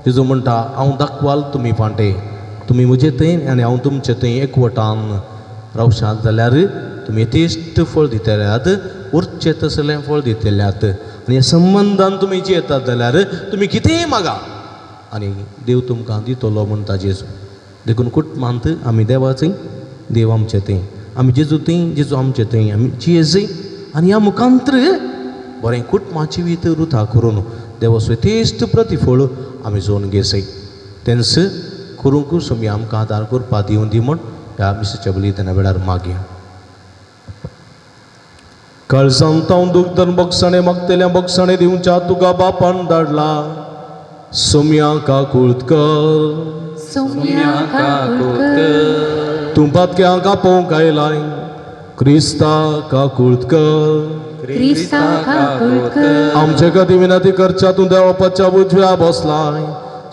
जेजू म्हणटा हांव दाखवाल तुमी फांटे, तुमी म्हजे थंय आनी हांव तुमचे थंय एकवटान रावशात जाल्यार तुमी यथेश्ट फळ दितल्यात, उरचें तसलें फळ दितल्यात. आनी ह्या संबंदान तुमी जियेतात जाल्यार तुमी कितेंय मागा आनी देव तुमकां दितलो म्हणटा जेजू. देखून कुटुंबांत आमी देवाचें, देव आमचें थंय, आमी जेजू थंय, जेजू आमचें थंय, आमी जियेजय आनी ह्या मुखांत्र बरें कुटुंबा जिवीत रुथा करून देवाचो यथेश्ट प्रतिफळ आमी जोन घेसय. तेंच करूंक सुमी आमकां आदार करपा दिवन दी म्हूण ह्या मिसाच्या बलिदाना वेळार मागया. काळजांत हांव दूख धरून बक्षाणे मागतल्या बक्षाणे दिवच्या तुका बापान धाडला. सोम्या काकूळत कर, सोम्या काकूळ कर, तूं पातक्यांक आपोवंक आयलाय, क्रिस्ता काकूळत कर. क्रिस्ता काकूळ कर, आमचे खातीर विनंती करच्या तूं देवापाच्या उजव्या बसलाय.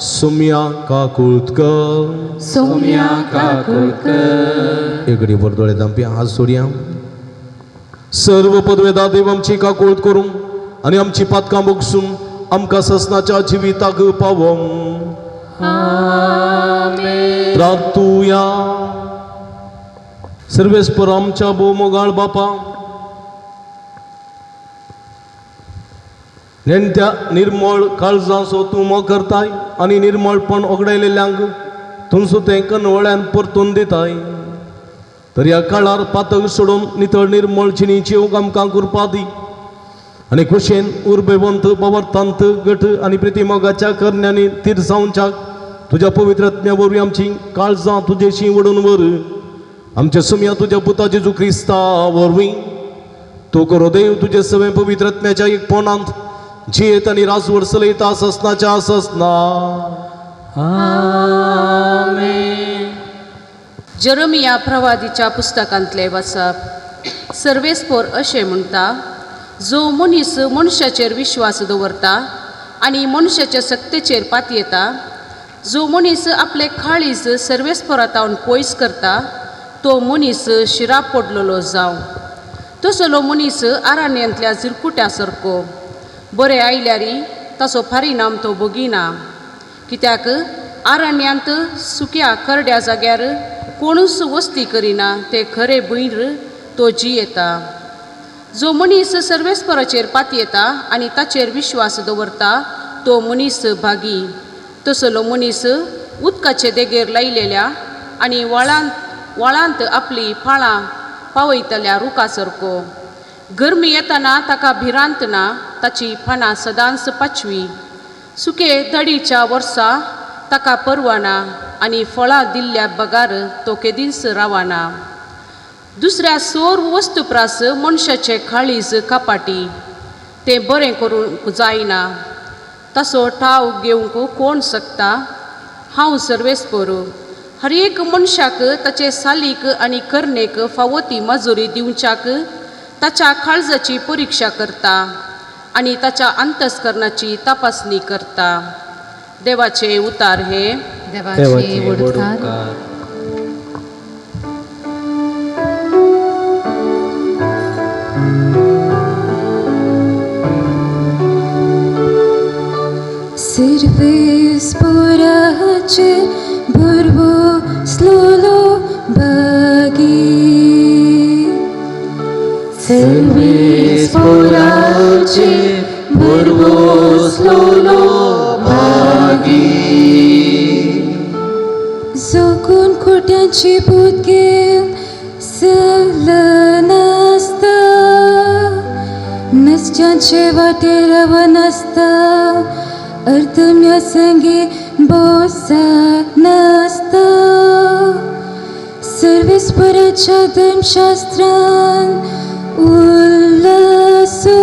सोम्या काकूळत कर. सोम्या काकूळ कर. एक घडी दोळे धांपी हात सोडया. सर्व पदवेदा देव आमची काकूळत करूं आनी आमची पातकां बगसून आमकां ससनाच्या जिविताक पावोवंक. प्रार्थुया. सर्वेस्पर आमच्या भोवमोगाळ बापा, नेणत्या निर्मळ काळजाचो तूं मोग करताय आनी निर्मळपण ओगडायलेल्यांक तुमचो तें कनवळ्यान परतून दिताय. तर ह्या काळार पातक सोडून नितळ निर्मळ जिणेची आमकां कृपा दी आनी खोशेन उर्बेवंत पवर्तांत गट आनी प्रितीमोगाच्या करण्यांनी तीर जावच्याक तुज्या पवित्र आत्म्या वरवीं आमची काळजां तुजेशी ओडून व्हर. आमच्या सुमया तुज्या पुता जेजू क्रिस्ता वरवीं तूं करो देव तुजे सगळें पवित्र आत्म्याच्या एकपणांत जियेत आनी राजवट चलयता ससनाच्या ससना. जरमिया प्रवादीच्या पुस्तकांतले वाचप. सर्वेस्पोर अशें म्हणटा, जो मनीस मनशाचेर विश्वास दवरता आनी मनशाच्या सक्तेचेर पातयेता, जो मनीस आपले काळीज सर्वेस्पोरातावन पयस करता, तो मनीस शिराप पडलेलो जावं. तसलो मनीस आरण्यांतल्या झिरकुट्या सारको, बरें आयल्यारी ताचो परिणाम तो भोगिना. कित्याक आरण्यांत सुक्या करड्या जाग्यार कोणूच वस्ती करिना, ते खरे भुंयर तो जियेता. जो मनीस सर्वेस्पराचेर पातयेता आनी ताचेर विश्वास दवरता तो मनीस भागी. तसलो मनीस उदकाचे देगेर लायलेल्या आनी व्हाळांत आपली फाळां पावयतल्या रुखा सारको. गरमी येतना ताका भिरांत ना, ताची पानां सदांच पाचवी. सुके दडीच्या वर्सा ताका परवाना आनी फळां दिल्ल्या बगार तो केदींच रावना. दुसऱ्या सोर वस्तू प्रास मनशाचें काळीज कपाटी, तें बरें करूंक जायना. तसो ठाव घेवंक कोण शकता? हांव सर्वेस्पोर हर एक मनशाक ताचे सालीक आनी करणेक फावो ती मजुरी दिवच्याक ताच्या काळजाची परिक्षा करता आनी ताच्या अंतस्करणाची तपासणी करता. देवाचे उतार हे. देवाचे वडकार. सर्वेस्पोराचे भरवसलेलो भागी, सर्वेस्पोराचे भरवसलेलो भागी, जगून खोट्यांची भूत घेवन वाटेर रावनासता, अर्दम्या संगी बोसा नासता. सर्वेस्पराच्या धर्मशास्त्रान उल्लासून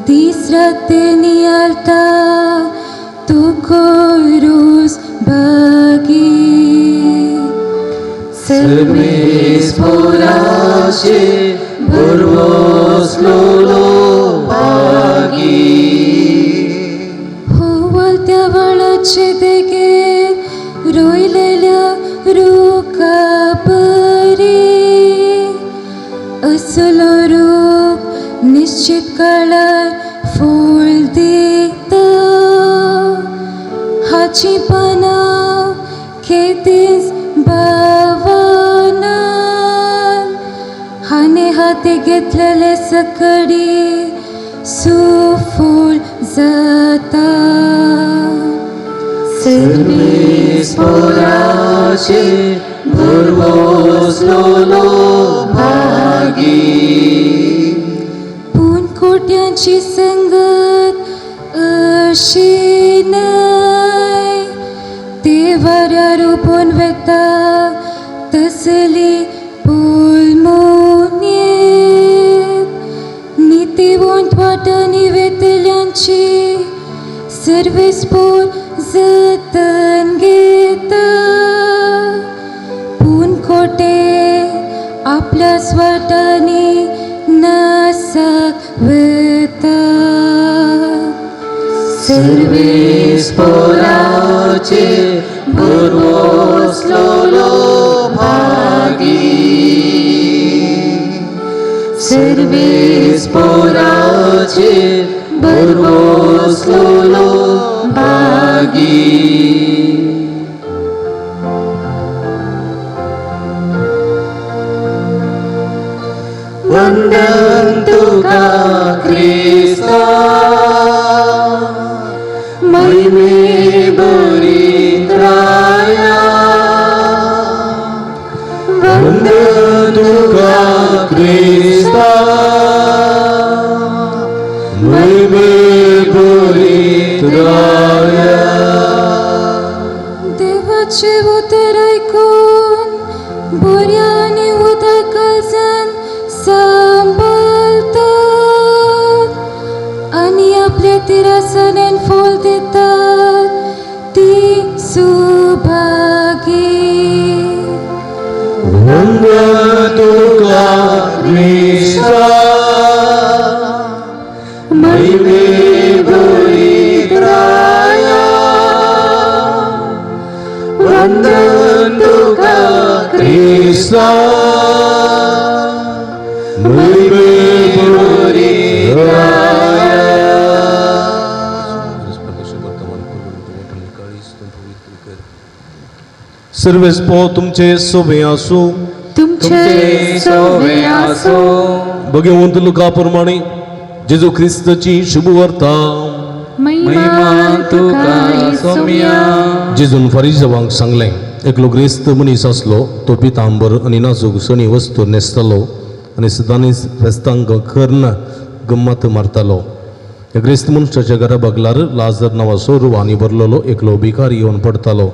दीस रात ते नियाळता, तो करूस भागी. सर्वेस्पोराचे भरवसलोलो भागी. होवल त्या वळाचे देगेर रोयलेल्या रुखा बरी, असलो रूख निश्चित काळार फूल दिता. हाची पानां खेतीस बावना, हाने हाती घेतलेले सकडी सुफूल जाता. सर्वेस्पोराचे भरवसलोलो भागी. पूण कोट्यांची संगत अशी न्हय, ते वाऱ्यार उबोन वेता तसली पोलमोनेत. नितीवंत वाटांनी वेतल्यांची सर्वेस्पोर जतन घेता, पूण खोटे आपल्या स्वाटांनी नासाक वेता. सर्वेस्पोराचे भरवसलोलो भागी. सर्वेस्पोराचे भरवसलोलो भागी. वंदन तुका क्रिस्ता, महिमे भरित राया. वंदन तुका क्रिस्ता, महिमे भरीत राया. देवाचे उतर आयकून बऱ्या आनी उदार काळजान सांबाळतात आनी आपल्या तिरासनेन फूल दितात ती सुभागी. वंदन तुका क्रिस्ता, महिमे भरीत राया. वंदन तुका क्रिस्ता, महिमे भरीत राया. सर्वेस्पो तुमचे सोबे आसूं. तुमचे तुमचे सोबे आसो. भगवंत लुका प्रमाणे जेजू ख्रिस्ताची शुभवार्ता. महिमा तुका सोम्या. जेजून फारिजावांक सांगलें, एकलो ग्रेस्त मनीस आसलो, तो पितांबर आनी नाजूक सणी वस्तू न्हेसतालो आनी सदांच फेस्तांक खर्न गम्मत मारतालो. ह्या ग्रेस्त मनशाच्या घरा बगलार लाजर नांवाचो रुवांनी भरलेलो एकलो भिकारी येवन पडतालो.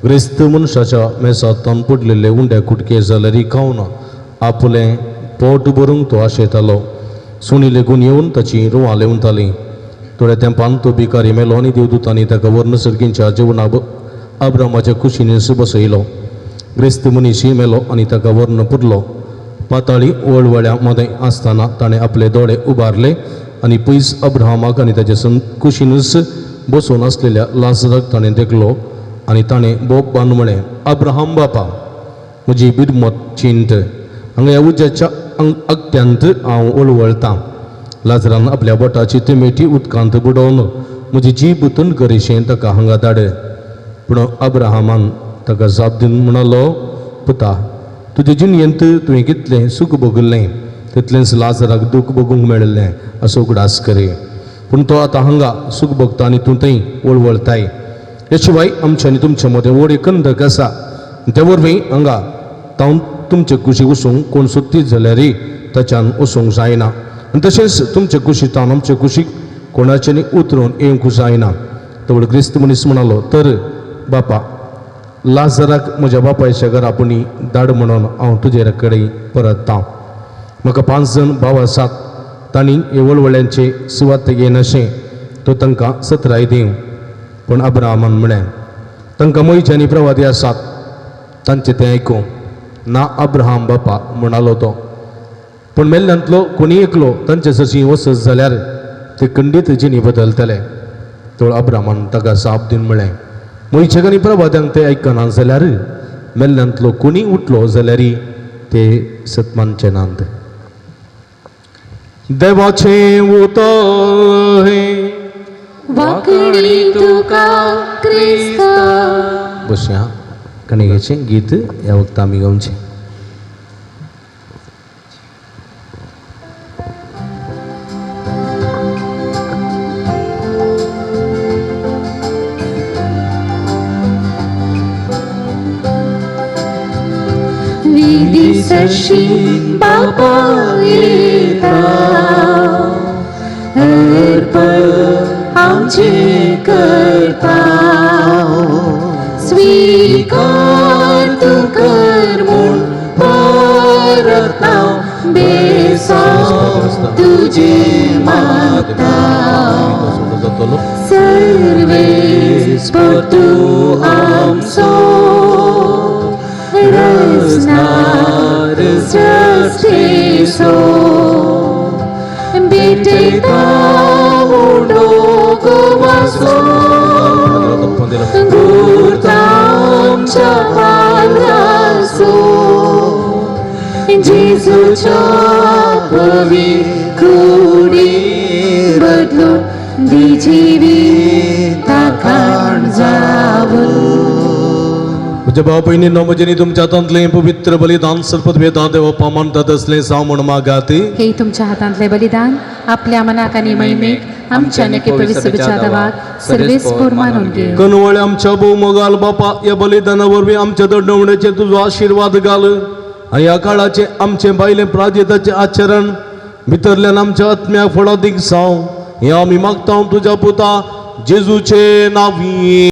ग्रेस्त मनशाच्या मेसांत पडलेले उंड्या कुटके जाल्यार खावन आपलें पोट भरूंक तो आशेतालो. सुणी लेगून येवन ताची रुवां लेवतालीं. थोड्या तेंपान तो भिकारी मेलो आनी देवदूतांनी ताका व्हरून सर्गींच्या जेवणा अब्रामाच्या कुशीन बसयलो. ग्रेस्त मनीस मेलो आनी ताका व्हरून पुरलो. पाताळी वळवळ्या मदें आसतना ताणें आपले दोळे उबारले आनी पयस अब्राहमाक आनी ताचे सन कुशीनच बसून आसलेल्या लाजराक ताणें देखलो आनी ताणें बोब बांदून म्हळें, अब्राहम बापा, म्हजी बिरमत चिंत, हांगा ह्या उज्याच्या अगत्यांत हांव वळवळतां. लाजरान आपल्या बोटाची तेमेटी उदकांत बुडोवन म्हजी जीब तणकरीशें ताका हांगा धाड. पूण अब्राहमान ताका जाप दिवन म्हणालो, पुता, तुजे जिणयेंत तुवें कितलें सूख भोगल्लें तितलेंच लाजराक दूख भोगूंक मेळिल्लें असो उगडास करी. पूण तो आतां हांगा सूख भोगता आनी तूं थंय वळवळताय. हे शिवाय आमच्या आनी तुमच्या मदें व्हड एक कंदक आसा. ते वरवीं हांगा तावन तुमचे कुशीक वचूंक कोण सोदतीत जाल्यारय ताच्यान वचूंक जायना. आनी तशेंच तुमचे कुशीक आमचे कुशीक कोणाच्यानी उतरून येवंक जायना. तवळ क्रिस्त मनीस म्हणालो, तर बापा लाजराक म्हज्या बापायच्या घरा पुणी धाड म्हणून हांव तुजे कडेन परतता. म्हाका 5 जाण भाव आसात, तांणी हे वळवळ्यांचे सुवात घेनाशें तो तांकां सत्राय दिवं. पूण अब्राहमान म्हळें, तांकां मोयचे आनी प्रवादी आसात, तांचें तें आयकूं ना. अब्राहम बापा म्हणालो तो, पूण मेल्ल्यांतलो कोणी एकलो तांचे सरशी वचत जाल्यार ते खंडीत जिणी बदलतले. तो अब्राहमान ताका जाप दिवन म्हळें, मोयचे आनी प्रवाद्यांक ते आयकना जाल्यार मेल्ल्यांतलो कोणी उठलो जाल्यार ते सतमानचे नात. देवाचें उतर हें. वाकडी तुका क्रिस्ता. बसया कणिकेचें गीत ह्या वखता आमी घेवचें. विदिसशी बापा येता अर्पण आमचे करता, स्वीकार तूं कर म्हूण परता, बेसांव तुजें मागता. सर्वेस तूं आमचो रचणार सृश्टीचो, भेटयता उडो गोवाचो, गुरतांच्या पात्राचो, जेजूच्या पवी कुडी बदलून दी जिविता काण जावं. म्हज्या भाव भयणींनो, म्हजेनी तुमच्या हातांतलें पवित्र बलिदान सर्पद देवप्पा मानतात असलें जावं म्हूण मागात. हे तुमच्या हातांतले बलिदान आपल्या मनाक आनी महिमेक आमच्या नके पवित्र दवाक सर्वेस्पोर मानून घेव. कनवळे आमच्या भोवमोगाल बापा, ह्या बलिदाना वरवीं आमच्या दडणवणेचेर तुजो आशिर्वाद घाल आनी ह्या काळाचें आमचें भायलें प्राजिताचें आचरण भितरल्यान आमच्या आत्म्याक फळादीक जावं, हें आमी मागता तुज्या पुता जेजूचे नांवी.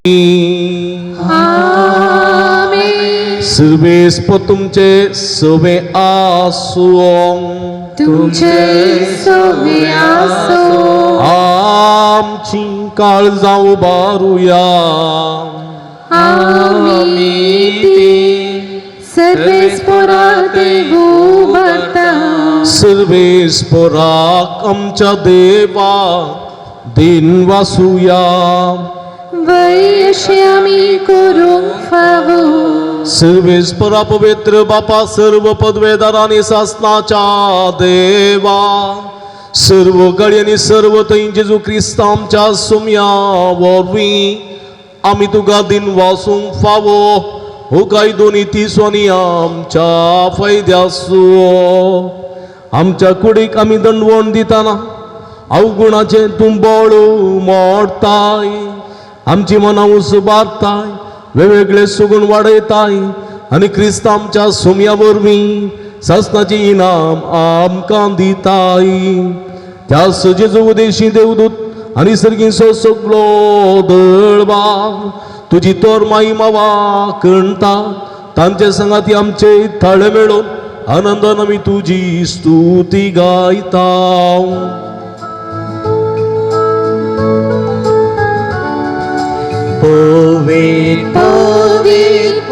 आमेन. सर्वेस्पोर तुमचे सवे आसूं. तुमचे सोवे आसो. आमची काळजां उबारुया. आमी ती सर्वेस्पोरात उबारता. सर्वेस्पोराक आमच्या देवा दिन वासुया. वै अशें आमी करूंक फावो. सर्वेस्पोरा पवित्र बापा, सर्व पदवेदार आनी सासनाच्या देवा, सर्व गळी आनी सर्व थंय जेजू क्रिस्त आमच्या सुम्या वरवीं आमी तुका दिन वासूंक फावो. हो कायदो नीती सोनी आमच्या फायद्यासो. आमच्या कुडीक आमी दंडवण दितना अवगुणाचें तूं बळ मोडताय, आमची मनां उसबारताय, वेगवेगळे सुगूण वाडयताय आनी क्रिस्त आमच्या सुम्या वरवीं सासनाचें इनाम आमकां दिताय. त्या जेजू उदेशी देवदूत आनी सर्गींचो सगलो दळबाग तुजी तोर माई मावा कणता, तांचे संगाती आमचे थाळे मेळोवन आनंदान आमी तुजी स्तुती गायता. पवित्र पवित्र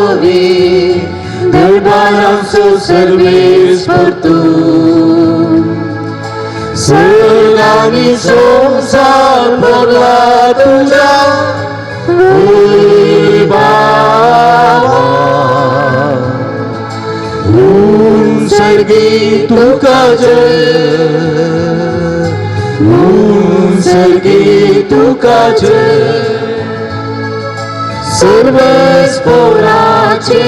पवित्र दरबारांचो सर्वेस्पोर तूं, सर्गांनी संवसार भरला तुज्या वैभवान. उंचर्गी तुका जय, उंचर्गी तुका जय, सर्वेस्पोराचे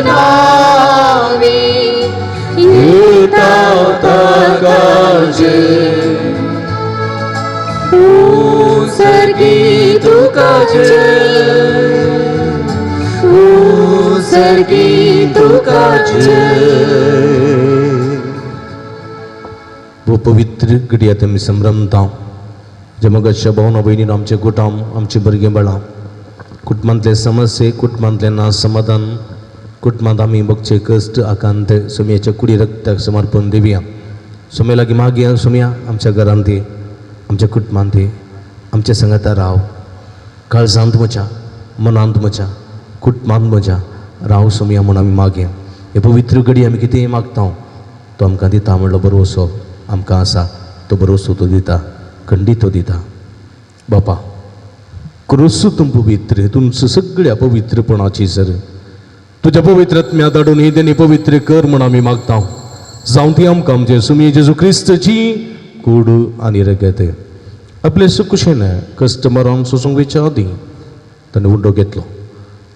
नावी येता ताका जय, उंचर्गी तुका जय, उंचर्गी तुका जय. पवित्र घडयात आमी संभ्रमता जे मगाच्या भावना भयणीन आमचे कुटुंब आमची भुरगीं बाळां कुटुंबांतले समस्ये कुटुंबांतले ना समाधान कुटुंबांत आमी बगचे कश्ट आकांत सोमयाच्या कुडी रक्ताक समर्पण दिवया. सोम्या लागीं मागया सोमया आमच्या घरांत ये, आमच्या कुटुंबांत ये, आमच्या सांगाता राव. काळजांत म्हज्या मनांत म्हज्या कुटुंबांत म्हज्या राव सोमया म्हूण आमी मागया. हे पवित्र घडी आमी कितेंय मागता तो आमकां दिता म्हणलो भरवसो आमकां आसा तो भरवसो तो दिता खंडीत तो दिता. बापा क्रुसू तूं पवित्र तुमचं सगळ्या पवित्रपणाची सर तुज्या पवित्र आत्म्या धाडून ही तेणी पवित्र कर म्हूण आमी मागता. जावं ती आमकां आमचे सुमी जेजू क्रिस्तची कूड आनी रगत. आपले सुकुशेन कस्टमरान सोसूंक वयच्या आदीं ताणें उंडो घेतलो.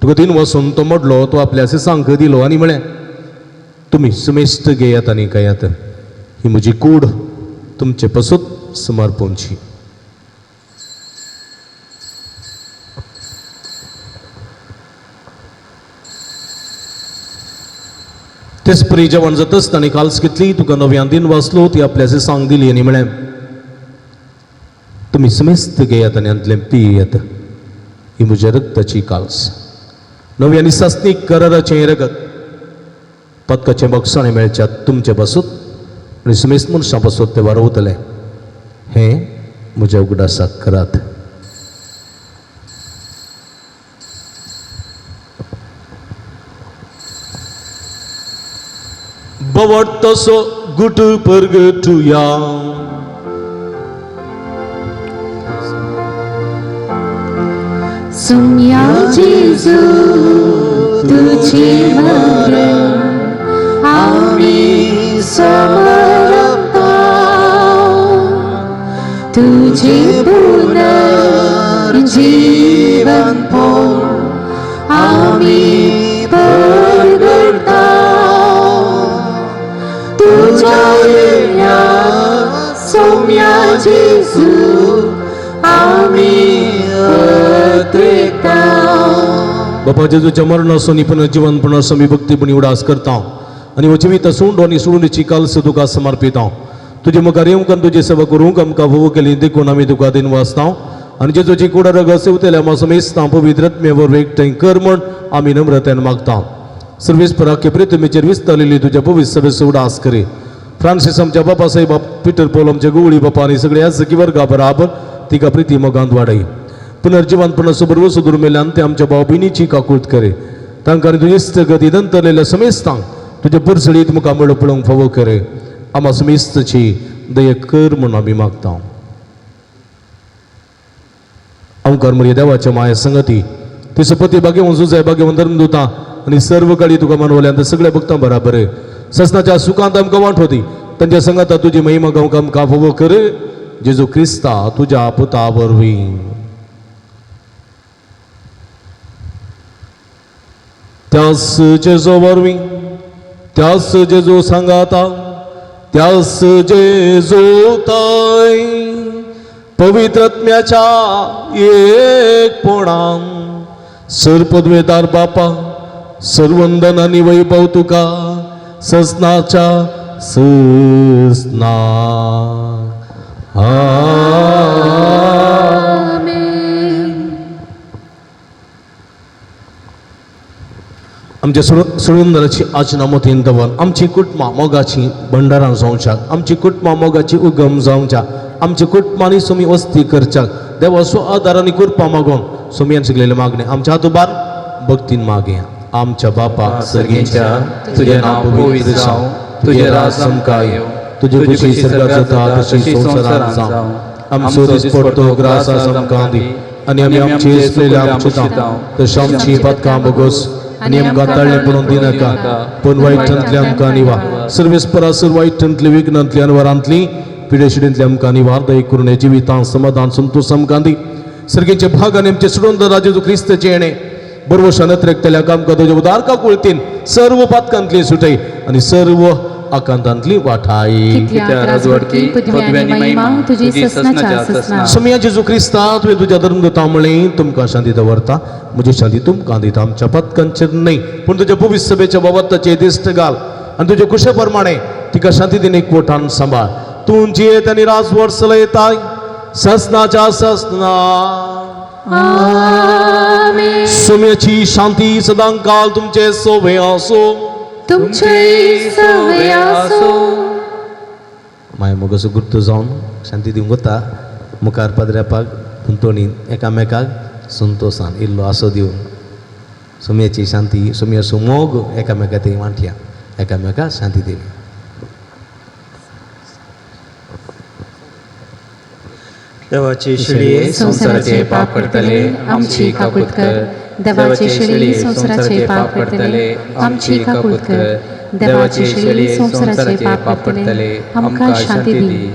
तुका तीन वचून तो मोडलो तो आपल्या सांक दिलो आनी म्हळें तुमी सुमेस्त घेयात आनी खायात ही म्हजी कूड तुमचे पसत समर्पणची. तेच परी जेवण जातच ताणें काल्स घेतली तुका नव्यान दिन वाचलो ती आपल्या सांग दिली आनी म्हळें तुमी समेस्त घेयात आनी हातलें पियेत ही म्हज्या रक्ताची काल्स नवी आनी सासणीक कराराचें रगत पदकाचें बक्षाणें मेळच्या तुमचे पासून आनी समेस्त मनशां पासून तें वारवतलें हें म्हज्या उगडासाक करात. बवट तसो गुट परगटुया. सुम्या जेजू तुझे मरण आम्ही समर्पता तुझे पुनर्जीवन आम्ही परगटता तुझ्या येण्या सौम्या जेजू आम्ही अत्रेता. बापा जेजूच्या मरणाचो आनी पुनर्जीवनपणाचो आमी भक्तीपणी उडास करता आनी हो जिवीत सोंडो आनी सोडूनची काल्स तुका समर्पिता. तुजे मुखार येवंक आनी तुजी सेवा करूंक आमकां फावो केली देखून आमी तुका दिन वाचता आनी जेजूची कुडा रगत सेवतल्या आमकां समेस्तां पवित्र आत्मे वरवीं एकठांय कर म्हूण आमी नम्रतेन मागता. सर्वेस पराके प्रितमेचेर विस्तारलेली तुज्या पवित्र सभेचो उडास करी. फ्रांसीस आमच्या बाबा साहेब पिटर पॉल आमच्या गुवळी बापा आनी सगळे याजकी वर्गा बराबर तिका प्रिती मोगांत वाडय. पुनर्जीवनपणाचो भरवसो दुर्मेल्यान ते आमच्या भाव भयणीची काकूत करे. तांकां आनी तुजी गती दंतरलेल्या समेस्तांक तुज्या पुरसळीत मुखार मेळो पळोवंक फावो करे. आमा समेस्तची दया कर म्हूण आमी मागता. अंकार मरिया देवाच्या माया संगती ती सपती भाग्यवंत सुजाय भाग्यवंत धर्मदूता आनी सर्व काळी तुका मानवल्यान सगळ्या भक्तां बराबर ससनाच्या सुखांत आमकां वांट होती तांच्या संगाता तुजी महिमा गावंक आमकां फावो कर. जेजू क्रिस्ता तुज्या पुता वरवीं. त्यास जेजो वरवीं त्यास जेजू सांगाता त्यास जेजू ताय पवित्र आत्म्याच्या एकपणान सर्पद्वेदार बापा सर्वंदन आनी वैभव तुका ससनाच्या ससना. आमच्या सुळंदराची आजना मोतीन दवर आमची कुटुंबां मोगाची भंडारां जावच्याक आमची कुटुंबां मोगाची उगम जावच्या आमची कुटुंबांनी सुमी वस्ती करच्याक देवाचो आदार आनी कृपा मागोवन सुमयान शिकलेले मागणे आमच्या हातुबार भक्तीन मागे. आमच्या बापा सर्गीच्या तुझे नाव पवित्र जावं, तुझे राज आमकां येवं, तुजी खुशी स्वर्गात जाता तशी संवसारांत जावं. आमचो दिसपडतो ग्रास आज आमकां दी आनी आमी आमची इसलेल्या आमची दाव तशी आमची पातकां भोगोस आनी आमकां ताळ्ळें पडून दिनाका पूण वायटांतली आमकां निवार. सर्वेस्परा वायटांतली विघ्नांतली अनवरांतली पिडेशिडेंतली आमकां निवार दया करून जिवितां समाधान संतोष आमकां दी. सर्गेचे भाग आनी आमचे सोडून राजेजू क्रिस्तचे येणे बरवशान अत्रेकतल्या आमकां तुज्या उदार काकुळतीन सर्व पातकांतली सुटय आनी सर्व आकांतांतली वाठाय. समिया जेजू क्रिस्ता तुवें तुज्या धर्मदूता म्हळें तुमकां शांती दवरता म्हजी शांती तुमकां दिता. आमच्या पातकांचेर न्हय पूण तुज्या पवित्र सभेच्या बाबताचेर दिश्ट घाल आनी तुज्या कुशे प्रमाणे तिका शांती दिन एकवटान सांबाळ. तूं जियेत आनी राजवट चलयताय ससनाच्या ससना. सुम्याची शांती सदांकाल तुमचे सोवे आसो. तुमचे सवे आसो. मागीर मोगाचो गुर्त जावन शांती दिवंक वता मुखार पाद्र्यापाक गुंतवणीन एकामेकाक संतोसान इल्लो आसो दिवन सुम्याची शांती सुम्याचो मोग एकामेका ते वांटया एकामेका शांती दिवया. देवाची शिळी संवसाराचे पाप करतले आमची काकूत कर. देवाचे शिळी संवसाराचे पाप करतले आमची काकूत कर. देवाचे शिळी संवसाराचे पाप करतले आमकां शांती दी.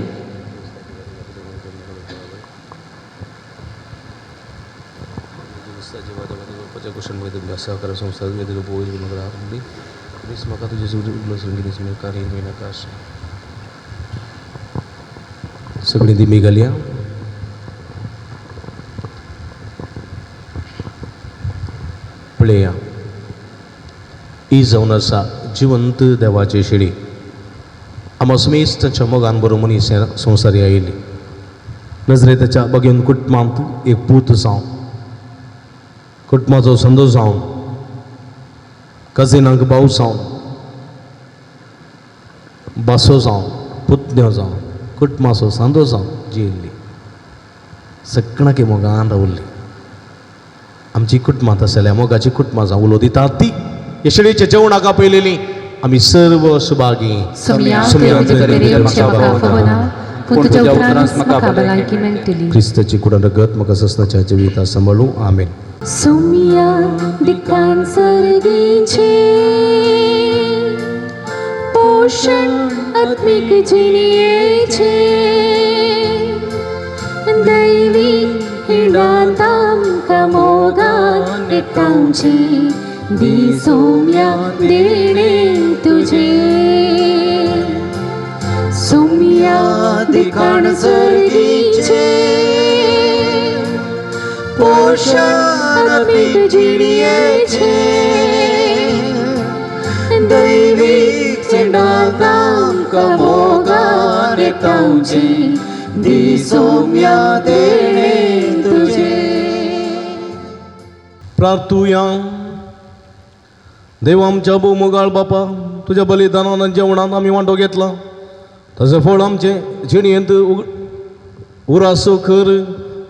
सगळीं दिमी घालया. पळया ही जावन आसा जिवंत देवाची शिडी. आमकां समेस्त तांच्या मोगान बरो मनीस ह्या संवसारी आयिल्ली नजरे ताच्या बगेन कुटुंबांत एक पूत जावन कुटुंबाचो संदो जावन कजिनांक भाव जावन बासो जावन पुतण्यो जावन कुटुंबाचो सांदो जावन जियेल्ली सगळ्यांक मोगान रावल्ली. आमची कुटुंबांत आसल्या मोगाची कुटुंबां जावन उलो दिता ती येशळीच्या जेवणाक आपयलेली आमी सर्व सुभागी. क्रिस्ताची कुडान रगत म्हाका ससनाच्या जिविता सांबाळू. आमेन. सुमिया दिकान सर्गीचे पोषण आत्मिक जिणयेचे दैवी हिंडांत आमकां मोगान एकठांवची दी सोम्या देणे तुझे. सोम्या दिकान सर्गीचे पोषण आत्मिक जिणयेचे दैवीक हिंडांत आमकां मोगान एकठांवची दी सोम्या देणे तुझे. प्रार्थुया. देव आमच्या भोव मोगाळ बापा, तुज्या बलिदानान आनी जेवणान आमी वांटो घेतला ताचें फळ आमचें जिणेंत उरासो कर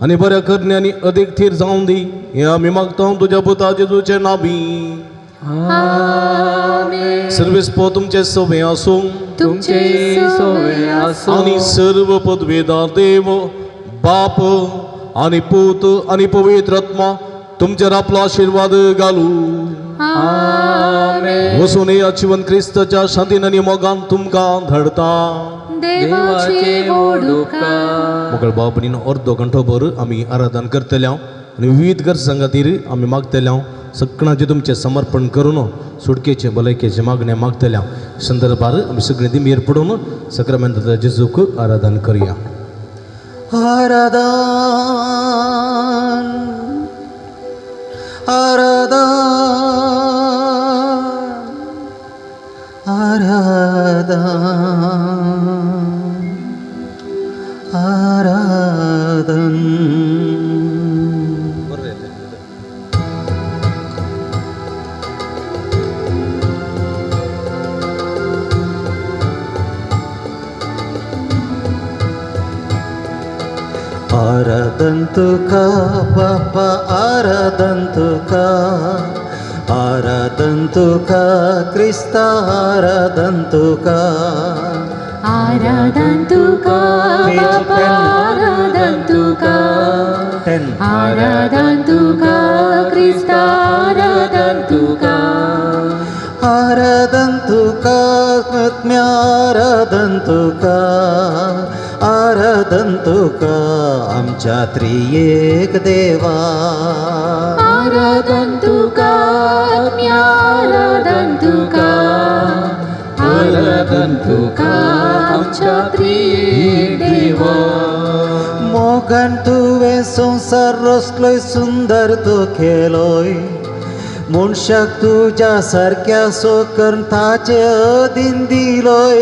आनी बऱ्या करण्यांनी अदीक थीर जावन दी हें आमी मागता तुज्या पुता जेजूचें नाबी. सर्वेस पो तुमचें सवे आसूं तुमचे सवे आसूं. आनी सर्व पदवेदार देव बाप आनी पूत आनी पवित्र आत्मा तुमचेर आपलो आशिर्वाद घालू. वचून या जिवन क्रिस्ताच्या शांतीन आनी मोगान तुमकां धाडता. देवाचे वोडुका. मोगळ बाबणीन अर्दो घंटो भर आमी आराधन करतले आनी विविध गरजां खातीर आमी मागतले. सगळ्यांचें तुमचें समर्पण करून सुटकेचें भलायकेचें मागणें मागतले. संदर्भार आमी सगळीं दिमेर पडून सक्रामेंताच्या जेजूक आराधन करुया. आराधन आराधन आराधन आराधन. आराधन तुका बापा, आराधन तुका, आराधन तुका क्रिस्ता, आराधन तुका. आराधन तुका बापा, आराधन तुका, आराधन तुका क्रिस्ता, आराधन तुका. आराधन तुका आत्म्या, आराधन तुका, आराधन तुका आमच्या त्रियेक देवा. आराधन तुका आत्म्या, आराधन तुका, आराधन तुका आमच्या त्रियेक देवा. मोगान तुवें संवसार रचलोय, सुंदर तो केलोय, मनशाक तुज्या सारक्या सो करून ताचे अधीन दिलोय.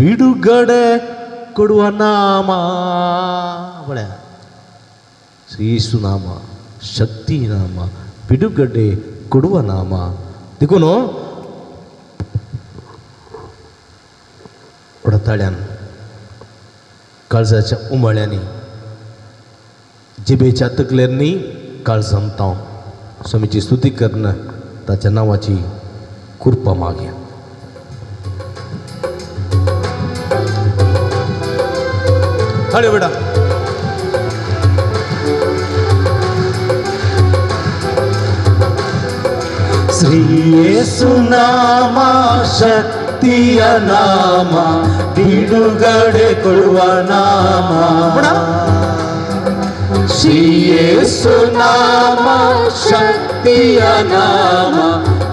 ಬಿಡುಗಡೆ ಕೊಡುವ ನಾಮ. ಪळया, ಶ್ರೀ ಯೇಸು ನಾಮ ಶಕ್ತಿ ನಾಮ, ಬಿಡುಗಡೆ ಕೊಡುವ ನಾಮ. देखून व्हडताळ्यान काळजाच्या उमाळ्यांनी जिबेच्या तकलेर काळजान ताव स्वामीची स्तुती करून ताच्या नांवाची कृपा मागया. थाळ्यो बेटा. ಶ್ರೀ ಯೇಸು ನಾಮ ಶಕ್ತಿಯ ನಾಮ, ಬಿಡುಗಡೆ ಕೊಡುವ ನಾಮ. ಶ್ರೀ ಯೇಸು ನಾಮ ಶಕ್ತಿಯ ನಾಮ,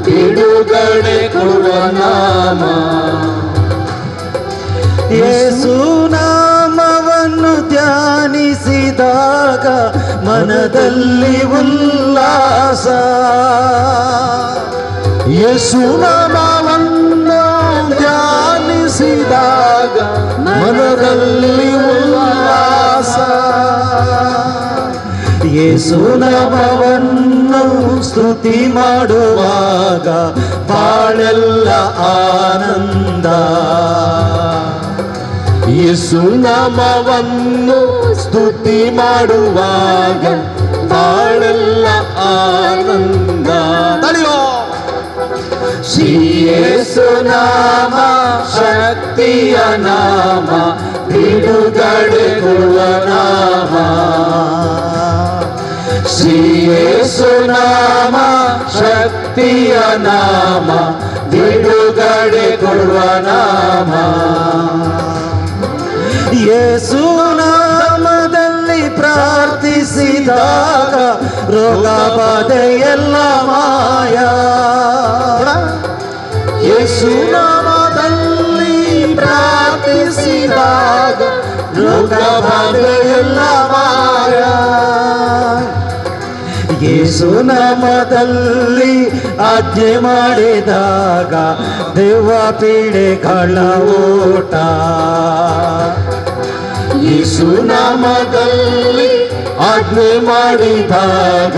ಬಿಡುಗಡೆ ಕೊಡುವ ನಾಮ. ಯೇಸು ನಾಮವನ್ನು ಧ್ಯಾನಿಸಿದಾಗ ಮನದಲ್ಲಿ ಉಲ್ಲಾಸ. ಯೇಸು ನಾಮವನ್ನು ಧ್ಯಾನಿಸಿದಾಗ ಮನದಲ್ಲಿ ಉಲ್ಲಾಸ. ಯೇಸು ನಾಮವನ್ನು ಸ್ತುತಿ ಮಾಡುವಾಗ ಬಾಳೆಲ್ಲ ಆನಂದ. ಯೇಸು ನಾಮವನ್ನು ಸ್ತುತಿ ಮಾಡುವಾಗ ಬಾಳೆಲ್ಲ ಆನಂದ. ತಳಿಯೋ. ಶ್ರೀ ಯೇಸು ನಾಮ ಶಕ್ತಿಯ ನಾಮ, ಬಿಡುಗಡೆ ಕೊಡುವ ನಾಮ. ಶ್ರೀ ಯೇಸು ನಾಮ ಶಕ್ತಿಯ ನಾಮ, ಬಿಡುಗಡೆ ಕೊಡುವ ನಾಮ. ಯೇಸು ನಾಮದಲ್ಲಿ ಪ್ರಾರ್ಥಿಸಿದಾಗ ರೋಗ ಬಾಧೆಯೆಲ್ಲ ಮಾಯ. ಯೇಸು ನಾಮದಲ್ಲಿ ಪ್ರಾರ್ಥಿಸಿದಾಗ ರೋಗ ಬಾಧೆಯೆಲ್ಲ ಮಾಯ. ಯೇಸು ನಾಮದಲ್ಲಿ ಆಜ್ಞೆ ಮಾಡಿದಾಗ ದೆವ್ವ ಪೀಡೆಗಳ ಓಟ. ಯೇಸು ನಾಮದಲ್ಲಿ ಆಜ್ಞೆ ಮಾಡಿದಾಗ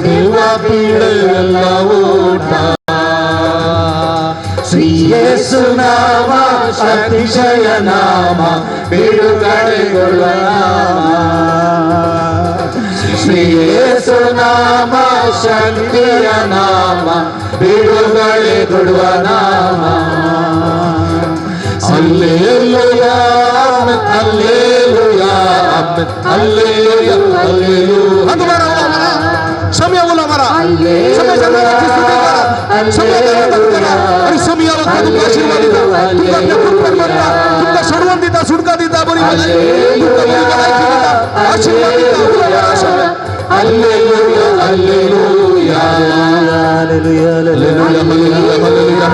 ದೆವ್ವ ಪೀಡೆಯೆಲ್ಲ ಓಟ. ಶ್ರೀ ಯೇಸು ನಾಮ ಅತಿಶಯ ನಾಮ, ಬಿಡುಗಡೆಗೊಳ್ಳುವ ನಾಮ. ಶ್ರೀ ಯೇಸು ನಾಮ ಶಕ್ತಿಯ ನಾಮ, ಬಿಡುಗಡೆ ಕೊಡುವ ನಾಮ. Alleluia, alleluia, alleluia, alleluia. ಸಮಯ ಉಲ್ಲ ಮರ, ಸಮಯ ಸಮಯ ಸಮಯ ಆಶೀರ್ವಾದ तुमका सोडवून दिता, सुटका दिता, बरी आशीर्वाद दिता. Alleluia, alleluia, hallelujah, hallelujah, hallelujah, hallelujah,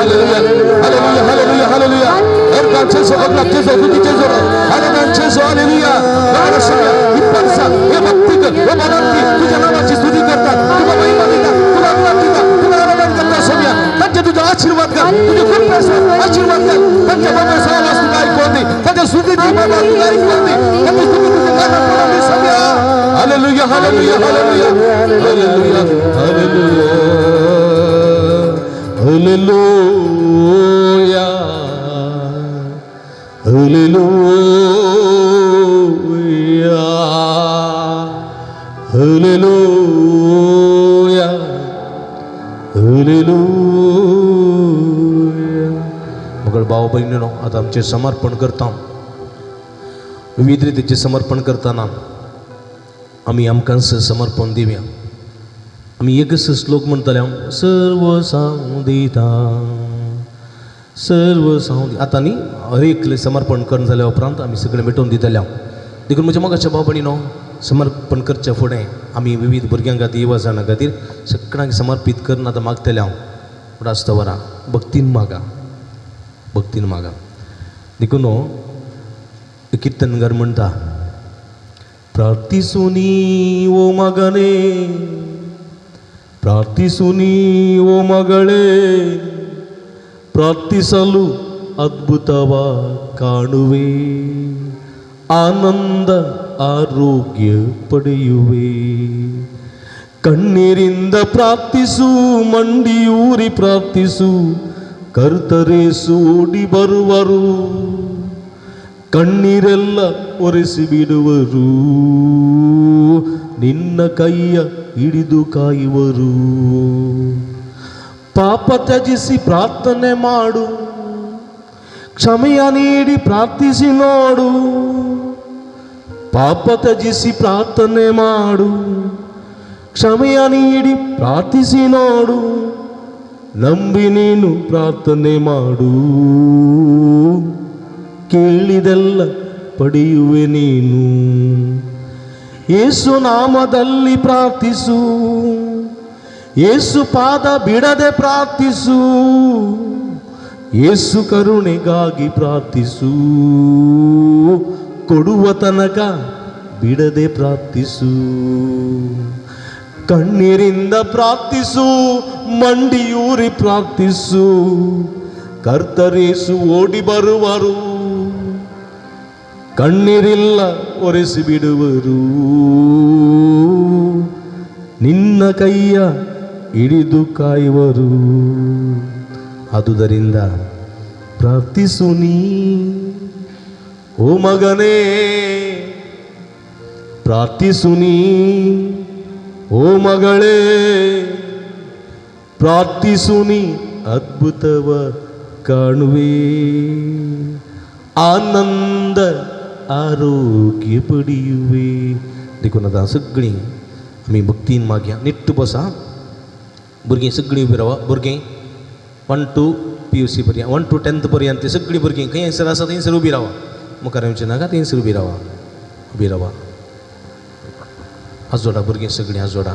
hallelujah, hallelujah, hallelujah. ಅರ್ಗಾನ್ ಚೇಸೋ, ಅಗ್ಲಾಕ್ ಚೇಸೋ, ತುತಿ ಚೇಸೋ, ಆನಂದ್ ಚೇಸೋ, हालेलुया. इप्परसा हे भक्तिक हे मनांती तुझ्या नावाची स्तुती करतात, तुला महिमा देतात, तुला अभिमान देतात, तुला आराधन करतात. सोम्या त्यांच्या तुझा आशीर्वाद कर, तुझ्या कृपेचा आशीर्वाद कर. त्यांच्या बाबा सहवास तुला ऐकू दे, त्यांच्या स्तुतीची बाबा तुला ऐकू दे, त्यांची स्तुती तुझ्या कानात पडू दे. Saumya hallelujah, hallelujah, hallelujah, hallelujah, hallelujah, hallelujah, hallelujah, hallelujah. मग भाव भयणीनो, आतां आमचें समर्पण करता. विविध रितीचें समर्पण करतना आमी आमकांच समर्पण दिवया. आमी एकच श्लोक म्हणटले, सर्व सांग दिता, सर्व सांग. आतां न्ही हर एकले समर्पण करून जाल्या उपरांत आमी सगळें भेटोवन दितले. देखून म्हज्या मोगाच्या भाव भयणीनो, समर्पण करच्या फुडें आमी विविध भुरग्यां खातीर, युवा जाणां खातीर सगळ्यांक समर्पीत करून आतां मागतले हांव. पूण आसता वरां भक्तीन मागा, भक्तीन मागा. देखून कीर्तनकार म्हणटा, ಪ್ರಾರ್ಥಿಸು ನೀ ಓ ಮಗನೇ, ಪ್ರಾರ್ಥಿಸು ನೀ ಓ ಮಗಳೇ, ಪ್ರಾರ್ಥಿಸಲು ಅದ್ಭುತವ ಕಾಣುವೆ, ಆನಂದ ಆರೋಗ್ಯ ಪಡೆಯುವೆ. ಕಣ್ಣೀರಿಂದ ಪ್ರಾರ್ಥಿಸು, ಮಂಡಿಯೂರಿ ಪ್ರಾರ್ಥಿಸು, ಕರ್ತರೇಸು ಓಡಿ ಬರುವರು, ಕಣ್ಣೀರೆಲ್ಲ ಒರೆಸಿ ಬಿಡುವರು, ನಿನ್ನ ಕೈಯ ಹಿಡಿದು ಕಾಯುವರು. ಪಾಪ ತ್ಯಜಿಸಿ ಪ್ರಾರ್ಥನೆ ಮಾಡು, ಕ್ಷಮೆಯ ನೀಡಿ ಪ್ರಾರ್ಥಿಸಿ ನೋಡು. ಪಾಪ ತ್ಯಜಿಸಿ ಪ್ರಾರ್ಥನೆ ಮಾಡು, ಕ್ಷಮೆಯ ನೀಡಿ ಪ್ರಾರ್ಥಿಸಿ ನೋಡು. ನಂಬಿ ನೀನು ಪ್ರಾರ್ಥನೆ ಮಾಡು, ಕೇಳಿದೆಲ್ಲ ಪಡೆಯುವೆ ನೀನು. ಯೇಸು ನಾಮದಲ್ಲಿ ಪ್ರಾರ್ಥಿಸು, ಯೇಸು ಪಾದ ಬಿಡದೆ ಪ್ರಾರ್ಥಿಸು, ಯೇಸು ಕರುಣೆಗಾಗಿ ಪ್ರಾರ್ಥಿಸು, ಕೊಡುವ ತನಕ ಬಿಡದೆ ಪ್ರಾರ್ಥಿಸು. ಕಣ್ಣೀರಿಂದ ಪ್ರಾರ್ಥಿಸು, ಮಂಡಿಯೂರಿ ಪ್ರಾರ್ಥಿಸು, ಕರ್ತರೇಸು ಓಡಿ ಬರುವರು, ಕಣ್ಣೀರೆಲ್ಲ ಒರೆಸಿ ಬಿಡುವರು, ನಿನ್ನ ಕೈಯ ಹಿಡಿದು ಕಾಯುವರು. ಆದುದರಿಂದ ಪ್ರಾರ್ಥಿಸು ನೀ, ಓ ಮಗನೇ, ಪ್ರಾರ್ಥಿಸು ನೀ, ಓ ಮಗಳೇ, ಪ್ರಾರ್ಥಿಸು ನೀ, ಅದ್ಭುತವ ಕಾಣುವೆ, ಆನಂದ आरोग्य पडियुवे. देखून आतां सगळीं आमी भक्तीन मागया. निट्ट बसा भुरगीं, सगळीं उबी रावा भुरगीं. 1 to PUC पर्यंत, 1 to 10th पर्यंत सगळीं भुरगीं खंय हंयसर आसा थंयसर उबी रावा. मुखार येवचें नाका, थंयसर उबी रावा, उबी रावा. आजोडा भुरगीं सगळीं आजोडा.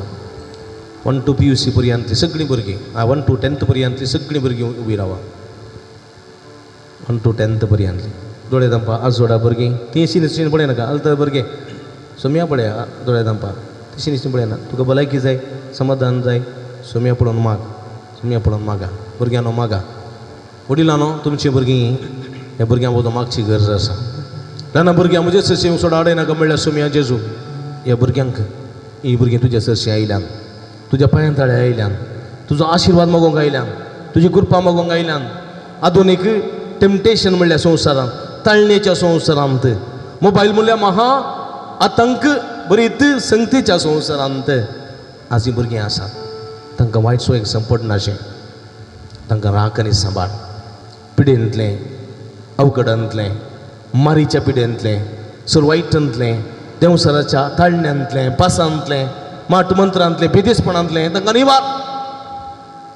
1 to PUC पर्यंत सगळीं भुरगीं, 1 to 10th पर्यंत सगळीं भुरगीं उबी रावा. 1 to 10th पर्यंत दोळे धांपा. आजोडा भुरगीं, ती निश्चीन पळय नाका. आलतर भुरगें सोम्या पळय, दोळे धांपा. तशी निश्चीन पळय ना. तुका भलायकी जाय, समाधान जाय, सोम्या पळोवन माग, सोम्या पळोवन मागा. भुरग्यांनो मागा, वडिलांनो तुमची भुरगीं ह्या भुरग्यां वचून मागची गरज आसा. ल्हान भुरग्यां म्हजे सरशी सोड आडय नाका म्हणल्यार सोम्या जेजू ह्या भुरग्यांक, ही भुरगीं तुज्या सरशी आयल्यान, तुज्या पांयां ताळे आयल्यान, तुजो आशिर्वाद मागोवंक आयल्यान, तुजी कृपा मागोवंक आयल्यान. आधुनीक टेम्पटेशन म्हणल्यार संवसारांत, ताळणेच्या संवसारांत, मोबायल म्हणल्यार महा आतंक बरीत संगतीच्या संवसारांत आज हीं भुरगीं आसात. तांकां वायट सोयेक संपडनाशें तांकां राख आनी सांबाळ. पिडेंतलें, अवकडांतलें, मारीच्या पिडेंतलें, सुरवायटांतलें, देंवसराच्या ताळण्यांतलें, पासांतलें, माट मंत्रांतलें, बेदेसपणांतलें तांकां निवार.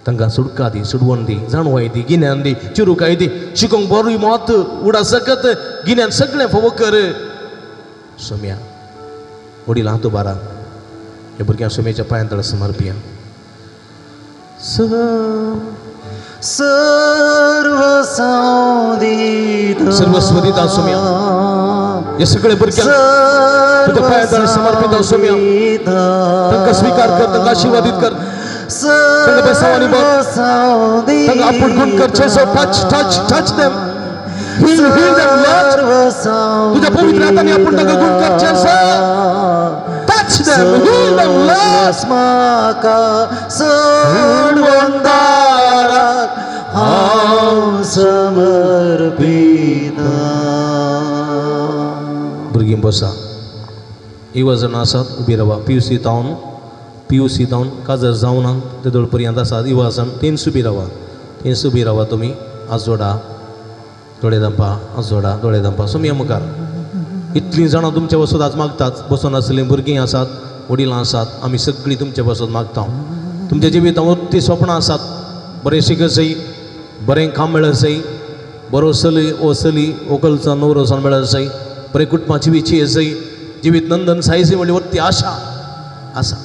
तांकां सुटका दी, सुडवण दी, जाणवाय दी, गिन्यान दी, चिरुकाय दी, शिकोंक बरी मत उडा सकत गिन्यान सगळें फावो कर सोम्या. वडील हात बारा ह्या भुरग्यांक सोम्याच्या पांयां तळ समर्पिया. सर्वस्व दिता, सर्वस्व दिता सोम्या. हे सगळे भुरग्यांक तुझ्या पांयां तळ समर्पित सोम्या. तांकां स्वीकार कर, तांकां आशीर्वादीत कर, तांकां बेसावानी भर, तांकां आपूण गुण कर. जेजू, touch, touch, touch them, heal, heal them, Lord. तुझ्या पवित्र हाताने आपण तांकां गुण कर. जेजू, touch them, heal them, Lord. म्हाका सोडून दाराक हांव समर्पिता. भुरगीं बसा. युवा जाणां आसात, उबी रावा. PUC तावन, PUC तावन काजर जावना तेदोळ पर्यंत आसात युवा जाण, तेंच उबी रावा, तेंच उबी रावा तुमी. आजोडा, दोळे धांपा. आजोडा, दोळे धांपा. सोमया मुखार इतलीं जाणां तुमच्या वसत आज मागतात. बसून आसलीं भुरगीं आसात, वडिलां आसात, आमी सगळीं तुमच्या बसून मागता. तुमच्या जिवितांत ती स्वप्नां आसात, बरें शिकत जाय, बरें काम मेळत जाय, बरो चली ओ चली व्हंकलचो नवरो जावन मेळत जाय, बरें कुटुंबां जिवीची जाय, जिवीत नंदन सायजी म्हणली वरती आशा आसा.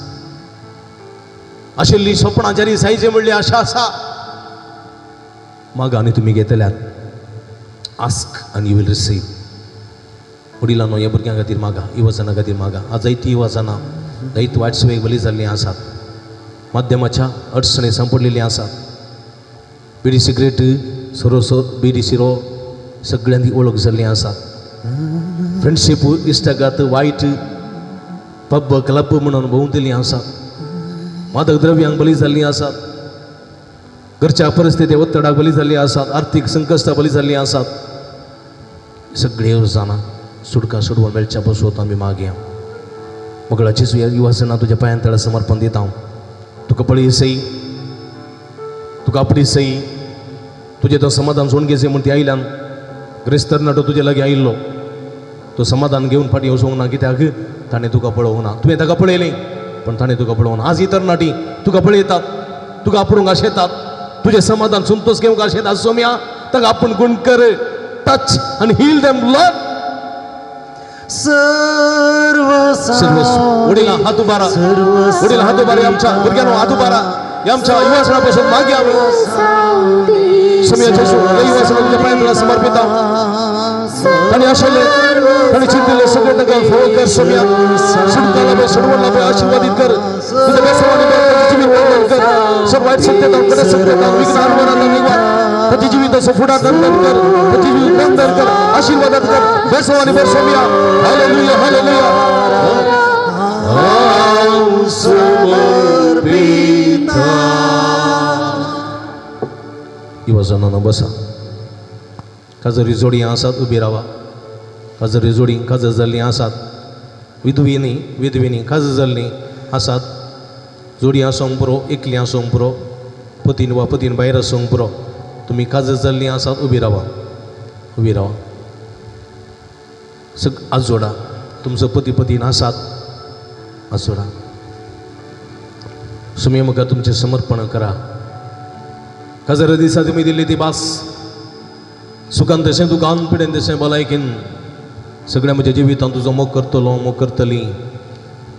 आशिल्ली स्वप्नां जारी सायजी म्हणली आशा आसा. मागा आनी तुमी घेतल्यात. Ask and you will receive. वडिलांनो, ह्या भुरग्यां खातीर मागा, युवजनां खातीर मागा. आज जायतीं युवजनां जायत वायट सवयेक बली जाल्लीं आसात, माध्यमाच्या अडचणी सांपडलेलीं आसात. बिडी सिगरेट, सोरो, बिडी सिरो. सगळ्यांनी वळख जाल्ली आसा. फ्रेंडशीप इश्टागात वायट पब क्लब म्हणून भोंवतली आसात, मादक द्रव्यांक बली जाल्लीं आसात, घरच्या परिस्थिती ಒತ್ತಡಾक बली जाल्ली आसात, आर्थीक संकश्टां बली जाल्लीं आसात. सगळे जाणां सुटका सोडवण मेळच्या पसून आमी मागया. मगळा जेजू ह्या युवासना तुज्या पांयां तळा समर्पण दिता हांव. तुका पळय सई, तुका आपली सई, तुजें तो समाधान सोडून घेसे म्हण ती आयल्यान ग्रेस्त तरणाटो तुजे लागीं आयिल्लो तो समाधान घेवन फाटीं वचूंक ना, कित्याक ताणें तुका पळोवंक ना. तुवें ताका पळयलें पण ताणें तुका पळोवंक ना. आज ही तरणाटी तुका पळयतात, तुका आपोवंक आशेतात, तुजें समाधान संतोष घेवंक आशेतात. सोम्या ताका आपूण गुण कर, टच आनी हील देम लॉर्ड. सर्व सर्व वडील हात उबारा, वडील हात उबारा, आमच्या भुरग्यांनो हात उबारा, आमच्या युवासनापासून मागे आमी सोम्या जेजू ह्या युवासना तुज्या पांयां समर्पित. ताणें आशिल्ले ताणें चिंतिल्ले सगळे तांकां फोव कर सोम्या. सुटका लाभे, सोडवण लाभे, आशीर्वादीत कर. तुझ्या बेसवानी जिवीत बंधन कर. सर्व वायट सत्यता कडे सत्यता विघ्न आडवणांना निवार. ताचे जिवीत असं फुडार नंदन कर, ताचे जिवीत बंधन कर, आशीर्वादात कर. बेसवानी बर सोम्या. Hallelujah, hallelujah. हांव समर्पिता. युवजनांनो बसा. काजरी जोडी आसात उबी रावा. काजरी जोडी काजर जाल्लीं आसात, विधवींनी विधवींनी काजर जाल्लीं आसात. जोडी आसूंक पुरो, एकली आसूंक पुरो, पतीन वा पतीन भायर आसूंक पुरो, तुमी काजर जाल्लीं आसात उबी रावा, उबी रावा. सग आजोडा तुमचो पती पतीन आसात आजोडा. सुमी म्हाका तुमचें समर्पण करा. काजरा दिसा तुमी दिल्ली ती भास सुखान तशें दुकान पिडेन तशें भलायकीन सगळ्या म्हज्या जिवितान तुजो मोग करतलो, मोग करतली,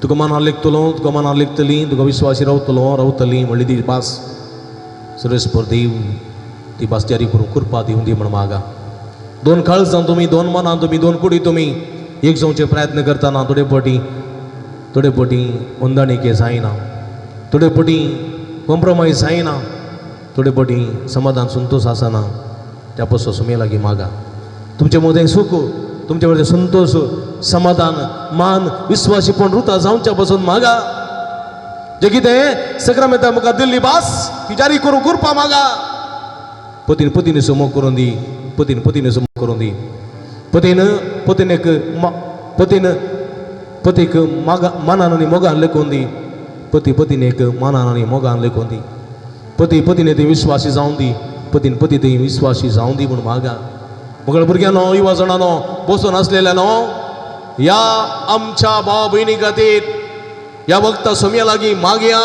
तुका मनान लेखतलो, तुका मनान लेखतली, तुका विश्वासी रावतलो, रावतली म्हणली ती भास सर्वेस्पर देव ती भास जारी करूं कृपा दिवन दी म्हण मागा. दोन काळजां तुमी, दोन मनां तुमी, दोन कुडी तुमी एक जावचे प्रयत्न करतना थोडे फावटी थोडे फावटी होंदाणिके जायना, थोडे फावटी कॉम्प्रोमायज जायना, थोडे फावटी समाधान संतोष आसना. त्या पासून सुमे लागीं मागा. तुमचे मदें सूख, तुमचे मदें संतोष, समाधान, मान, विश्वासीपण रुता जावच्या पासून मागा. जे कितें सक्रामेंता मुखार दिल्ली भास ती जारी करूं कृपा मागा. पतीन पतीन मोग करून दी, पतीन पतीन मोग करून दी, पतीन पतीनेक पतीन पतीक मागा मानान आनी मोगान लेखून दी, पती पतीनेक मानान आनी मोगान लेखून दी, पती पतीने ती विश्वासी जावन दी, पतीन पती ती विश्वासी जावन दी म्हूण मागा. मगळ भुरग्यांनो, युवा जाणांनो, बसून आसलेल्यानो, ह्या आमच्या भाव भयणी खातीर ह्या वखता सोम्या लागीं मागया.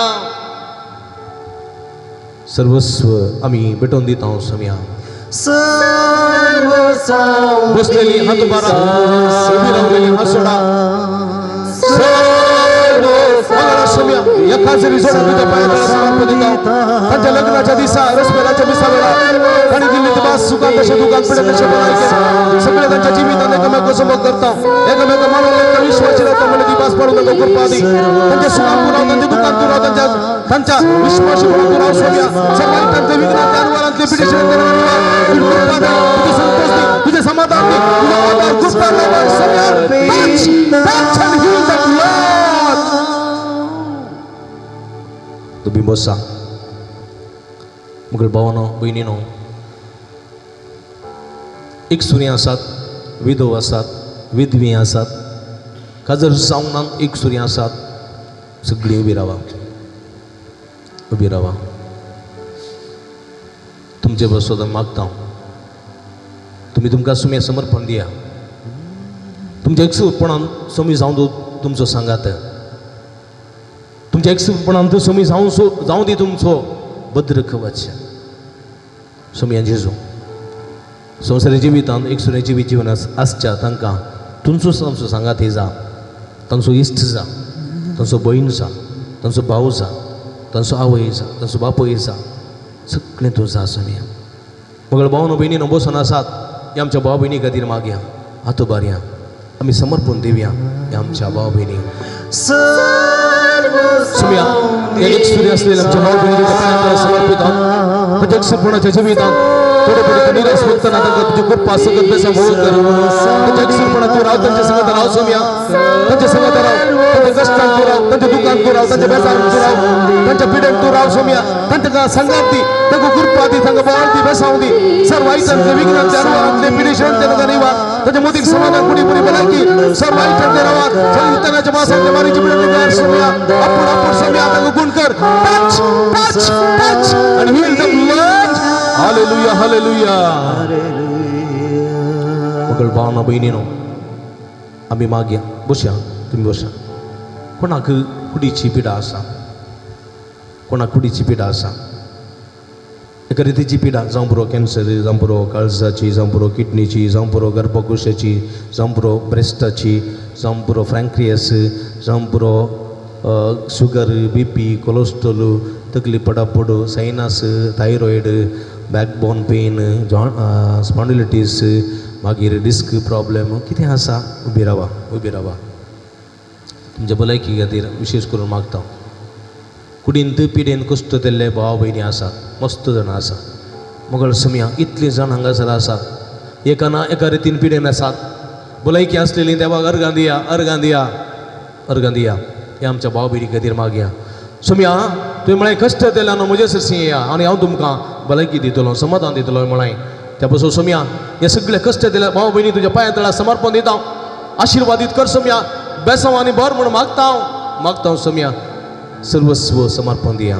सर्वस्व आमी भेटोवन दिता सोम्या. सर्व बसलेली हात उबारा, उबी रावलेली हात सोडा. सर्व सोम्या या खाजरी जोडा तुझ्या पायाला समर्पण दिता. तांच्या लग्नाच्या दिसा रसमेराच्या दिसा वेळार तांणी दिल्ली ती भास सुखान तशें दुकान पिडेन तशें भलायकेन सगळे तांच्या जिवितान एकामेकाचो समोर करता, एकामेका मानून लेखता, विश्वासी रावता म्हणून ती भास पाडून तांकां कृपा दी. तांच्या सुखान पुराव, तांच्या दुकान पुराव, तांच्या तांच्या विश्वासी पुराव सोम्या. सर्वांनी तांच्या विघ्नांतल्या अनुवारांतले पिडेशन कृपा दी, तुझे संतोष दी, तुझे समाधान दी, तुझा आधार कृपा लाभ Saumya. Touch, touch and heal them, Lord. तुम्ही बसा. मगळ भावानो भयणीनो, एक सुरी आसात, विधव आसात, विधवी आसात, काजर जावंक ना एक सुरी आसात, सगळीं उबी रावा, उबी रावा. तुमचे बसो मागता तुमी तुमकां सुम्या समर्पण दिया. तुमच्या एकसुपणान समी जावं तुमचो सांगात, तुमच्या एकसुपणान तूं समी जावं जावं दी तुमचो भद्र कवच सोमया जेजू. संवसारी जिवितांत एकसुरें जिवीत जीवन आसच्या तांकां तुमचो तांचो सांगात जा, तांचो इश्ट जा, तांचो भयण जा, तांचो भाव जा, तांचो आवय जा, तांचो बापूय जा, सगळें तूं जा सोमया. मगळ भावनो भयणीनो बसून आसात ह्या आमच्या भाव भयणी खातीर मागया, हात उबारया, आमी समर्पण दिवया ह्या आमच्या भाव भयणी. सुम्या एक सूर्य असलेल्या आमच्या भाव भयणी तुझ्या पांयां समर्पित आहोत. तुझ्या एकसुरपणाच्या जिवितांत थोडे थोडे निराश भोगताना तांकां तुजी कृपा सगळं बेसां भोग कर. तांच्या एकसुरपणात तूं राव, तांच्या संगात राव सोम्या, तांच्या संगात राव, तांच्या कश्टांत तूं राव, तांच्या दुखांत तूं राव, तांच्या बेसांत तूं राव, तांच्या पिडेन तूं राव सोम्या. तांच्या संगात दी, तांकां कृपा दी, तांकां बळ दी, बेसांव दी. सर्व वायटांतले, विघ्नांतले, अनवारांतले, पिडेशांतले तांकां निवार. तांच्या मोदीक समाधान, कुडी पुरी भलायकी. सर्व वायटांतले रावात, सैतानाच्या मासांतले, मारीच्या पिडेंतले कार सोम्या. आपूण आपूण सोम्या, तांकां गुण कर. टच टच टच आणि heal them, Lord. Hallelujah, hallelujah. मगळ भावना भयणीनो, आमी मागया. बसया, तुमी बसया. कोणाक कुडीची पिडा आसा, कोणाक कुडीची पिडा आसा, एका रितीची पिडा, जावं पुरो कॅन्सर, जावं पुरो काळजाची, जावं पुरो किडनीची, जावं पुरो गर्भकोशाची, जावं पुरो ब्रेस्टाची, जावं पुरो फ्रँक्रियस, जावं पुरो शुगर, बीपी, कोलेस्ट्रोल, तकली पडापड, सायनस, थायरॉयड, बॅकबोन पेन, स्पॉन्डिलिटीस, मागीर डिस्क प्रॉब्लेम कितें आसा, उबी रावा, उबी रावा. तुमच्या भलायकी खातीर विशेश करून मागता. कुडींत पिडेन कश्ट केल्ले भाव भयणी आसात, मस्त जाणां आसा. मगळ समया इतलीं जाण हांगासर आसात, एका ना एका रितीन पिडेन आसात. भलायकी आसलेली देवाक अर्गां दिया, अर्गां दिया, अर्गां दिया. हे आमच्या भाव भयणी खातीर मागया. सोम्या, तुवें म्हळें कश्ट केल्या न्हू म्हजे सरशी येया आनी हांव तुमकां भलायकी दितलो, समाधान दितलो म्हळें. त्या पासून सोम्या, हे सगळे कश्ट दिल्या भाव भयणी तुज्या पांया तळा समर्पण दिता. आशिर्वादीत कर सोम्या, बेसांव आनी भर म्हूण मागता हांव, मागता हांव सोम्या. सर्वस्व समर्पण दिया,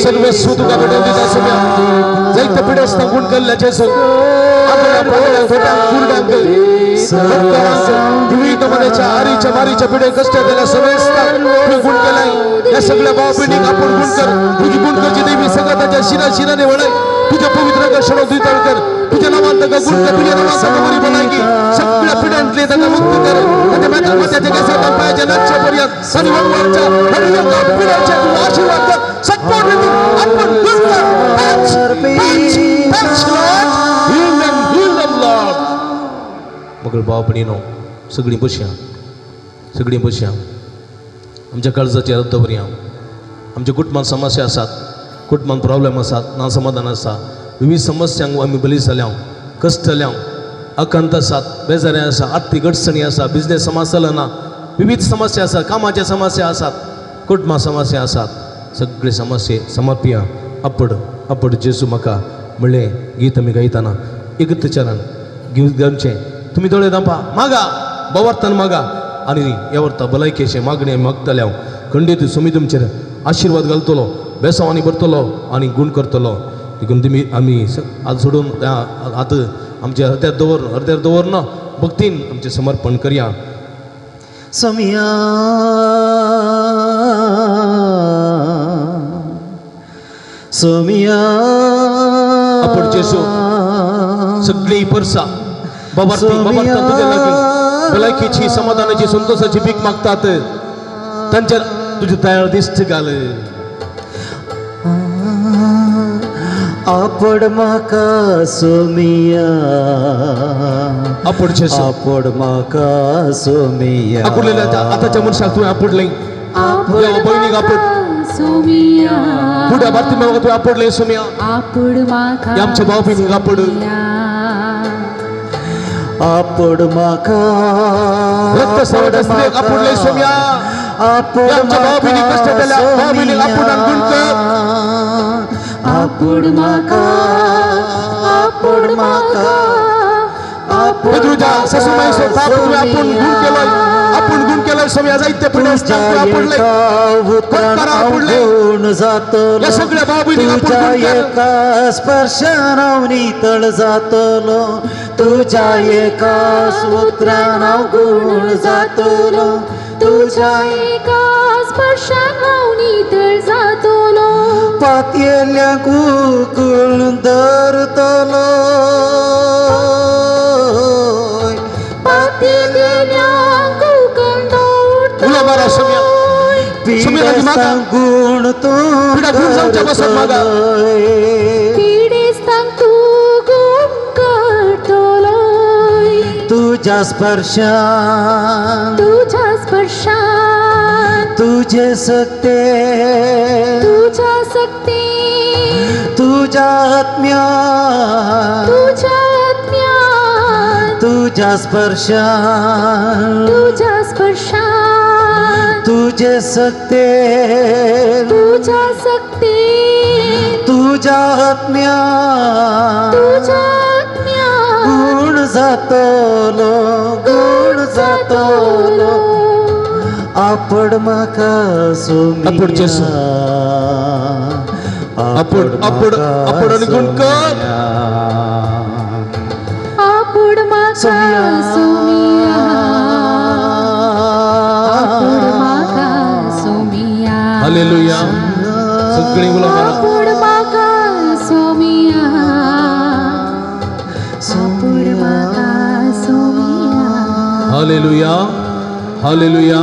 सर्वस्व तुका भेटोवन दिता सोम्या. जायते पिडेस्तांक गुण केल्ल्या जेजू, आगळ्या पागळ्यांक, थोट्यांक, कुरड्यांक, डॉक्टरांक, विविध मनाच्या आरीच्या मारीच्या पिढे कष्ट दिल्या समेस्तांक तुवें गुण केलाय. ह्या सगळ्या भाव भयणीक आपूण गुण कर. तुजी गुण करची देवी सगळं ताच्या शिरा शिराने वळय. तुझ्या पवित्र दर्शनात दुयताळ कर. तुझ्या नावान ताका गुण कर, तुझ्या नावान ताका बरी भलायकी. सगळ्या पिढ्यांतले ताका मुक्त कर. ताच्या माथ्या माथ्याच्या केसांत पायाच्या नक्षा पर्यंत आणि वंगाच्या आणि पिढ्यांच्या तू आशीर्वाद कर. संपूर्ण रीतीन आपण गुण कर. Touch, touch, touch, Lord. Heal them, heal them, Lord. मग भाव भयणीनो, सगळीं बसया, सगळीं बसया. आमच्या काळजाची अर्द दवरया. आमच्या कुटुंबान समस्या आसात, कुटुंबान प्रॉब्लेम आसात, ना समाधान आसा, विविध समस्यांक आमी बली जाल्या, कश्ट जाल्या, आकांत आसात, बेजारी आसा, आर्थीक अडचणी आसा, बिजनेस समस्या ना, विविध समस्या आसा, कामाच्या समस्या आसात, कुटुंबा समस्या आसात. सगळे समस्ये समर्पया. अपड अपड जेजू म्हाका म्हणलें गीत आमी गायतना एकच चरण घेवन घेवचें. तुमी दोळे धांपा, मागा, बवार्थान मागा आनी ह्या वर्ता भलायकेचें मागणें आमी मागतले. हांव खंडीत सुमी तुमचेर आशिर्वाद घालतलो, बेसांव आनी भरतलो आनी गुण करतलो. देखून तुमी आमी हात सोडून हात आमच्या हृदयार दवर, हृदयार दवर ना भक्तीन आमचें समर्पण करया. सोमिया, सोमिया. आपण जेजू सगळी परसा बाबार्थी बाबार्थ तुझ्या लागीं भलायकीची, समाधानाची, संतोषाची भीक मागतात. तांच्या तुझे तयार दिश्ट घाल. आपड म्हाका सोमिया, आपण जेजू आपड म्हाका सोमिया. आकुडलेल्या आताच्या मनशाक तुवें आपुडलें, या भयणीक आपुड. सोमिया. फुड्या भारती म्हाका तुवें आपुडलें सोमिया. आपूड म्हाका. या आमच्या भाव भयणीक आपुड. आपड म्हाका. रक्तस्रावाच्या स्त्रियेक आपुडलें सोमिया. आपूड या आमच्या भाव भयणीक कश्ट दिल्या, भाव भयणीक आपूड आनी गुण कर. आपूड म्हाका, आपूड म्हाका. पेद्रूच्या सासूबाईचो ताप तुवें आपूण गुण केलोय, आपूण गुण केलोय सोमिया. जायते पिडेस्तांक तुवें आपुडलें, कोणकारा आपुडलें. गुण जातलो. या सगळ्या भाव भयणीक आपूण तुझ्या गुण कर. एका स्पर्शान हांव नितळ जातलो, तुझ्या एका उतरान हांव गुण जातलो, तुझ्या एका स्पर्शान हांव नितळ जातलो. पातयेल्यांक उकळून धरतलो, पातयेल्यांक उकळून उलो मारा सोमिया. सोमिया लागीं मागा. पिडेस्तांक गुण तूं पिडा गुण जावच्या पासत मागा. करतलोय. पिडेस्तांक तूं गुण करतलोय. तुझ्या स्पर्शान, तुझ्या स्पर्शान, तुझे सकते, तुझ्या सक्तीन. तुझ्या आत्म्या, तुझ्या आत्म्यान, तुझ्या स्पर्शान, तुझ्या स्पर्शान, तुझे सक्ते, तुझ्या सक्तीन, तुझ्या आत्म्या, तुझ्या आत्म्यान, गुण जातलो, गुण जातलो, आपड म्हाका आपड जेसू. सोमिया, आपड, आपड, आपड आनी गुण कर. आपुड म्हाका सोमिया, आपुड म्हाका सोमिया, हालेलुया. सगळी उलो मारा. आपुड म्हाका सोमिया, आपुड म्हाका सोमिया. Hallelujah, hallelujah.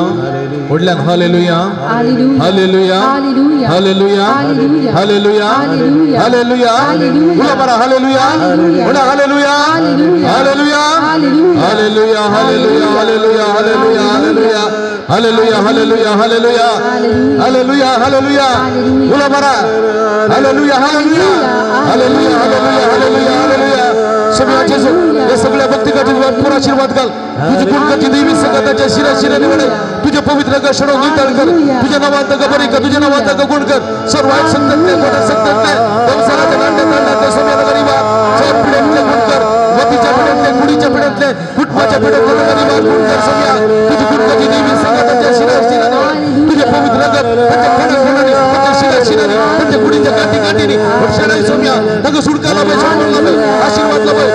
व्हडल्यान hallelujah. Hallelujah. Hallelujah. Hallelujah. Hallelujah. Hallelujah. Hallelujah. Hallelujah. Hallelujah. Hallelujah. उलो मारा हालेलुया. हालेलुया. व्हडा hallelujah. Hallelujah. Hallelujah. Hallelujah. Hallelujah, hallelujah, hallelujah, hallelujah, hallelujah, hallelujah, hallelujah, hallelujah, hallelujah, hallelujah. Hallelujah. उलो मारा hallelujah, hallelujah, hallelujah, hallelujah, hallelujah, hallelujah. सगळ्या जेजू, या सगळ्या भक्तिकाचे भरपूर आशीर्वाद घाल. तुझी गुणकाची देवी संगताच्या शिरा शिराने वडे तुझ्या पवित्र शरण नितळ कर. तुझ्या नावात बरी कर, तुझ्या नावात गुण कर. सर्व वाईट संकट नाही, मोठ्या संकट नाही, संसाराच्या नाट्या तांड्यातले सोम्याला गरीबा सर्व पिढ्यांतले गुण कर. वतीच्या पिढ्यांतले, गुढीच्या पिढ्यांतले, कुटुंबाच्या पिढ्यांतले गरीबा गुण कर. सोम्या तुझी गुणकाची देवी संगताच्या शिरा शिराने वडे तुझे पवित्र कर. त्यांच्या खणा खणाने, त्यांच्या शिरा शिराने, त्यांच्या गुढीच्या गाठी गाठीने शेणाई सोम्या ताका सुटका लाभे, सोडून लाभे, आशीर्वाद लाभे.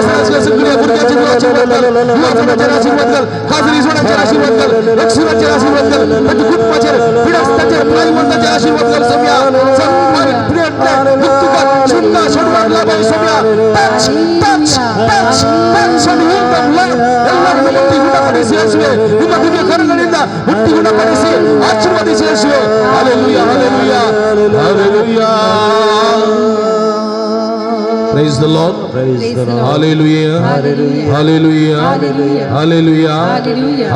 हांगा सगळ्या भुरग्याचे तूं आशीर्वाद घाल, युवाजणाचेर आशीर्वाद घाल, खाजरी जोडाचेर आशीर्वाद घाल, लक्षुराचेर आशीर्वाद घाल, ताच्या कुटुंबाचेर, पिडास्ताचेर, प्रायवंताचेर आशीर्वाद घाल सोम्या. पिढ्यांतले मुक्ती कर, सुटका सोडवान लाभे Saumya. Touch, touch, touch, touch and heal them, Lord. ಎಲ್ಲರನ್ನು ಮುಟ್ಟಿ ಗುಣಪಡಿಸಿ ಯೇಸುವೆ. ನಿಮ್ಮ ದಿವ್ಯ ಕರುಗಳಿಂದ ಮುಟ್ಟಿ ಗುಣಪಡಿಸಿ ಆಶೀರ್ವದಿಸಿ ಯೇಸುವೆ. Hallelujah, hallelujah, hallelujah. Praise the Lord. Praise the Lord. Hallelujah. Hallelujah. Hallelujah. Hallelujah. Hallelujah.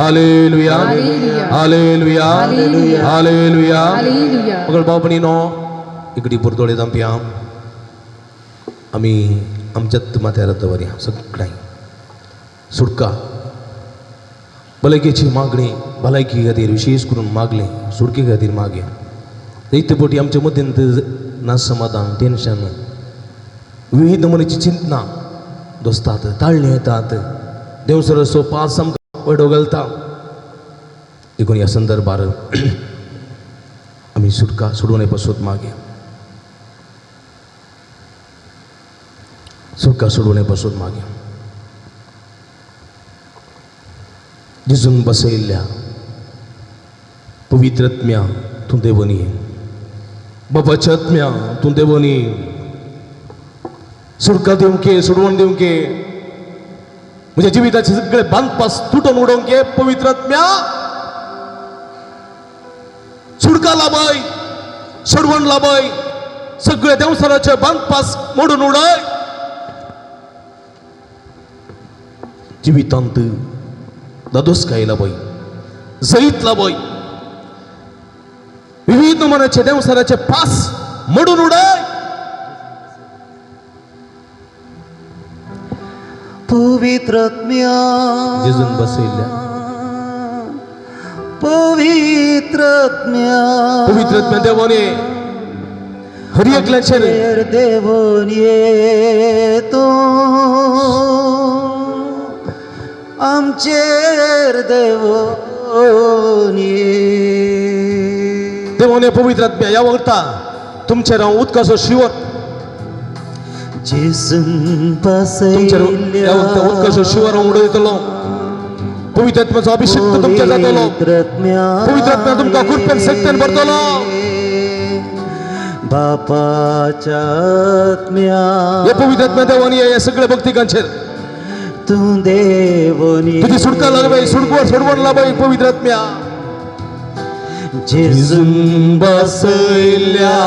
Hallelujah. Hallelujah. Hallelujah. Hallelujah. Hallelujah. Hallelujah. Hallelujah. मगळ भाव भयणीनो, इकडे पुरतोडे दामप्या आमी आमच्यात माथ्यार दवरया सगळ्यांक सुटका भलायकेची मागणी, भलायकी खातीर विशेष करून मागलें, सुटके खातीर मागया. इतले पटी आमच्या मदींत ना समाधान, टेन्शन, विविध नमुन्याची चिंतना दोस्तात, ताळणी येतात, देवसरसो पास आमकां वडो घालता. देखून ह्या संदर्भार आमी सुटका सोडोवणे पासत मागया, सुटका सोडोवणे पासत मागया. जेजून बसयल्ल्या पवित्र आत्म्या तूं देवनी, बाबाच्या आत्म्या तूं देवनी, सुटका दिवंके, सोडवण दिवंके, म्हज्या जिविताचे सगळे बांदपास तुटून उडोवंके पवित्र आत्म्या. सुटका लाभय, सोडवण लाभय, सगळे देवसराचे बांदपास मोडून उडय. जिवितांत दादोसकाय लाभय, जैत लाभय, विविध नमुन्याचे देवसराचे पास मोडून उडय. पवित्र आत्म्या, जेजून बसयल्ल्या पवित्र आत्म्या, पवित्र आत्म्या देवाने हर एकल्याचेर आमचेर देवून येतो, आमचेर देवून ये. देवाने पवित्र आत्म्या ह्या वखता तुमचेर हांव उदकाचो शिवर, जेजून तुमचेर ह्या वखता उदकाचो शिवर हांव उडयतलो. पवित्र आत्म्याचो अभिषेक तुमच्या जातलो. पवित्र आत्म्या तुमकां कृपेन शक्तीन भरतलो. बापाच्या आत्म्या, हे पवित्र आत्म्या देवानी ह्या सगळ्या भक्तिकांचेर तूं देवून तुझी सुटका लागबाय, सुटकवर सोडवण लाबाय पवित्र आत्म्या. जेजून बसयल्ल्या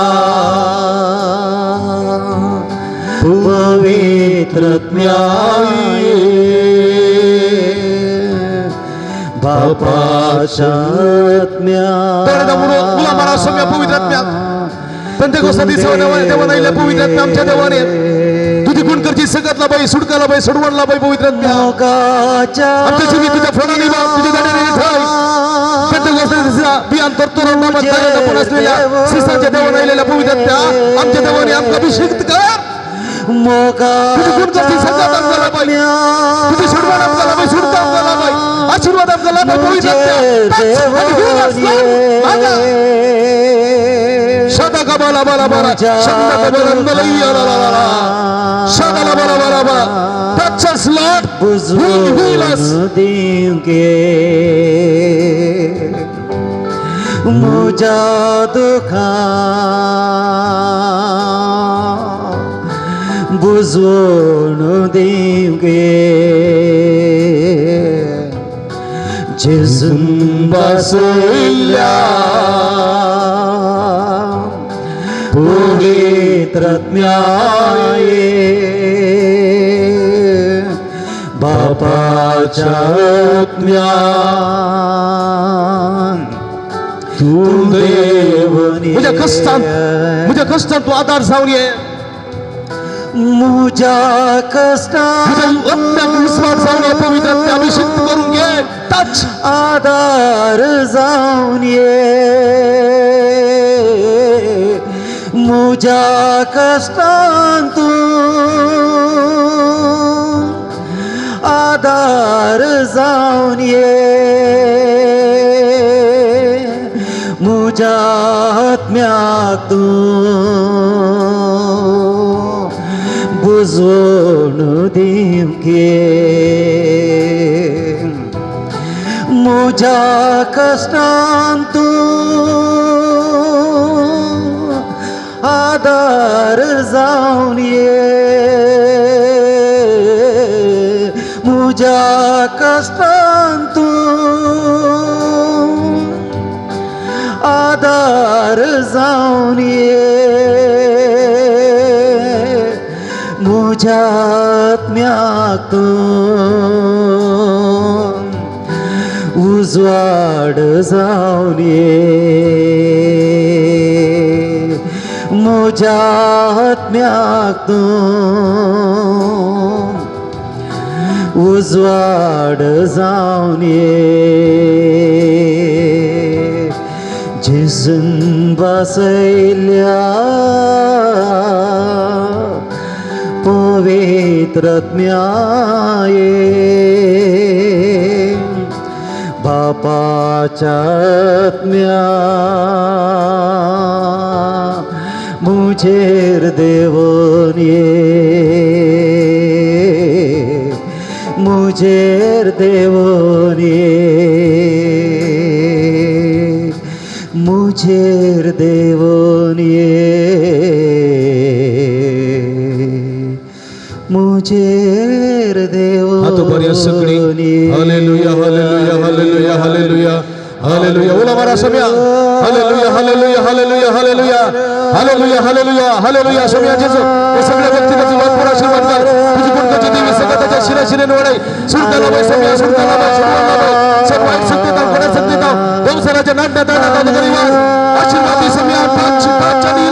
पवित्र आत्म्या, बापाच्या आत्म्या, उला मारा सोम्या पवित्र आत्म्या. पेंतेकोस्ता दिसा देवान आयिल्ल्या पवित्र आत्म्या आमच्या देवाने तुझी गुण करची सगळ्यात लाभाई, सुटका लाभाई, सोडवण लाभाई पवित्र आत्म्या. मोगाच्या आमच्या जीवित तुझ्या फळाने बाप, तुझ्या दाण्याने ठाई. पेंतेकोस्ता दिसा बियान तरतुरण नामात जागा जपून असलेल्या ख्रिस्ताच्या देवाने आलेल्या पवित्र आत्म्या आमच्या देवाने आमका अभिषेक कर. तुझी गुण करची सगळ्यात आमका लाभाई, तुझी सोडवण आमका लाभाई, सुटका आमका लाभाई, आशीर्वाद आमका लाभाई पवित्र आत्म्या. Touch and heal us, Lord. मागा. शदा कबाला बाला बाला शंदा कबाला नलैया ला ला ला ला शदा ला बाला बाला बाला. Touch us, Lord. Heal, heal us. दिवगे मुजा दुखा बुजवून दिवगे जेजून बसयल्ल्या पवित्रज्ञाये बापाच्या ज्ञान तूं देवनी म्हज्या कश्टांत, म्हज्या कश्टांत तूं आदार जावन ये. मुज्या म्हज्या आत्म्याक विस्वास जावन ये पवित्र आत्म्या, अभिषेक करून घे. टच. आदार जावन ये मुज्या कश्टांत तूं आदार जावन ये मुज्या आत्म्याक तूं बुजवण दिवके मुज्या कश्टांत तूं आदार जावन ये मुज्या कश्टांत तूं आदार जावन ये मुज्या आत्म्याक तूं उजवाड जावन ये मुज्या आत्म्याक तूं उजवाड जावन ये जेजून बसयल्या पवित्रज्ञाये बापाच्या आत्म्या मुझेर देवोन ये मुझेर देवोन ये मुझेर देवोन ये मुझेर देवोन हात उबारया सगळी. Hallelujah, hallelujah, hallelujah, hallelujah, hallelujah. उलो मारा सगळ्या. Hallelujah, hallelujah, hallelujah, hallelujah, hallelujah, hallelujah, hallelujah. सगळ्या जेजू हे सगळ्या व्यक्तीचा भरपूर आशीर्वाद कर. तुझी गुणकाची देवी सगळं त्याच्या शिराशिरेने वडाई. सुटका लाभाय सगळ्या, सुटका लाभाय, सुटका लाभाय. सर्व वाईट शक्ती दाव, कडक शक्ती दाव, संसाराच्या नाट्य दाण्यात निवास आशीर्वाद दे सगळ्या. पाच पाच आणि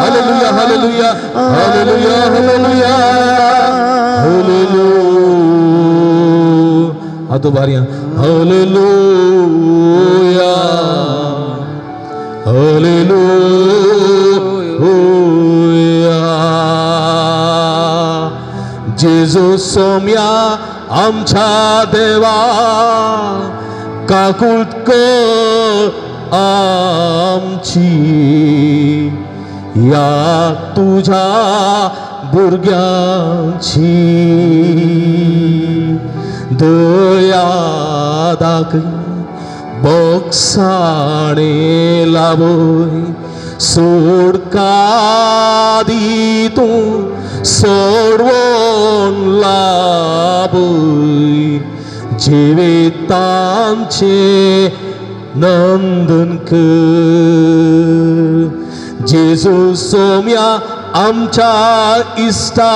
hallelujah, hallelujah, hallelujah, hallelujah, hallelujah. हात उबारया. Hallelujah, hallelujah. जेजू सोम्या आमच्या देवा, काकूट कर आमची या तुझ्या भुरग्यांची. दया दाखय, बोगसाणे लाभय, सोडका दी तूं सोडवून लाभय, जिवितांचे नंदन कर. जेजू सोम्या आमच्या इश्टा,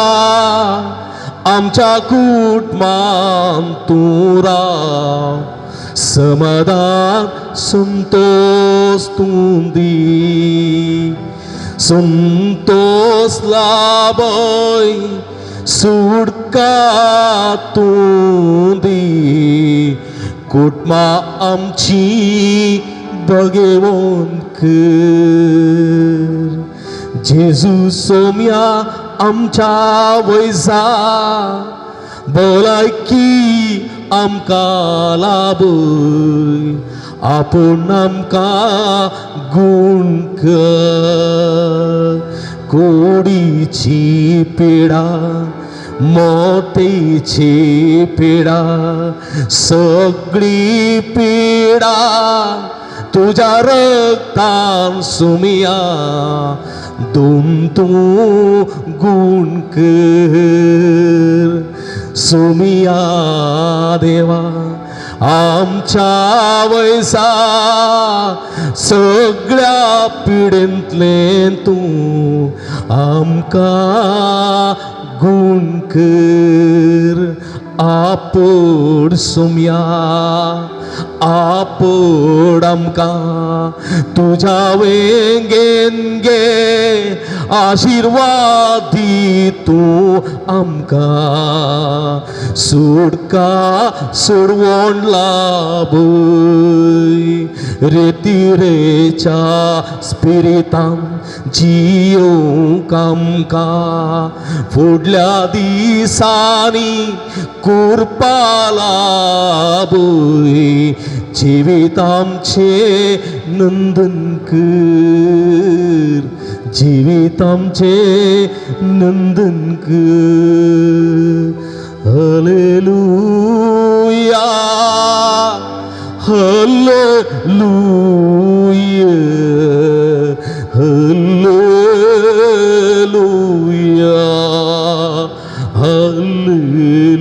आमच्या कुटुंबान तूं राव, समाधान संतोष तूं दी. संतोष लाभय सुटका तूं दी कुटुंबां आमची बगेवन कर जेजू सोम्या आमच्या वयजा भलायकी आमकां लाभय आपूण आमकां गूण कर कोडीची पिडा मोतेची पिडा सगळी पिडा तुज्या रक्तान सुमिया दोन तूं गूण कर सुमिया देवा आमच्या वयसा सगळ्या पिडेंतलें तूं आमकां गूण कर आपोड सुमया आपोड आमकां तुज्या वेंगेन गे आशिर्वाद दी तूं आमकां सुटका सोडवण लाभय रेतिरेच्या स्पिरितान जियोवंक आमकां फुडल्या दिसांनी कुरपा लाभय जिवीत आमचें नंदन कर जिवीत आमचें नंदन कर hallelujah hallelujah hallelujah hallelujah hallelujah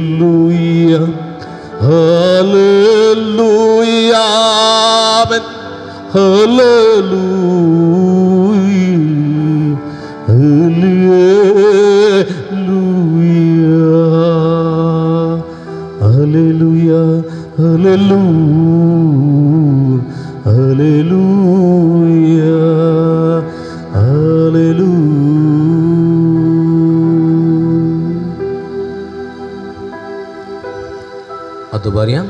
amen hallelujah hallelujah hallelujah hallelujah hallelujah hallelujah. आतां बारया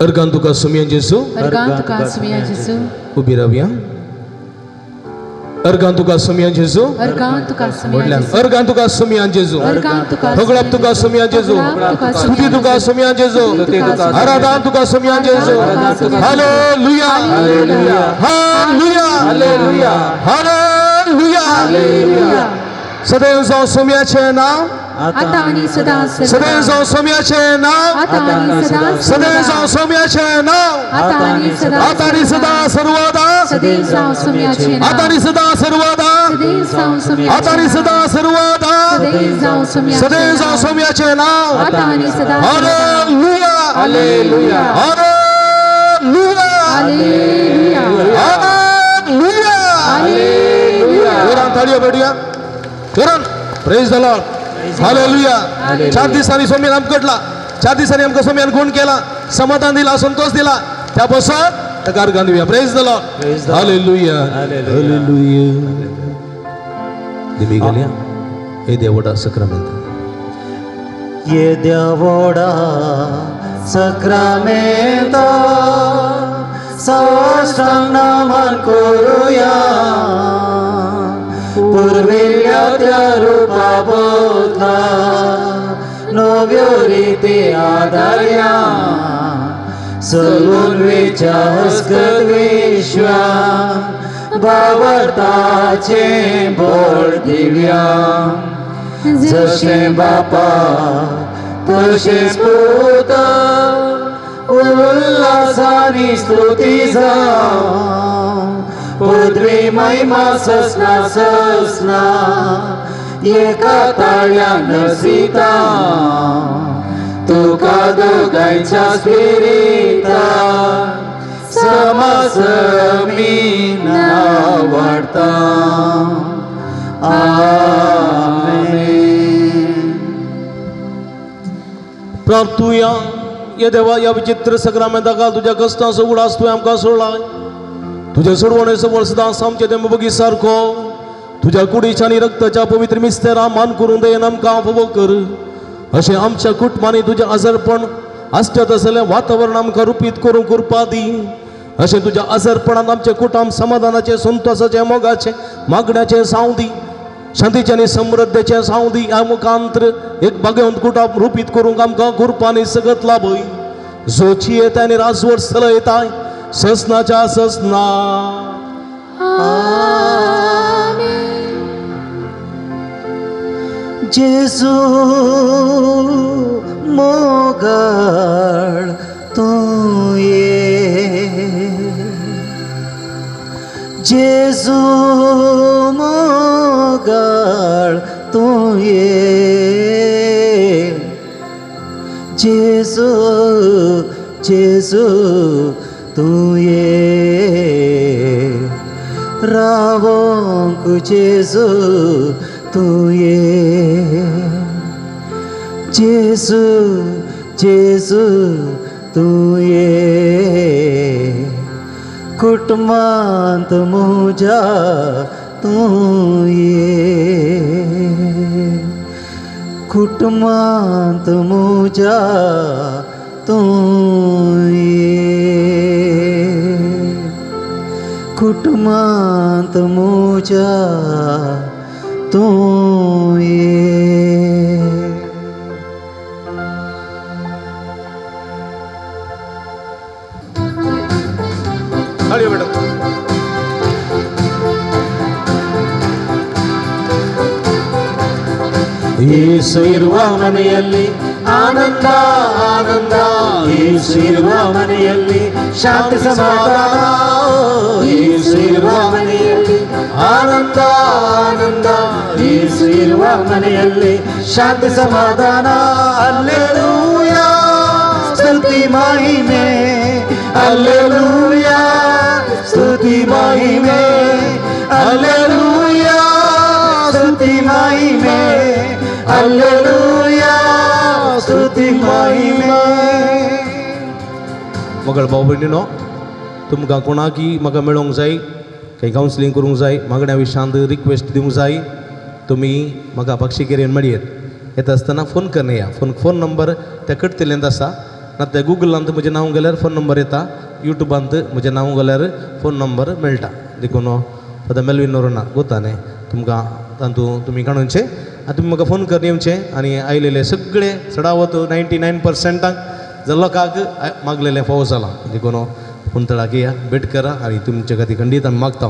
अर्गान तुका सुमयान जेजू अर्गान तुका सुमया जेजू उबी रावया अर्गान तुका सुमयान जेजू अर्गान तुका सुमया व्हडल्यान जेजू अर्गान तुका सुमयान जेजू अर्गान तुका होगळप तुका सुमयान जेजू स्तुती तुका सुमयान जेजू आराधन तुका सुमयान जेजू. Hallelujah hallelujah hallelujah. सदैव जावं सुमयाचें नांव आता आणि सदा सदैव जावं सोम्याचें नांव आता आणि सदा सदैव जावं सोम्याचें नांव आता आणि सदा आता आणि सदा सर्वदा सदैव जावं सोम्याचें नांव आता आणि सदा सर्वदा सदैव जावं सोम्याचें आता आणि सदा सर्वदा सदैव जावं सोम्याचें सदैव जावं सोम्याचें नांव. आता आणि सदा hallelujah hallelujah hallelujah hallelujah hallelujah hallelujah. जोरान ताळयो पेटुया जोरान. Praise the Lord. Hallelujah. 4 दिसांनी सोम्यान आमकां कडला 4 दिसांनी आमकां सोम्यान गुण केला समाधान दिला संतोष दिला त्या पासून ताका अर्गां दिवया. Praise the Lord. Hallelujah hallelujah. दिमी गेल्या हे देवडा सक्रामेंत येद्या व्हडा सक्रामेंता साष्टांग नमन करुया पुर्विल्ल्या त्या रुपा बदला नव्यो रिती आदारया सलून वेच्या हस्कत विश्वा बावरताचें बोळ दिव्या जशें बापा तशें पुता उल्हासानी स्तुती जावं पृथ्वी महिमा ससना ससना एका ताळ्यान सीता तुका दोगांच्या स्पिरिता समसमी नावडता. आमेन. प्रार्थुया. या देवा या विचित्र सक्रामेंता काल तुज्या कश्टांचो उडास तुवें आमकां सोडला. तुझ्या सोडवणे समोर सदां आमच्या ते बगी सारको तुझ्या कुडीच्या आनी रक्ताच्या पवित्र मिस्तेरा मान करून दयेन आमकां फावो कर. अशें आमच्या कुटुंबांनी तुजें आजारपण आसतात आसलें वातावरण आमकां रुपीत करूंक कृपा दी. अशें तुज्या आजारपणांत आमच्या कुटुंब समाधानाचें, संतोसाचें, मोगाचें, मागण्याचें साव दी, शांतीचें आनी समृद्धेचें साव दी. ह्या मुखांत्र एक भाग्यवंत कुटुंब रुपीत करूंक आमकां कृपा सगत लाभय. जोची येता आनी राजवट चलयताय ससनाच्या ससना. जेजू मोगाळ तूं ये, जेजू मोगाळ तूं ये, जेजू जेजू तूं ये, रावोंक जेजू तूं ये, जेजू जेजू तूं ये, कुटुंबांत म्हज्या तूं ये, कुटुंबांत म्हज्या तूं ये, कुटुंबांत म्हज्या तूं ये. ಯೇಸು ಇರುವ ಮನೆಯಲ್ಲಿ ಆನಂದ ಆನಂದ, ಯೇಸು ಇರುವ ಮನೆಯಲ್ಲಿ ಶಾಂತಿ ಸಮಾಧಾನ, ಯೇಸು ಇರುವ ಮನೆಯಲ್ಲಿ ಆನಂದ ಆನಂದ, ಯೇಸು ಇರುವ ಮನೆಯಲ್ಲಿ ಶಾಂತಿ ಸಮಾಧಾನ. ಅಲ್ಲೆಲೂಯಾ ಸ್ತುತಿ ಮಹಿಮೆ, ಅಲ್ಲೆಲೂಯಾ ಸ್ತುತಿ ಮಹಿಮೆ, ಅಲ್ಲೆಲೂಯಾ ಸ್ತುತಿ ಮಹಿಮೆ, ಅಲ್ಲೆಲೂಯಾ ಸ್ತುತಿ ಮಹಿಮೆ. मगळ भाव भयणीनो, तुमकां कोणाकी म्हाका मेळोंक जाय, काही कावन्सिलींग करूंक जाय, मागण्या विशांत रिक्वेस्ट दिवंक जाय, तुमी म्हाका पक्षिकेरेन मेळयेत. येता आसतना फोन करया. फोन नंबर त्या कडतेल्यांत आसा, ना त्या गुगलांत म्हजें नांव गेल्यार फोन नंबर येता, युट्यूबांत म्हजें नांव गेल्यार फोन नंबर मेळटा. देखून आतां मेलवीन नोरोना गोता न्ही तुमकां तातूंत तुमी काडूनचें आनी तुमी म्हाका फोन करून येवचें. आनी आयलेले सगळे चडावत 99% जर लोकांक मागलेलें फावो जालां. देखून कुंतळाक या, भेट करा आनी तुमच्या खातीर खंडीत आमी मागता.